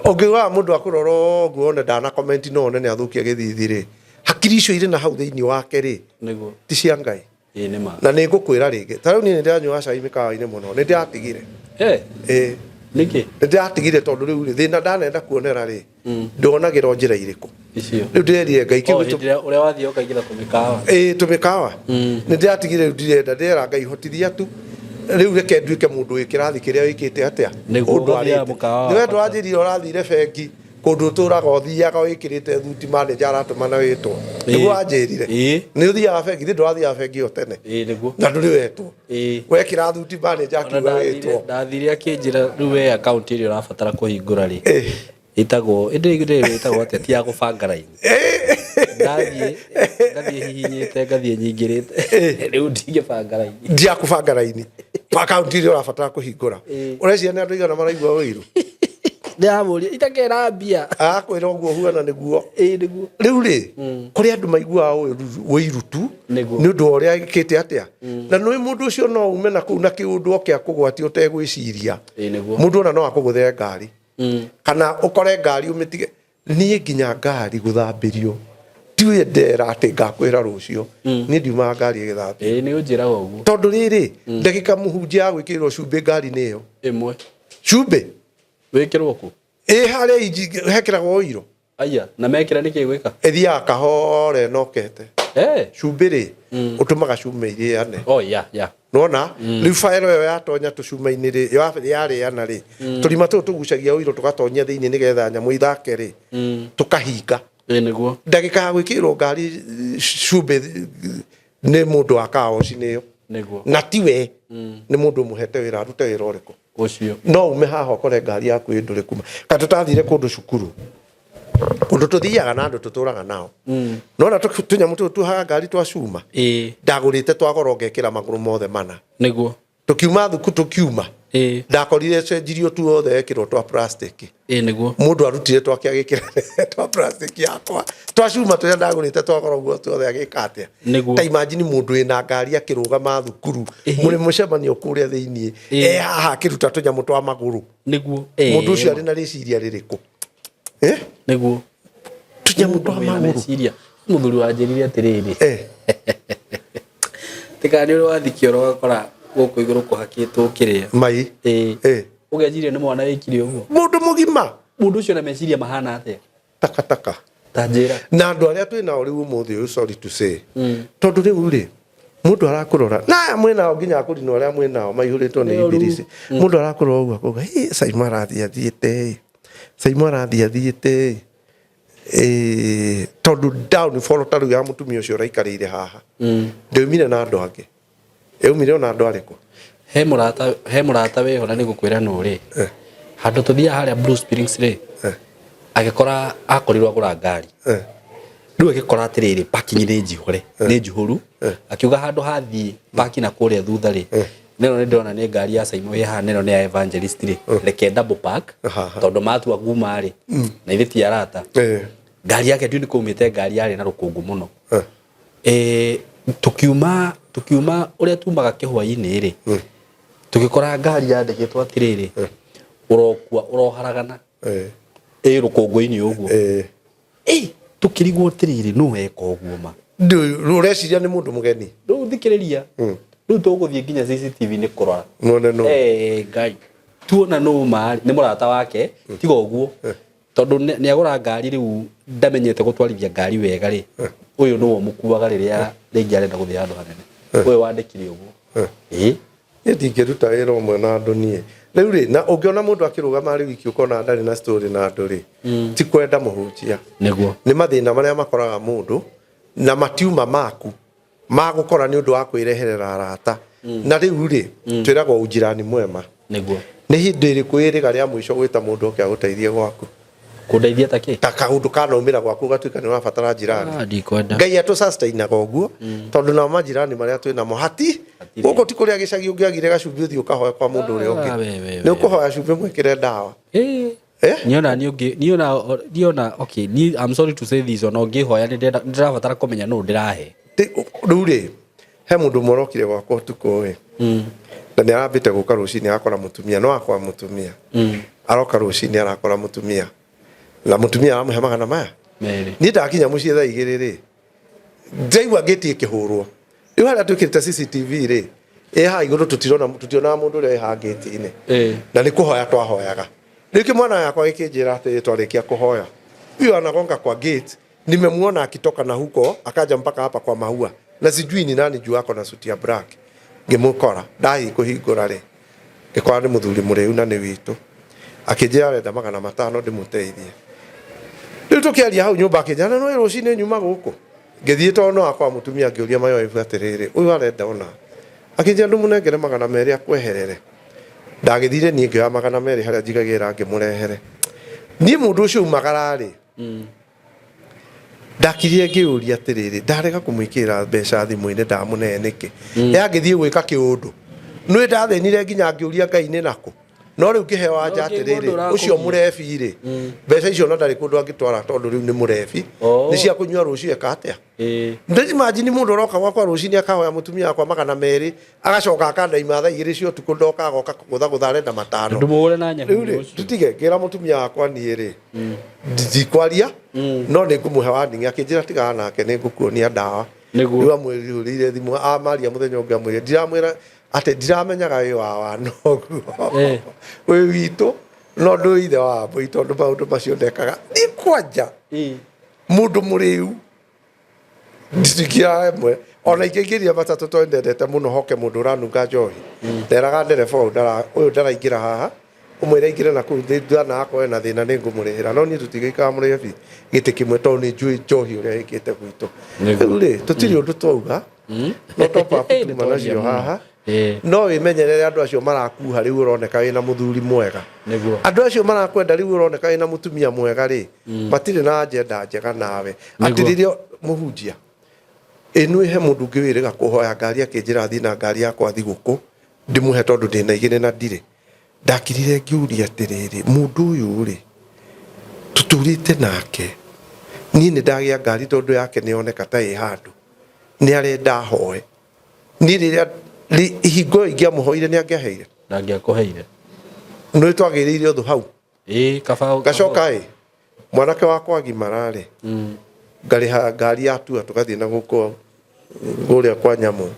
Speaker 1: ũngĩgwa mũndũ akũrora ũguo one ndana comment no one nĩ athũkia gĩthithi rĩ, Hakiri icio irĩ na hau thĩinĩ wake rĩ,
Speaker 2: Nĩguo.
Speaker 1: ti cia Ngai.
Speaker 2: Ĩĩ nĩ ma.
Speaker 1: Na nĩ ngũkwĩra rĩngĩ, ta rĩu niĩ nĩ ndĩranyuaga cai mĩkawa-inĩ mũno, nĩ ndĩratigire.
Speaker 2: Eh.
Speaker 1: Ĩĩ.
Speaker 2: Nĩkĩ?
Speaker 1: Nĩ ndĩratigire tondũ rĩu rĩ, thĩna ndanenda kuonera rĩ, ndonagĩra o njĩra irĩkũ.
Speaker 2: Icio.
Speaker 1: Rĩu ndĩrerire Ngai kĩu
Speaker 2: Oh,
Speaker 1: gĩtũ-
Speaker 2: hĩndĩ ĩrĩa ũrĩa wathiĩ ũkaingĩra tũmĩkawa.
Speaker 1: Ĩĩ tũmĩkawa. Nĩ ndĩratigire rĩu ndirenda, ndĩrera Ngai hotithia tu. Rĩu reke nduĩke mũndũ wĩ kĩrathi kĩrĩa wĩkĩte atĩa?
Speaker 2: Nĩguo
Speaker 1: Ũndwarĩte.
Speaker 2: ũgathiaga mũkawa wa
Speaker 1: Nĩwe
Speaker 2: bata.
Speaker 1: ndwanjĩrire ũrathire bengi kũndũ ũtũraga ũthiaga wĩkĩrĩte thuti manager aratũmana wĩtwo. Nĩguo wanjĩrire. Nĩ ũthiaga bengi, thĩ ndũrathiaga bengi ĩyo tene.
Speaker 2: Ĩĩ nĩguo.
Speaker 1: Na ndũrĩ wetwo.
Speaker 2: Ĩĩ.
Speaker 1: Wekĩra thuti manager
Speaker 2: Ona
Speaker 1: akiuga wĩtwo.
Speaker 2: ndathire akĩnjĩra rĩu we akaunti ĩrĩa ũrabatara kũhingũra rĩ ĩtagwo ĩndĩ ĩndĩ ĩtagwo atĩa ti ya gũbanga raini. Ndathiĩ ngathiĩ hihinyĩte ngathiĩ nyingĩrĩte rĩu ndingĩbanga raini.
Speaker 1: Ndiakũbanga raini. Akaunti ĩrĩa ũrabatara kũhingũra. Ũreciria nĩ andũ aigana maraigua ũiru?
Speaker 2: Ndĩramũria itakera mbia.
Speaker 1: Arakwĩra ũguo huana nĩguo.
Speaker 2: Ĩĩ nĩguo.
Speaker 1: Rĩu rĩ, kũrĩ andũ maiguaga ũiru tu nĩ ũndũ wa ũrĩa ĩkĩte atĩa. Na nĩ mũndũ ũcio no ume na kũu na kĩũndũ oke akũgwatie ũtegwĩciria.
Speaker 2: Ĩĩ nĩguo.
Speaker 1: Mũndũ ona no akũgũthe ngari. Kana ũkore ngari ũmĩtige. Niĩ nginya ngari gũthambĩrio tiwe ndera atĩ ngakwĩra rũciũ. Niĩ ndiumaga ngari ĩgĩthambio.
Speaker 2: Ĩĩ nĩ ũnjĩraga ũguo.
Speaker 1: Tondũ rĩrĩ, ndagĩka mũhunjia ya gwĩkĩrĩrwo cumbĩ ngari-inĩ ĩyo.
Speaker 2: Ĩmwe.
Speaker 1: Cumbĩ?
Speaker 2: Wĩkĩrwo kũ?
Speaker 1: Ĩ harĩa inji hekĩragwo ũiro.
Speaker 2: Aya, na mekĩra nĩkĩ gwĩka?
Speaker 1: Ĩthiaga kahora ĩnokete.
Speaker 2: Eh.
Speaker 1: Cumbĩ rĩ, ũtũmaga cuma irĩane.
Speaker 2: Oh yeah, yeah.
Speaker 1: Nona rĩu baero ĩyo yatonya tũcuma-inĩ rĩ, yarĩana rĩ, tũrima tũtũ tũgucagia ũiro tũgatonyia thĩinĩ nĩgetha nyamũ ithake rĩ, tũkahinga.
Speaker 2: Ĩĩ nĩguo.
Speaker 1: Ndagĩka ya gwĩkĩrĩrwo ngari cumbĩ nĩ mũndũ wa kaoci nĩyo.
Speaker 2: Nĩguo.
Speaker 1: Na tiwe nĩ mũndũ ũmũhete wĩra arute wĩra ũrĩkũ.
Speaker 2: Ũcio.
Speaker 1: No ume haha ũkore ngari yaku ĩ ndũrĩ kuma. Kana tũtathire kũndũ cukuru. Kũndũ tũthiaga na andũ tũtũraga nao. Nona tũnyamũ tũtũ tuohaga ngari twa cuma.
Speaker 2: Ĩĩ.
Speaker 1: Ndagũrĩte twa goro ngekĩra magũrũ mothe mana.
Speaker 2: Nĩguo.
Speaker 1: Tũkiuma thuku tũkiuma.
Speaker 2: Ĩĩ.
Speaker 1: Ndakorire cenjirio tuothe ekĩrwo twa plastic.
Speaker 2: Ĩĩ nĩguo.
Speaker 1: Mũndũ arutire twake agĩkĩra twa plastic yakwa. Twa cuma tũrĩa ndagũrĩte twa goro guo tuothe agĩka atĩa.
Speaker 2: Nĩguo.
Speaker 1: Ta imagine mũndũ wĩna ngari akĩrũgama thukuru mũrĩ mũcemanio kũrĩa thĩinĩ e haha akĩruta tũnyamũ twa magũrũ.
Speaker 2: Nĩguo.
Speaker 1: Mũndũ ũcio arĩ na rĩciria rĩrĩkũ?
Speaker 2: Nĩguo.
Speaker 1: Tũnyamũ twa magũrũ.
Speaker 2: Meciria. Mũthuri wanjĩrire atĩrĩrĩ. Tika nĩ ũrĩ wathiĩ kĩoro ũgakora gũkũ igũrũ kũhakĩtwo kĩrĩa.
Speaker 1: Mai.
Speaker 2: Ĩĩ. Ũgeciria nĩ mwana wĩkire ũguo.
Speaker 1: Mũndũ mũgima.
Speaker 2: Mũndũ ũcio na meciria mahana atĩa?
Speaker 1: Takataka.
Speaker 2: Ta njĩra.
Speaker 1: Na andũ arĩa twĩ nao rĩu ũmũthĩ ũyũ sorry to say. Tondũ rĩu rĩ, mũndũ arakũrora na aya mwĩ nao nginya akũrinwo arĩa mwĩ nao maihũrĩtwo nĩ
Speaker 2: Nĩ ũru.
Speaker 1: imbirisi. Mũndũ arakũrora ũguo akauga, "Hĩ, Saimo arathiĩ athiĩte ĩ. Saimo arathiĩ athiĩte ĩ." Ĩ, tondũ downfall ta rĩu ya mũtumia ũcio ũraikarĩire haha. Ndĩumire na andũ angĩ. Ĩumire ona andũ arĩkũ?
Speaker 2: He mũrata he mũrata wĩho na nĩgũkwĩra nũ rĩ. Handũ tũthiaga harĩa Blue Springs rĩ. Agĩkora akorirwo agũra ngari. Rĩu agĩkora atĩrĩrĩ parking nĩ njihũre nĩ njihũru. Akiuga handũ hathiĩ parking na kũrĩa thutha rĩ. Nĩno nĩ ndĩrona nĩ ngari ya Saimo ĩ haha nĩno nĩ ya Evangelist rĩ. Reke double park tondũ matua kuma rĩ. Na ithuĩ ti arata. Ngari yake ndiũĩ nĩ kũumĩte ngari yarĩ na rũkũngũ mũno. Tukiuma tukiuma ũrĩa tumaga kĩhwainĩ rĩ tũgĩkora ngari yandĩkĩtwo atĩrĩrĩ ũrokua ũroharagana ĩ rũkũngũ-inĩ ũguo ĩ tũkĩrigwo atĩrĩrĩ nũ weka ũguo ma
Speaker 1: Ũreciria nĩ mũndũ mũgeni.
Speaker 2: Rĩu thikĩrĩria rĩu tũgũthiĩ nginya CCTV nĩ kũrora
Speaker 1: Muone nũ.
Speaker 2: Ngai tuona nũ ma nĩ mũrata wake tiga ũguo tondũ nĩ agũra ngari rĩu ndamenyete gũtwarithia ngari wega rĩ ũyũ nĩwe ũmũkuaga rĩrĩa rĩngĩ arenda gũthiĩ handũ hanene ũyũ wandĩkire ũguo ĩ
Speaker 1: Niĩ ndingĩruta wĩra ũmwe na andũ niĩ. Rĩu rĩ, na ũngĩona mũndũ akĩrũgama arĩ wiki ũkona ndarĩ na story na andũ rĩ, ti kwenda mũhunjia.
Speaker 2: Nĩguo.
Speaker 1: Nĩ mathĩna marĩa makoraga mũndũ na matiuma maku magũkora nĩ ũndũ wa kwĩreherera arata. Na rĩu rĩ, twĩragwo ujirani mwema.
Speaker 2: Nĩguo.
Speaker 1: Nĩ hĩndĩ ĩrĩkũ ĩrĩga rĩa mũico gwĩta mũndũ oke agũteithie gwaku?
Speaker 2: Kũndeithia ta kĩ?
Speaker 1: Ta kaũndũ kanaumĩra gwaku ũgatuĩka nĩ ũrabatara njirani.
Speaker 2: Ah, ndikwenda.
Speaker 1: Ngai atũsustainaga ũguo tondũ nao majirani marĩa twĩ namo hati gũkũ ti kũrĩa gĩcagi ũngĩagire gacumbĩ ũthiĩ ũkahoe kwa mũndũ ũrĩa ũngĩ.
Speaker 2: Ah, we, we,
Speaker 1: Nĩ ũkũhoya cumbĩ mwĩkĩre ndawa.
Speaker 2: Niona niĩ ũngĩ niona niona okay ni I'm sorry to say this ona ũngĩhoya nĩ ndĩrabatara kũmenya nũ ndĩrahe.
Speaker 1: Rĩu rĩ he mũndũ ũmwe ũrokire gwakwa ũtukũ ĩ na nĩ arambĩte gũka rũcinĩ arakora mũtumia no akwa mũtumia aroka rũcinĩ arakora mũtumia na mũtumia aramũhe magana maya
Speaker 2: Merĩ.
Speaker 1: niĩ ndakinya mũciĩ thaa igĩrĩ rĩ Ndaigua ngĩti ĩkĩhũrwo. Rĩu harĩa twĩkĩrĩte CCTV rĩ, ĩ haha igũrũ tũtirona tũtionaga mũndũ ũrĩa wĩ haha ngĩti-inĩ. Na nĩ kũhoya twahoyaga. Rĩu kĩmwana yakwa gĩkĩnjĩra atĩrĩ twarĩkia kũhoya. Huyo anagonga kwa gate, nimemuona akitoka na huko akaja mpaka hapa kwa maua. Na sijui ni nani juu ako na suti ya black. Ngĩmũkora, ndathiĩ kũhingũra rĩ, ngĩkora nĩ mũthuri mũrĩu na nĩ witũ. Akĩnjĩra arenda 500 ndĩmũteithie. Rĩu tũkĩaria hau nyũmba akĩnjĩra na nĩ rũcinĩ nyuma gũkũ. Ngĩthiĩ tondũ no akwa mũtumia ngĩũria mayoibu atĩrĩrĩ, ũyũ arenda ũna. Akĩnjĩra ndũmũnengere 200 akweherere. Ndagĩthire niĩ ngĩoya 200 harĩa njigagĩra ngĩmũrehere. Niĩ mũndũ ũcio umagara rĩ, ndakirire ngĩũria atĩrĩrĩ, ndarega kũmwĩkĩrĩra mbeca thimũ-inĩ ndamũne nĩkĩ? Yangĩthiĩ gwĩka kĩũndũ. Nĩ ndathĩnire nginya ngĩũria Ngai nĩ nakũ. No rĩu ngĩheo anja
Speaker 2: No, kĩ
Speaker 1: atĩrĩrĩ,
Speaker 2: mũndũ
Speaker 1: ũcio
Speaker 2: ũrakũgia.
Speaker 1: mũrebi rĩ, mbeca icio ona ndarĩ kũndũ angĩtwara tondũ rĩu nĩ mũrebi.
Speaker 2: Oh.
Speaker 1: Nĩ cia kũnyua rũciũ eka atĩa? Ndĩmajini mũndũ ũroka gwakwa rũcinĩ akahoya mũtumia wakwa 200 agacoka akandaima thaa 2 cia ũtukũ ndoka agoka kũgũthagũtha arenda 5.
Speaker 2: Ndũmũhũre na nyahu
Speaker 1: Rĩu rĩ, tũtige ngĩra mũtumia wakwa niĩ rĩ, ndikwaria no nĩ ngũmũhe warning. Akĩnjĩra tigana nake nĩ ngũkuonia ndawa. Rĩu amwĩrĩire thimũ amaria mũthenya ũngĩ amwĩrire ndiramwĩra atĩ ndiramenyaga wĩ wa wa noguo wĩ witũ no ndũ ithe wa mbũi tondũ maũndũ macio ndekaga niĩ kwanja mũndũ mũrĩu ndikia ĩmwe ona ingĩingĩria matatũ tondũ ndendete mũno hoke mũndũ ũranunga njohi nderaga ndereba ũyũ ũyũ ndaraingĩra haha ũmwĩre aingĩre na kũu ndana akorwo ena thĩna nĩ ngũmũrĩhĩra no niĩ tũtigĩikara mũrĩhe gĩtĩ kĩmwe tondũ nĩ njũĩ njohi ũrĩa ĩkĩte gwitũ. Rĩu rĩ tũtirĩ ũndũ twauga no top up tuma nacio haha no wĩmenyerere andũ acio marakuha rĩu ũroneka wĩna mũthuri mwega. Andũ acio marakwenda rĩu ũroneka wĩna mũtumia mwega rĩ, matirĩ na agenda njega nawe. Atĩ rĩrĩa mũhunjia ĩnũ he mũndũ ũngĩ wĩrĩga kũhoya ngari akĩnjĩra thiĩ na ngari yakwa thigũkũ ndĩmũhe tondũ ndĩna igĩrĩ na ndirĩ. Ndakirire ngĩũria atĩrĩrĩ, mũndũ ũyũ rĩ, tũtũrĩte nake, niĩ nĩ ndagĩa ngari tondũ yake nĩ yoneka ta ĩ handũ, nĩ arenda hoe. Niĩ rĩrĩa hingo ĩyo ingĩamũhoire nĩ angĩaheire?
Speaker 2: Ndangĩakũheire.
Speaker 1: Nĩ twagĩrĩire ũthũ hau.
Speaker 2: Ĩĩ, kaba.
Speaker 1: Ngacoka ĩ, mwanake wakwa agimara rĩ, ngarĩha ngari ya tua tũgathiĩ na gũkũ kũrĩa kwa nyamũ.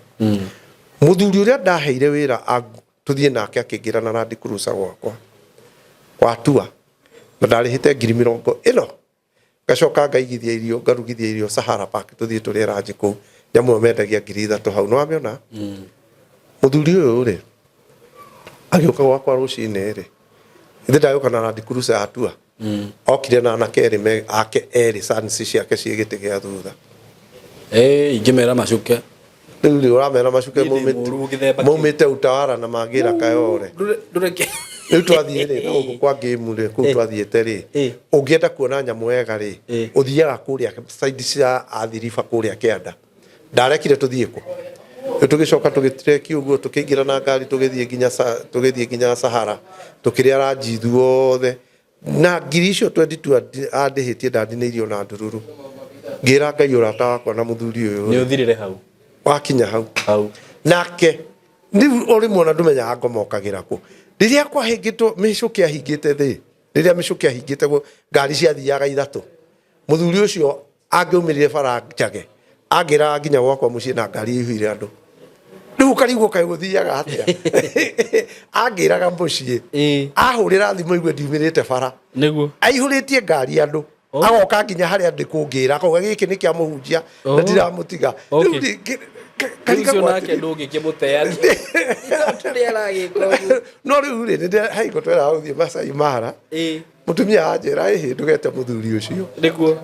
Speaker 1: Mũthuri ũrĩa ndaheire wĩra tũthiĩ nake akĩingĩra na Land Cruiser gwakwa watua na ndarĩhĩte 40,000. Ngacoka ngaigithia irio ngarugithia irio Sahara Park tũthiĩ tũrĩe ranji kũu nyamũ ĩyo mendagia 3,000 hau nĩ wamĩona. Mũthuri ũyũ rĩ agĩũka gwakwa rũcinĩ rĩ, ithe ndagĩũka na Land Cruiser yatua okire na anake erĩ ake erĩ sons ciake ciĩ gĩtĩ gĩa thutha.
Speaker 2: Ingĩmera macuke.
Speaker 1: Rĩu rĩ ũramera macuke maumĩte Utawala na mangĩra Kayole. Rĩu twathiĩ rĩ na gũkũ kwa game rĩ kũu twathiĩte rĩ ũngĩenda kuona nyamũ wega rĩ ũthiaga kũrĩa side cia Athi River kũrĩa kĩanda. Ndarekire tũthiĩ kũ. Rĩu tũgĩcoka tũgĩtreki ũguo tũkĩingĩra na ngari tũgĩthiĩ nginya Sahara tũkĩrĩa ranji ithuothe na 22,000 andĩhĩtie ndandinĩirio na ndururu. Ngĩra Ngai ũrata wakwa na mũthuri ũyũ
Speaker 2: nĩ ũthirire hau
Speaker 1: wakinya hau
Speaker 2: hau
Speaker 1: nake rĩu ũrĩmwe ona ndũmenyaga ngomokagĩra kũ rĩrĩa kwahĩngĩtwo mĩcũkĩ ahingĩte thĩ rĩrĩa mĩcũkĩ ahingĩte ngari ciathiaga ithatũ mũthuri ũcio angĩaumĩrire bara njage angĩraga nginya gwakwa mũciĩ na ngari ĩihũire andũ rĩu ũkarigwo kaĩ gũthiaga atĩa angĩraga mũciĩ ahũrĩra thimũ igue ndiumĩrĩte bara
Speaker 2: nĩguo
Speaker 1: aihũrĩtie ngari andũ agoka nginya harĩa ndĩ kũngĩra akauga gĩkĩ nĩ kĩa mũhunjia na ndiramũtiga
Speaker 2: rĩu ũcio nake ndũngĩkĩmũteania
Speaker 1: no rĩu rĩ nĩ haiko tweraga gũthiĩ Masai Mara mũtumia anjĩra ĩhĩ ndũgete mũthuri ũcio
Speaker 2: nĩguo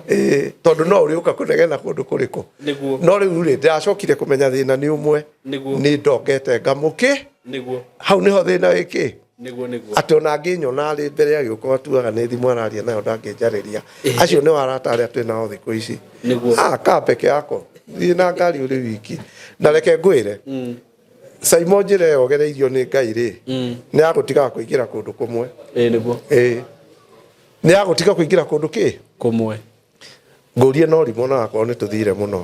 Speaker 1: tondũ no ũrĩũka kũnegena kũndũ kũrĩkũ
Speaker 2: nĩguo
Speaker 1: no rĩu rĩ ndĩracokire kũmenya thĩna nĩ ũmwe
Speaker 2: nĩguo
Speaker 1: nĩ ndongete ngamũkĩ
Speaker 2: nĩguo
Speaker 1: hau nĩho thĩna wĩkĩ
Speaker 2: nĩguo nĩguo
Speaker 1: atĩ ona angĩnyona arĩ mbere agĩũka atuaga nĩ thimũ araria nayo ndangĩnjarĩria acio nĩ arata arĩa twĩ nao thikũ ici
Speaker 2: nĩguo
Speaker 1: ah kaa peke yako thiĩ na ngari ũrĩ wiki na reke ngwĩre Simon njĩra ĩyo ũgereirio nĩ Ngai rĩ nĩ yagũtigaga kũingĩra kũndũ kũmwe
Speaker 2: nĩguo
Speaker 1: nĩ yagũtiga kũingĩra kũndũ kĩ
Speaker 2: kũmwe
Speaker 1: ngũrie no rimũ na akorwo nĩ tũthire mũno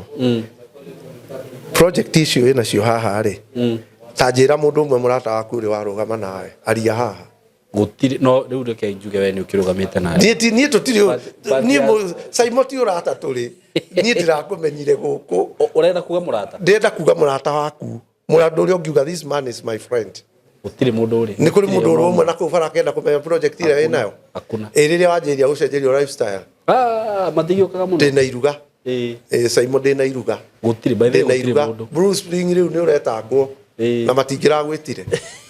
Speaker 1: project icio wĩ nacio haha rĩ ta njĩra mũndũ ũmwe mũrata waku ũrĩ warũgama nawe aria haha
Speaker 2: Gũtirĩ, no rĩu reke njuge we nĩ ũkĩrũgamĩte na
Speaker 1: Niĩ ti niĩ tũtirĩ
Speaker 2: But
Speaker 1: niĩ
Speaker 2: ya-
Speaker 1: Saimo ti ũrata tũrĩ. Niĩ ndirakũmenyire gũkũ.
Speaker 2: Ũrenda kuga mũrata?
Speaker 1: Ndĩrenda kuga mũrata waku. Mũrata ũrĩa ũngiuga this man is my friend.
Speaker 2: Gũtirĩ mũndũ ũrĩ.
Speaker 1: Nĩ kũrĩ mũndũ ũrĩ ũmwe na kũu bara akĩenda kũmenya project ĩrĩa wĩnayo.
Speaker 2: Hakuna.
Speaker 1: Ĩ rĩrĩa wanjĩrĩria gũcenjerio lifestyle.
Speaker 2: Ah, matigĩũkaga mũno.
Speaker 1: Ndĩna iruga.
Speaker 2: Ĩĩ.
Speaker 1: Ĩ Saimo ndĩna iruga.
Speaker 2: Gũtirĩ, by the way,
Speaker 1: Ndĩna
Speaker 2: gũtirĩ
Speaker 1: iruga.
Speaker 2: mũndũ.
Speaker 1: Blue Spring rĩu nĩ ũretangwo. Na matingĩragwĩtire.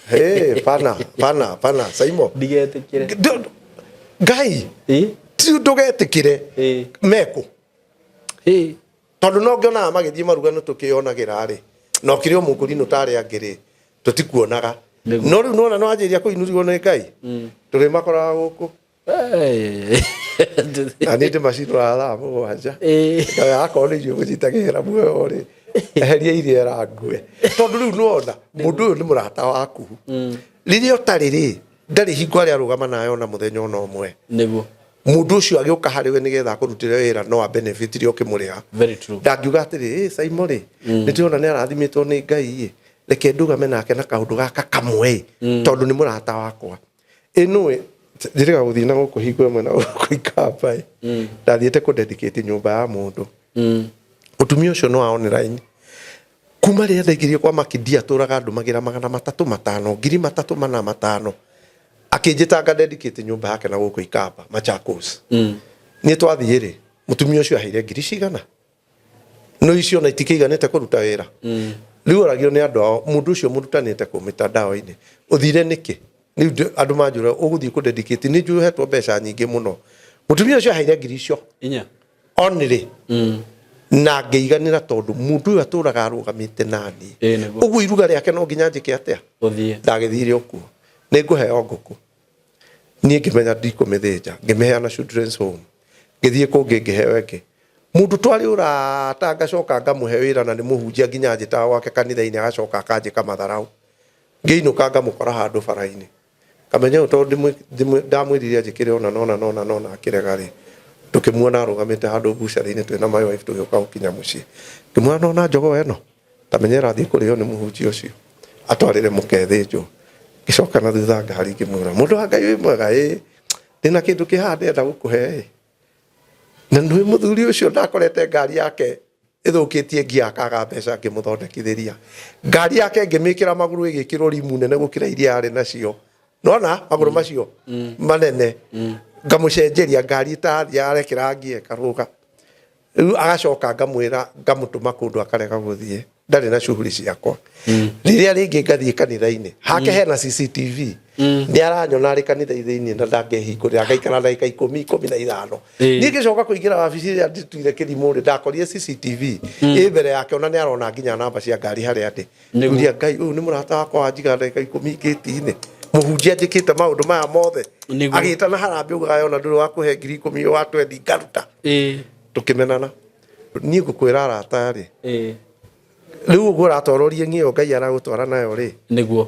Speaker 1: Hey, pana, pana, pana, Saimo.
Speaker 2: Ndigetĩkĩre.
Speaker 1: Ngai. Ti ndũgetĩkĩre. Mekũ. Tondũ no ngĩonaga magĩthiĩ maruga nĩ tũkĩonagĩra rĩ. Na ũkĩrĩ o mũkũrinũ tarĩ angĩ rĩ, tũtikuonaga. No rĩu nĩwona nĩwanjĩrĩria kũinũrirwo nĩ Ngai. Tũrĩmakoraga gũkũ. Na niĩ ndĩmacinũraga thaa 7. Ngaoya akorwo nĩ irio ngũcitagĩra muoyo rĩ, eheria iria ĩrangue. Tondũ rĩu nĩwona mũndũ ũyũ nĩ mũrata waku. Rĩrĩa ũtarĩ rĩ, ndarĩ hingo arĩa arũgama nawe ona mũthenya ona ũmwe.
Speaker 2: Nĩguo.
Speaker 1: Mũndũ ũcio agĩũka harĩ we nĩgetha akũrutĩre wĩra no a benefit rĩrĩa ũkĩmũrĩha.
Speaker 2: Very true.
Speaker 1: Ndangiuga atĩrĩ, ĩ Saimo rĩ, nĩ ndĩrona nĩ arathimĩtwo nĩ Ngai ĩ, reke ndũgame nake na kaũndũ gaka kamwe ĩ, tondũ nĩ mũrata wakwa. Ĩ nũĩ, njĩrĩga gũthiĩ na gũkũ hingo ĩmwe na gũkũ Ikamba ĩ, ndathiĩte kũ dedicate nyũmba ya mũndũ. Mũtumia ũcio no a online. Kuma rĩrĩa ndaingĩrire kwa Makidia atũraga andũmagĩra 300 500, 3,400 500. Akĩnjĩta nga dedicate nyũmba yake na gũkũ Ikamba, Machakos. Niĩ twathiĩ rĩ, mũtumia ũcio aheire ngiri cigana? No icio ona itikĩiganĩte kũruta wĩra. Rĩu oragio nĩ andũ ao, mũndũ ũcio mũrutanĩte kũ mitandao-inĩ. Ũthire nĩkĩ? Rĩu andũ manjũra ũgũthiĩ kũ dedicate, nĩ njũĩ ũhetwo mbeca nyingĩ mũno. Mũtumia ũcio aheire ngiri icio.
Speaker 2: Inya.
Speaker 1: Only. Na ngĩiganĩra tondũ mũndũ ũyũ atũraga arũgamĩte naniĩ. Ũguo iruga rĩake no nginya njĩke atĩa?
Speaker 2: Ũthiĩ.
Speaker 1: Ndagĩthire ũkuo. Nĩ ngũheo ngũkũ. Niĩ ngĩmenya ndikũmĩthĩnja, ngĩmĩheana children's home. Ngĩthiĩ kũngĩ ngĩheo ĩngĩ. Mũndũ twarĩ ũrata ngacoka ngamũhe wĩra na nĩ mũhunjia nginya anjĩtaga gwake kanitha-inĩ agacoka akanjĩka matharau. Ngĩinũka ngamũkora handũ bara-inĩ. Kamenya ũyũ tondũ ndamwĩrire anjĩkĩre ũna na ũna na ũna na ũna akĩrega rĩ, tũkĩmuona arũgamĩte handũ bucarĩ-inĩ twĩna my wife tũgĩũka gũkinya mũciĩ. Ngĩmwĩra nĩwona njogoo ĩno? Tamenya ĩrathiĩ kũrĩo nĩ mũhunjia ũcio atwarĩre mũke ĩthĩnjwo. Ngĩcoka na thutha ngari ngĩmwĩra mũndũ wa Ngai wĩ mwega ĩ, ndĩna kĩndũ kĩ haha ndĩrenda gũkũhe ĩ. Na nĩ mũthuri ũcio ndakorete ngari yake ĩthũkĩtie ngia akaga mbeca ngĩmũthondekithĩria. Ngari yake ngĩmĩkĩra magũrũ ĩgĩkĩrwo rimu nene gũkĩra iria yarĩ nacio. Nona magũrũ macio manene. Ngamũcenjeria ngari ĩtathiĩ arekĩra ngia ĩkarũga. Rĩu agacoka ngamwĩra ngamũtũma kũndũ akarega gũthiĩ. Ndarĩ na shughuli ciakwa. Rĩrĩa rĩngĩ ngathiĩ kanitha-inĩ, hake hena CCTV. Nĩ aranyona arĩ kanitha thĩinĩ na ndangehingũrĩra ngaikara ndagĩka 10 15. Niĩ ngĩcoka kũingĩra wabici ĩrĩa ndituire kĩrimũ rĩ, ndakorire CCTV ĩ mbere yake ona nĩ arona nginya namba cia ngari harĩa ndĩ. Ngũria Ngai ũyũ nĩ mũrata wakwa wanjiga ndagĩka 10 ngĩti-inĩ. Mũhunjia njĩkĩte maũndũ maya mothe. Agĩtana harambĩ ugaga ona ndũrĩ wa kũhe ngiri 10 wa twendi ngaruta. Tũkĩmenana. Niĩ ngũkwĩra arata rĩ, rĩu ũguo ũratororia ng'ĩo Ngai aragũtwara nayo rĩ,
Speaker 2: Nĩguo.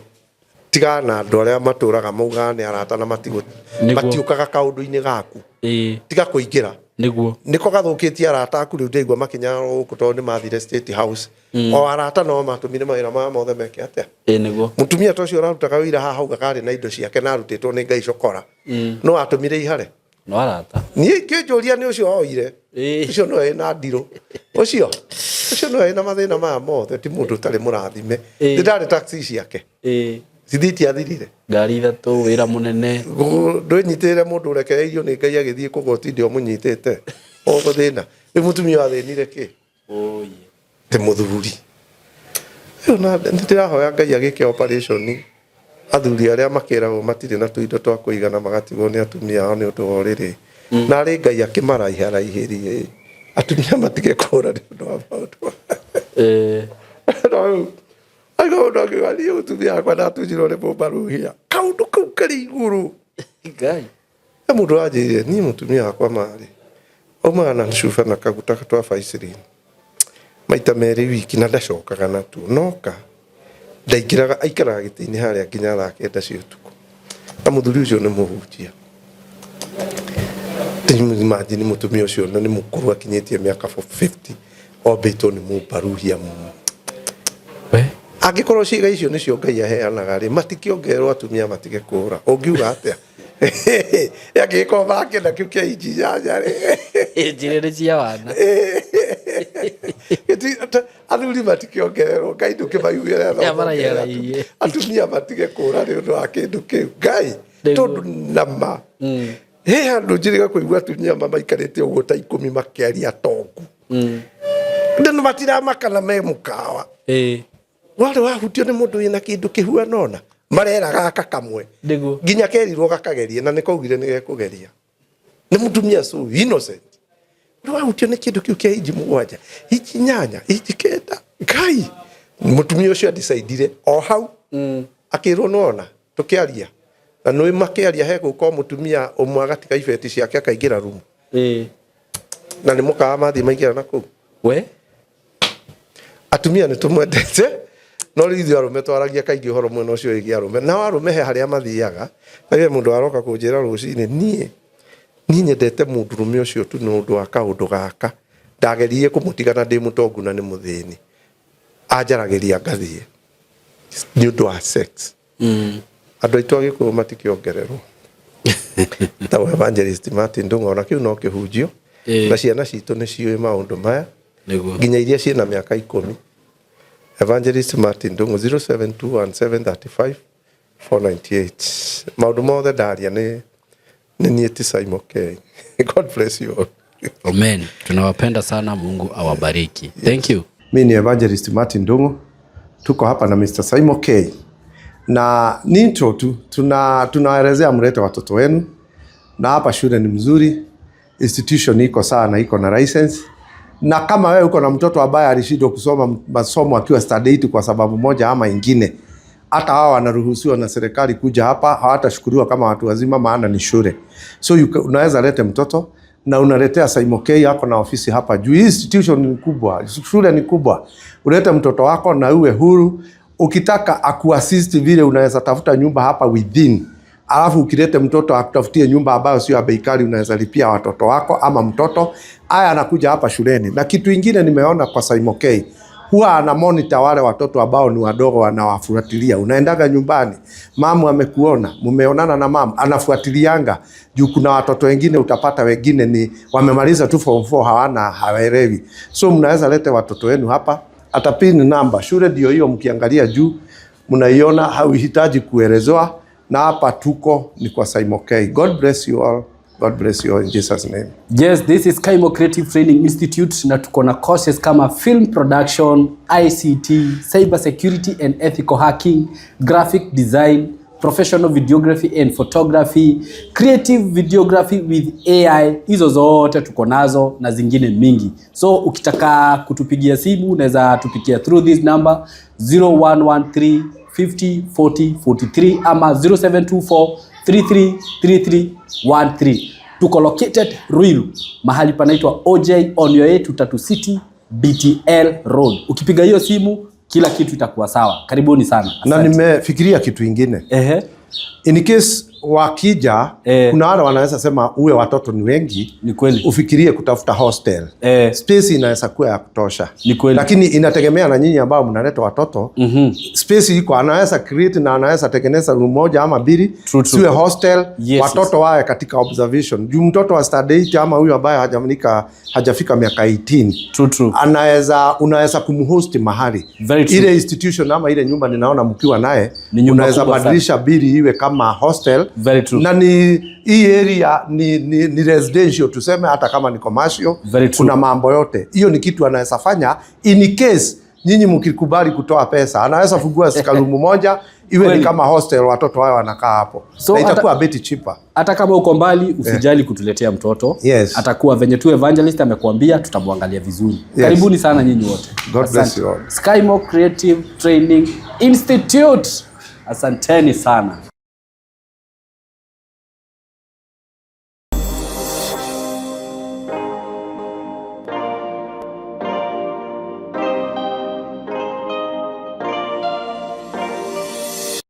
Speaker 1: tigana na andũ arĩa matũraga maugaga nĩ arata na matiũkaga kaũndũ-inĩ gaku. Tiga kũingĩra.
Speaker 2: Nĩguo.
Speaker 1: Nĩko gathũkĩtie arata aku rĩu ndĩraigua makinya gũkũ tondũ nĩ mathire State House. O arata no matũmire mawĩra maya mothe meke atĩa?
Speaker 2: Nĩguo.
Speaker 1: Mũtumia ta ũcio ũrarutaga wĩra haha augaga arĩ na indo ciake na arutĩtwo nĩ Ngai cokora. No atũmire ihare.
Speaker 2: No arata.
Speaker 1: Niĩ ngĩnjũria nĩ ũcio oire. Ũcio nĩwe wĩna ndirũ. Ũcio nĩwe wĩna mathĩna maya mothe, ti mũndũ ũtarĩ mũrathime. Nĩ ndarĩ taxi ciake. Cithi itiathirire.
Speaker 2: Ngari ithatũ, wĩra mũnene.
Speaker 1: Ndwĩnyitĩrĩre mũndũ ũrekereirio nĩ Ngai agĩthiĩ kũgũtinde ũmũnyitĩte. Ũgũthĩna. Rĩu mũtumia ũyũ athĩnire kĩ? Ti mũthuri. Rĩu na nĩ ndĩrahoya Ngai agĩke operation athuri arĩa makĩragwo matirĩ na tũindo twa kũigana magatigwo nĩ atumia ao nĩ ũndũ wa ũrĩrĩ. Na arĩ Ngai akĩmaraiharaihĩrie atumia matige kũhũra nĩ ũndũ wa maũndũ. No rĩu aigua mũndũ akiuga niĩ mũtumia wakwa ndatunjirwo nĩ mũmbaruhia. Kaũndũ kau karĩ igũrũ.
Speaker 2: Ngai.
Speaker 1: He mũndũ wanjĩrire niĩ mũtumia wakwa marĩ aumaga na cuba na kaguta twa Vaseline maita merĩ wiki na ndacokaga natuo noka ndaingĩraga aikaraga gĩtĩ-inĩ harĩa nginya thaa 9 cia ũtukũ na mũthuri ũcio nĩ mũhunjia. Imagine mũtumia ũcio na nĩ mũkũrũ akinyĩtie mĩaka 50 ombĩtwo nĩ mũmbaruhia. Angĩkorwo ciĩga icio nĩcio Ngai aheanaga rĩ, matikĩongererwo atumia matige kũũra. Ũngiuga atĩa? Angĩgĩkorwo marakĩenda kĩu kĩa inji 8 rĩ.
Speaker 2: Njĩrĩ nĩ cia wana.
Speaker 1: Athuri matikĩongererwo, Ngai ndũkĩmaiguĩre tha.
Speaker 2: Ya maraiharairie.
Speaker 1: Atumia matige kũũra nĩ ũndũ wa kĩndũ kĩu. Ngai, tondũ nama. He handũ njĩrĩga kũigua atumia mamaikarĩte ũguo ta 10 makĩaria tongu. Ndĩ matiramaka na me mũkawa. Warĩ wahutio nĩ mũndũ wĩna kĩndũ kĩhuana ona marera gaka kamwe nginya kerirwo gakagerie na nĩkaugire nĩgekũgeria. Nĩ mũtumia so innocent. Nĩ wahutio nĩ kĩndũ kĩu kĩa inji 7, inji 8, inji 9. Ngai, mũtumia ũcio adicaidire o hau. Akĩrwo nĩwona tũkĩaria. Na nĩ makĩaria he gũka mũtumia ũmwe agatiga ibeti ciake akaingĩra rumu. Na nĩ mũkawa mathiĩ maingĩra na kũu.
Speaker 2: We?
Speaker 1: Atumia nĩ tũmwendete, no rĩu ithuĩ arũme twaragia kaingĩ ũhoro mwena ũcio wĩgiĩ arũme. Nao arũme he harĩa mathiaga, na he mũndũ aroka kũnjĩra rũcinĩ, niĩ nyendete mũndũrũme ũcio tu nĩ ũndũ wa kaũndũ gaka. Ndageririe kũmũtiga na ndĩ mũtongu na nĩ mũthĩni. Anjaragĩria ngathiĩ. Nĩ ũndũ wa sex. Andũ aitũ a Gĩkũyũ matikĩongererwo. Ta Evangelist Martin Ndung'u, ona kĩu no kĩhunjio. Na ciana citũ nĩ ciũĩ maũndũ maya. Nginya iria ciĩna mĩaka 10. Evangelist Martin Ndung'u 0721735498. Maũndũ mothe ndaria nĩ niĩ ti Simon K. God bless you all.
Speaker 2: Amen. Tunawapenda sana, Mungu awabariki. Thank you.
Speaker 1: Mimi ni Evangelist Martin Ndung'u. Tuko hapa na Mr. Simon K. Na ni intro tu, tunaelezea mlete watoto wenu. Na hapa shule ni mzuri, institution iko sawa na iko na license. Na kama wewe uko na mtoto ambaye alishindwa kusoma masomo akiwa standard 8 kwa sababu moja ama ingine, hata hao wanaruhusiwa na serikali kuja hapa, hawatashukuriwa kama watu wazima, maana ni shule. So unaweza lete mtoto na unaletea Simon K yako na ofisi hapa juu. Hii institution ni kubwa, shule ni kubwa. Ulete mtoto wako na uwe huru. Ukitaka akuassist vile unaweza tafuta nyumba hapa within. Alafu ukilete mtoto akutafutie nyumba ambayo sio ya bei kali, unaweza lipia watoto wako ama mtoto aya anakuja hapa shuleni. Na kitu ingine nimeona kwa Simon K, huwa ana monitor wale watoto ambao ni wadogo, wanawafuatilia. Unaendaga nyumbani, mamu amekuona, mumeonana na mamu, anafuatilianga. Juu kuna watoto wengine utapata wengine ni wamemaliza tu form 4, hawana, hawaelewi. So mnaweza lete watoto wenu hapa. Ata pin number shule ndio hiyo, mkiangalia juu mnaiona, hauhitaji kuelezewa. Na hapa tuko ni kwa Simon K. God bless you all. God bless you all in Jesus name.
Speaker 2: Yes, this is Kaimo Creative Training Institute na tuko na courses kama film production, ICT, cyber security and ethical hacking, graphic design, professional videography and photography, creative videography with AI. Hizo zote tuko nazo na zingine mingi. So ukitaka kutupigia simu unaweza tupigia through this number 0113 50 40 43 ama 0724 33 33 13. Tuko located Ruiru, mahali panaitwa OJ on your way to Tatu City BTL Road. Ukipiga hiyo simu kila kitu itakuwa sawa. Karibuni sana.
Speaker 1: Na nimefikiria kitu ingine. In case wakija, kuna wale wanaweza sema uwe watoto ni wengi.
Speaker 2: Ni kweli.
Speaker 1: Ufikirie kutafuta hostel. Space inaweza kuwa ya kutosha.
Speaker 2: Ni kweli.
Speaker 1: Lakini inategemea na nyinyi ambao mnaleta watoto. Space iko, anaweza create na anaweza tengeneza room moja ama mbili.
Speaker 2: True, true.
Speaker 1: Siwe hostel,
Speaker 2: Yes,
Speaker 1: watoto wawe katika observation. Juu mtoto wa standard 8 ama huyu ambaye hajafika miaka 18.
Speaker 2: True, true.
Speaker 1: Unaweza kumhost mahali.
Speaker 2: Very true.
Speaker 1: Ile institution ama ile nyumba ninaona mkiwa naye,
Speaker 2: Ni nyumba
Speaker 1: unaweza
Speaker 2: kubwa sana.
Speaker 1: badilisha bili iwe kama hostel.
Speaker 2: Very true.
Speaker 1: Na ni hii area ni residential tuseme, hata kama ni commercial.
Speaker 2: Very true.
Speaker 1: Kuna mambo yote. Hiyo ni kitu anaweza fanya in case nyinyi mkikubali kutoa pesa. Anaweza fungua room moja iwe ni
Speaker 2: Kweli.
Speaker 1: kama hostel, watoto wao wanakaa hapo.
Speaker 2: So
Speaker 1: na itakuwa a bit cheaper.
Speaker 2: Hata kama uko mbali usijali kutuletea mtoto.
Speaker 1: Yes.
Speaker 2: Atakuwa venye tu evangelist amekuambia, tutamwangalia vizuri.
Speaker 1: Yes.
Speaker 2: Karibuni sana nyinyi wote.
Speaker 1: God bless
Speaker 2: Asante.
Speaker 1: you all.
Speaker 2: Skymo Creative Training Institute. Asanteni sana.